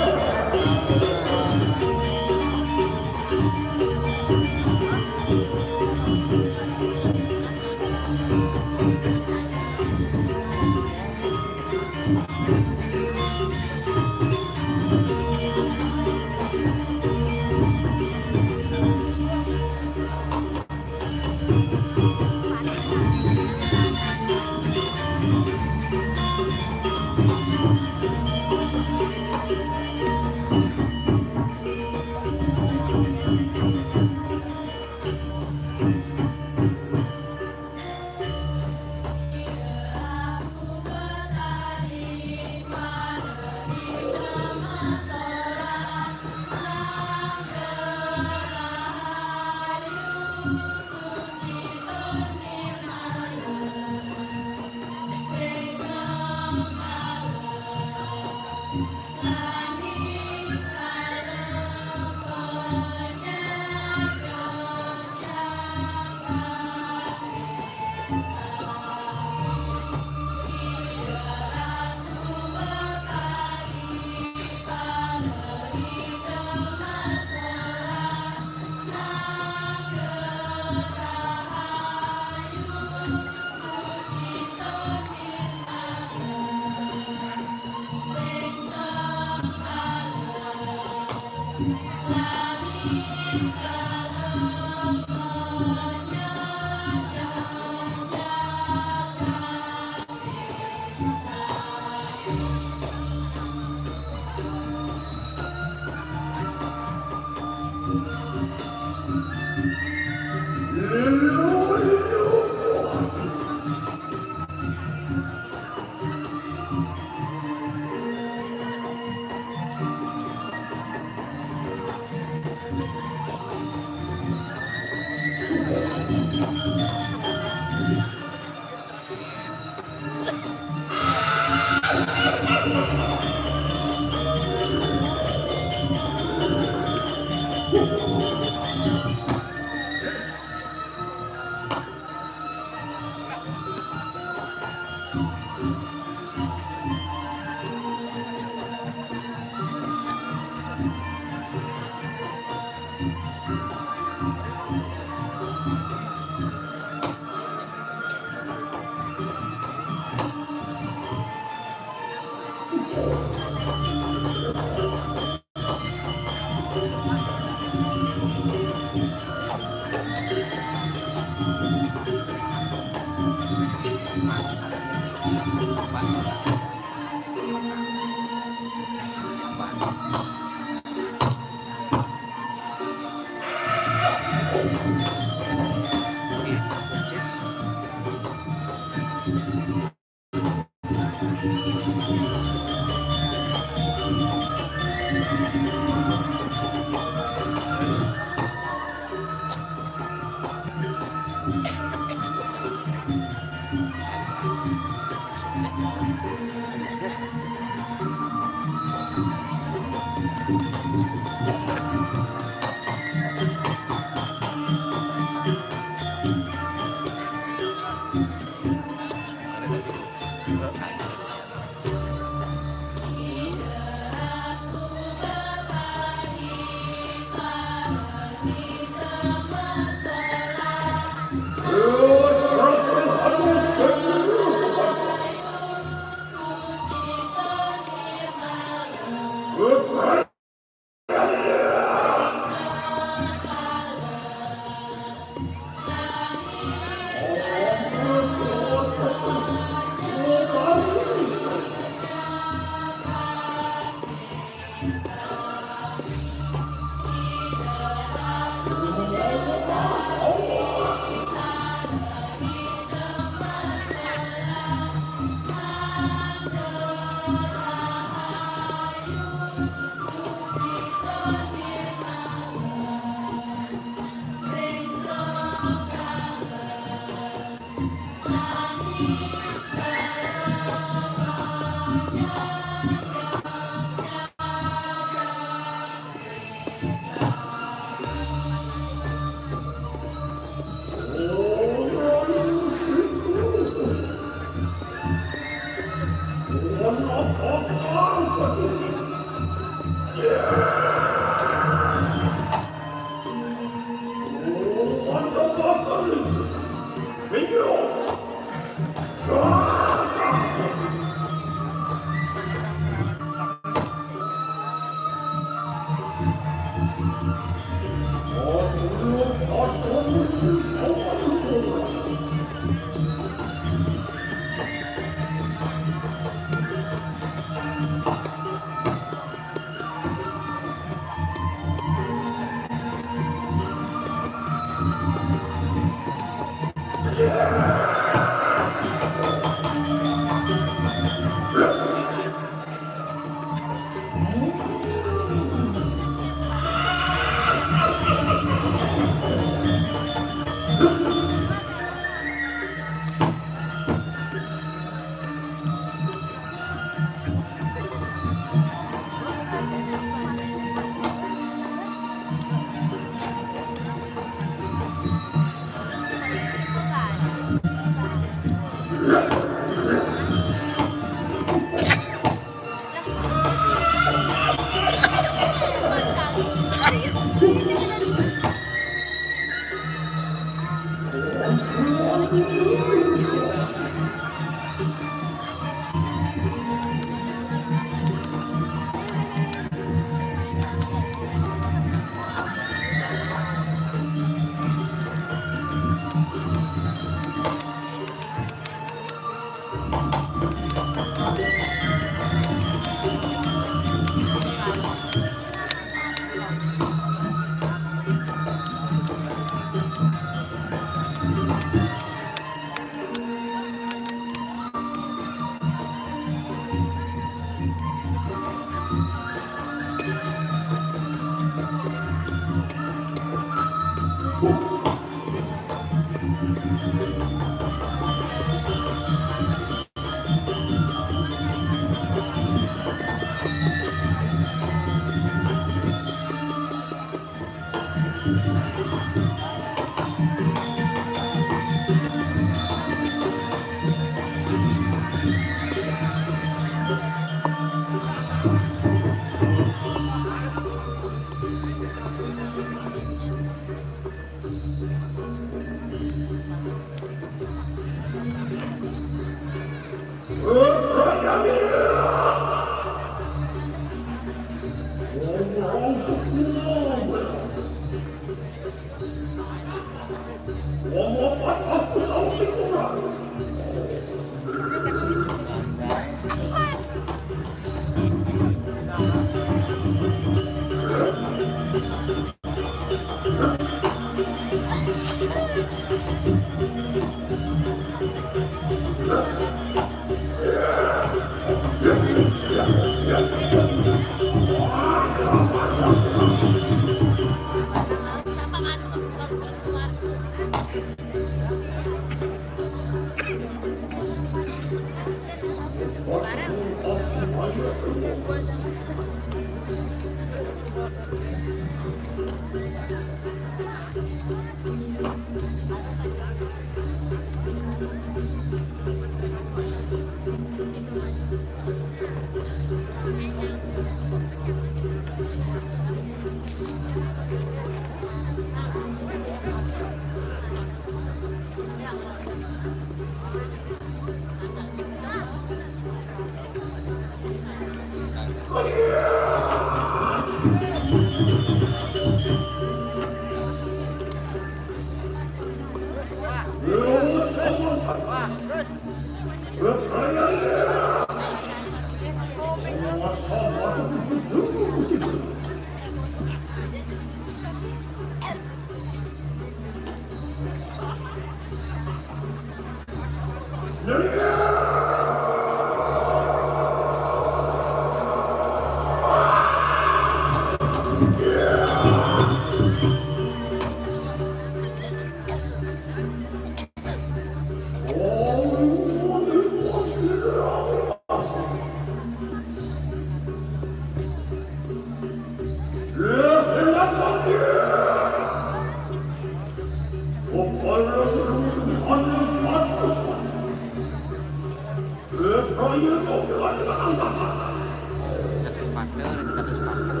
Satu partner, satu partner.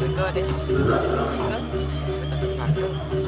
Betul deh. Satu partner.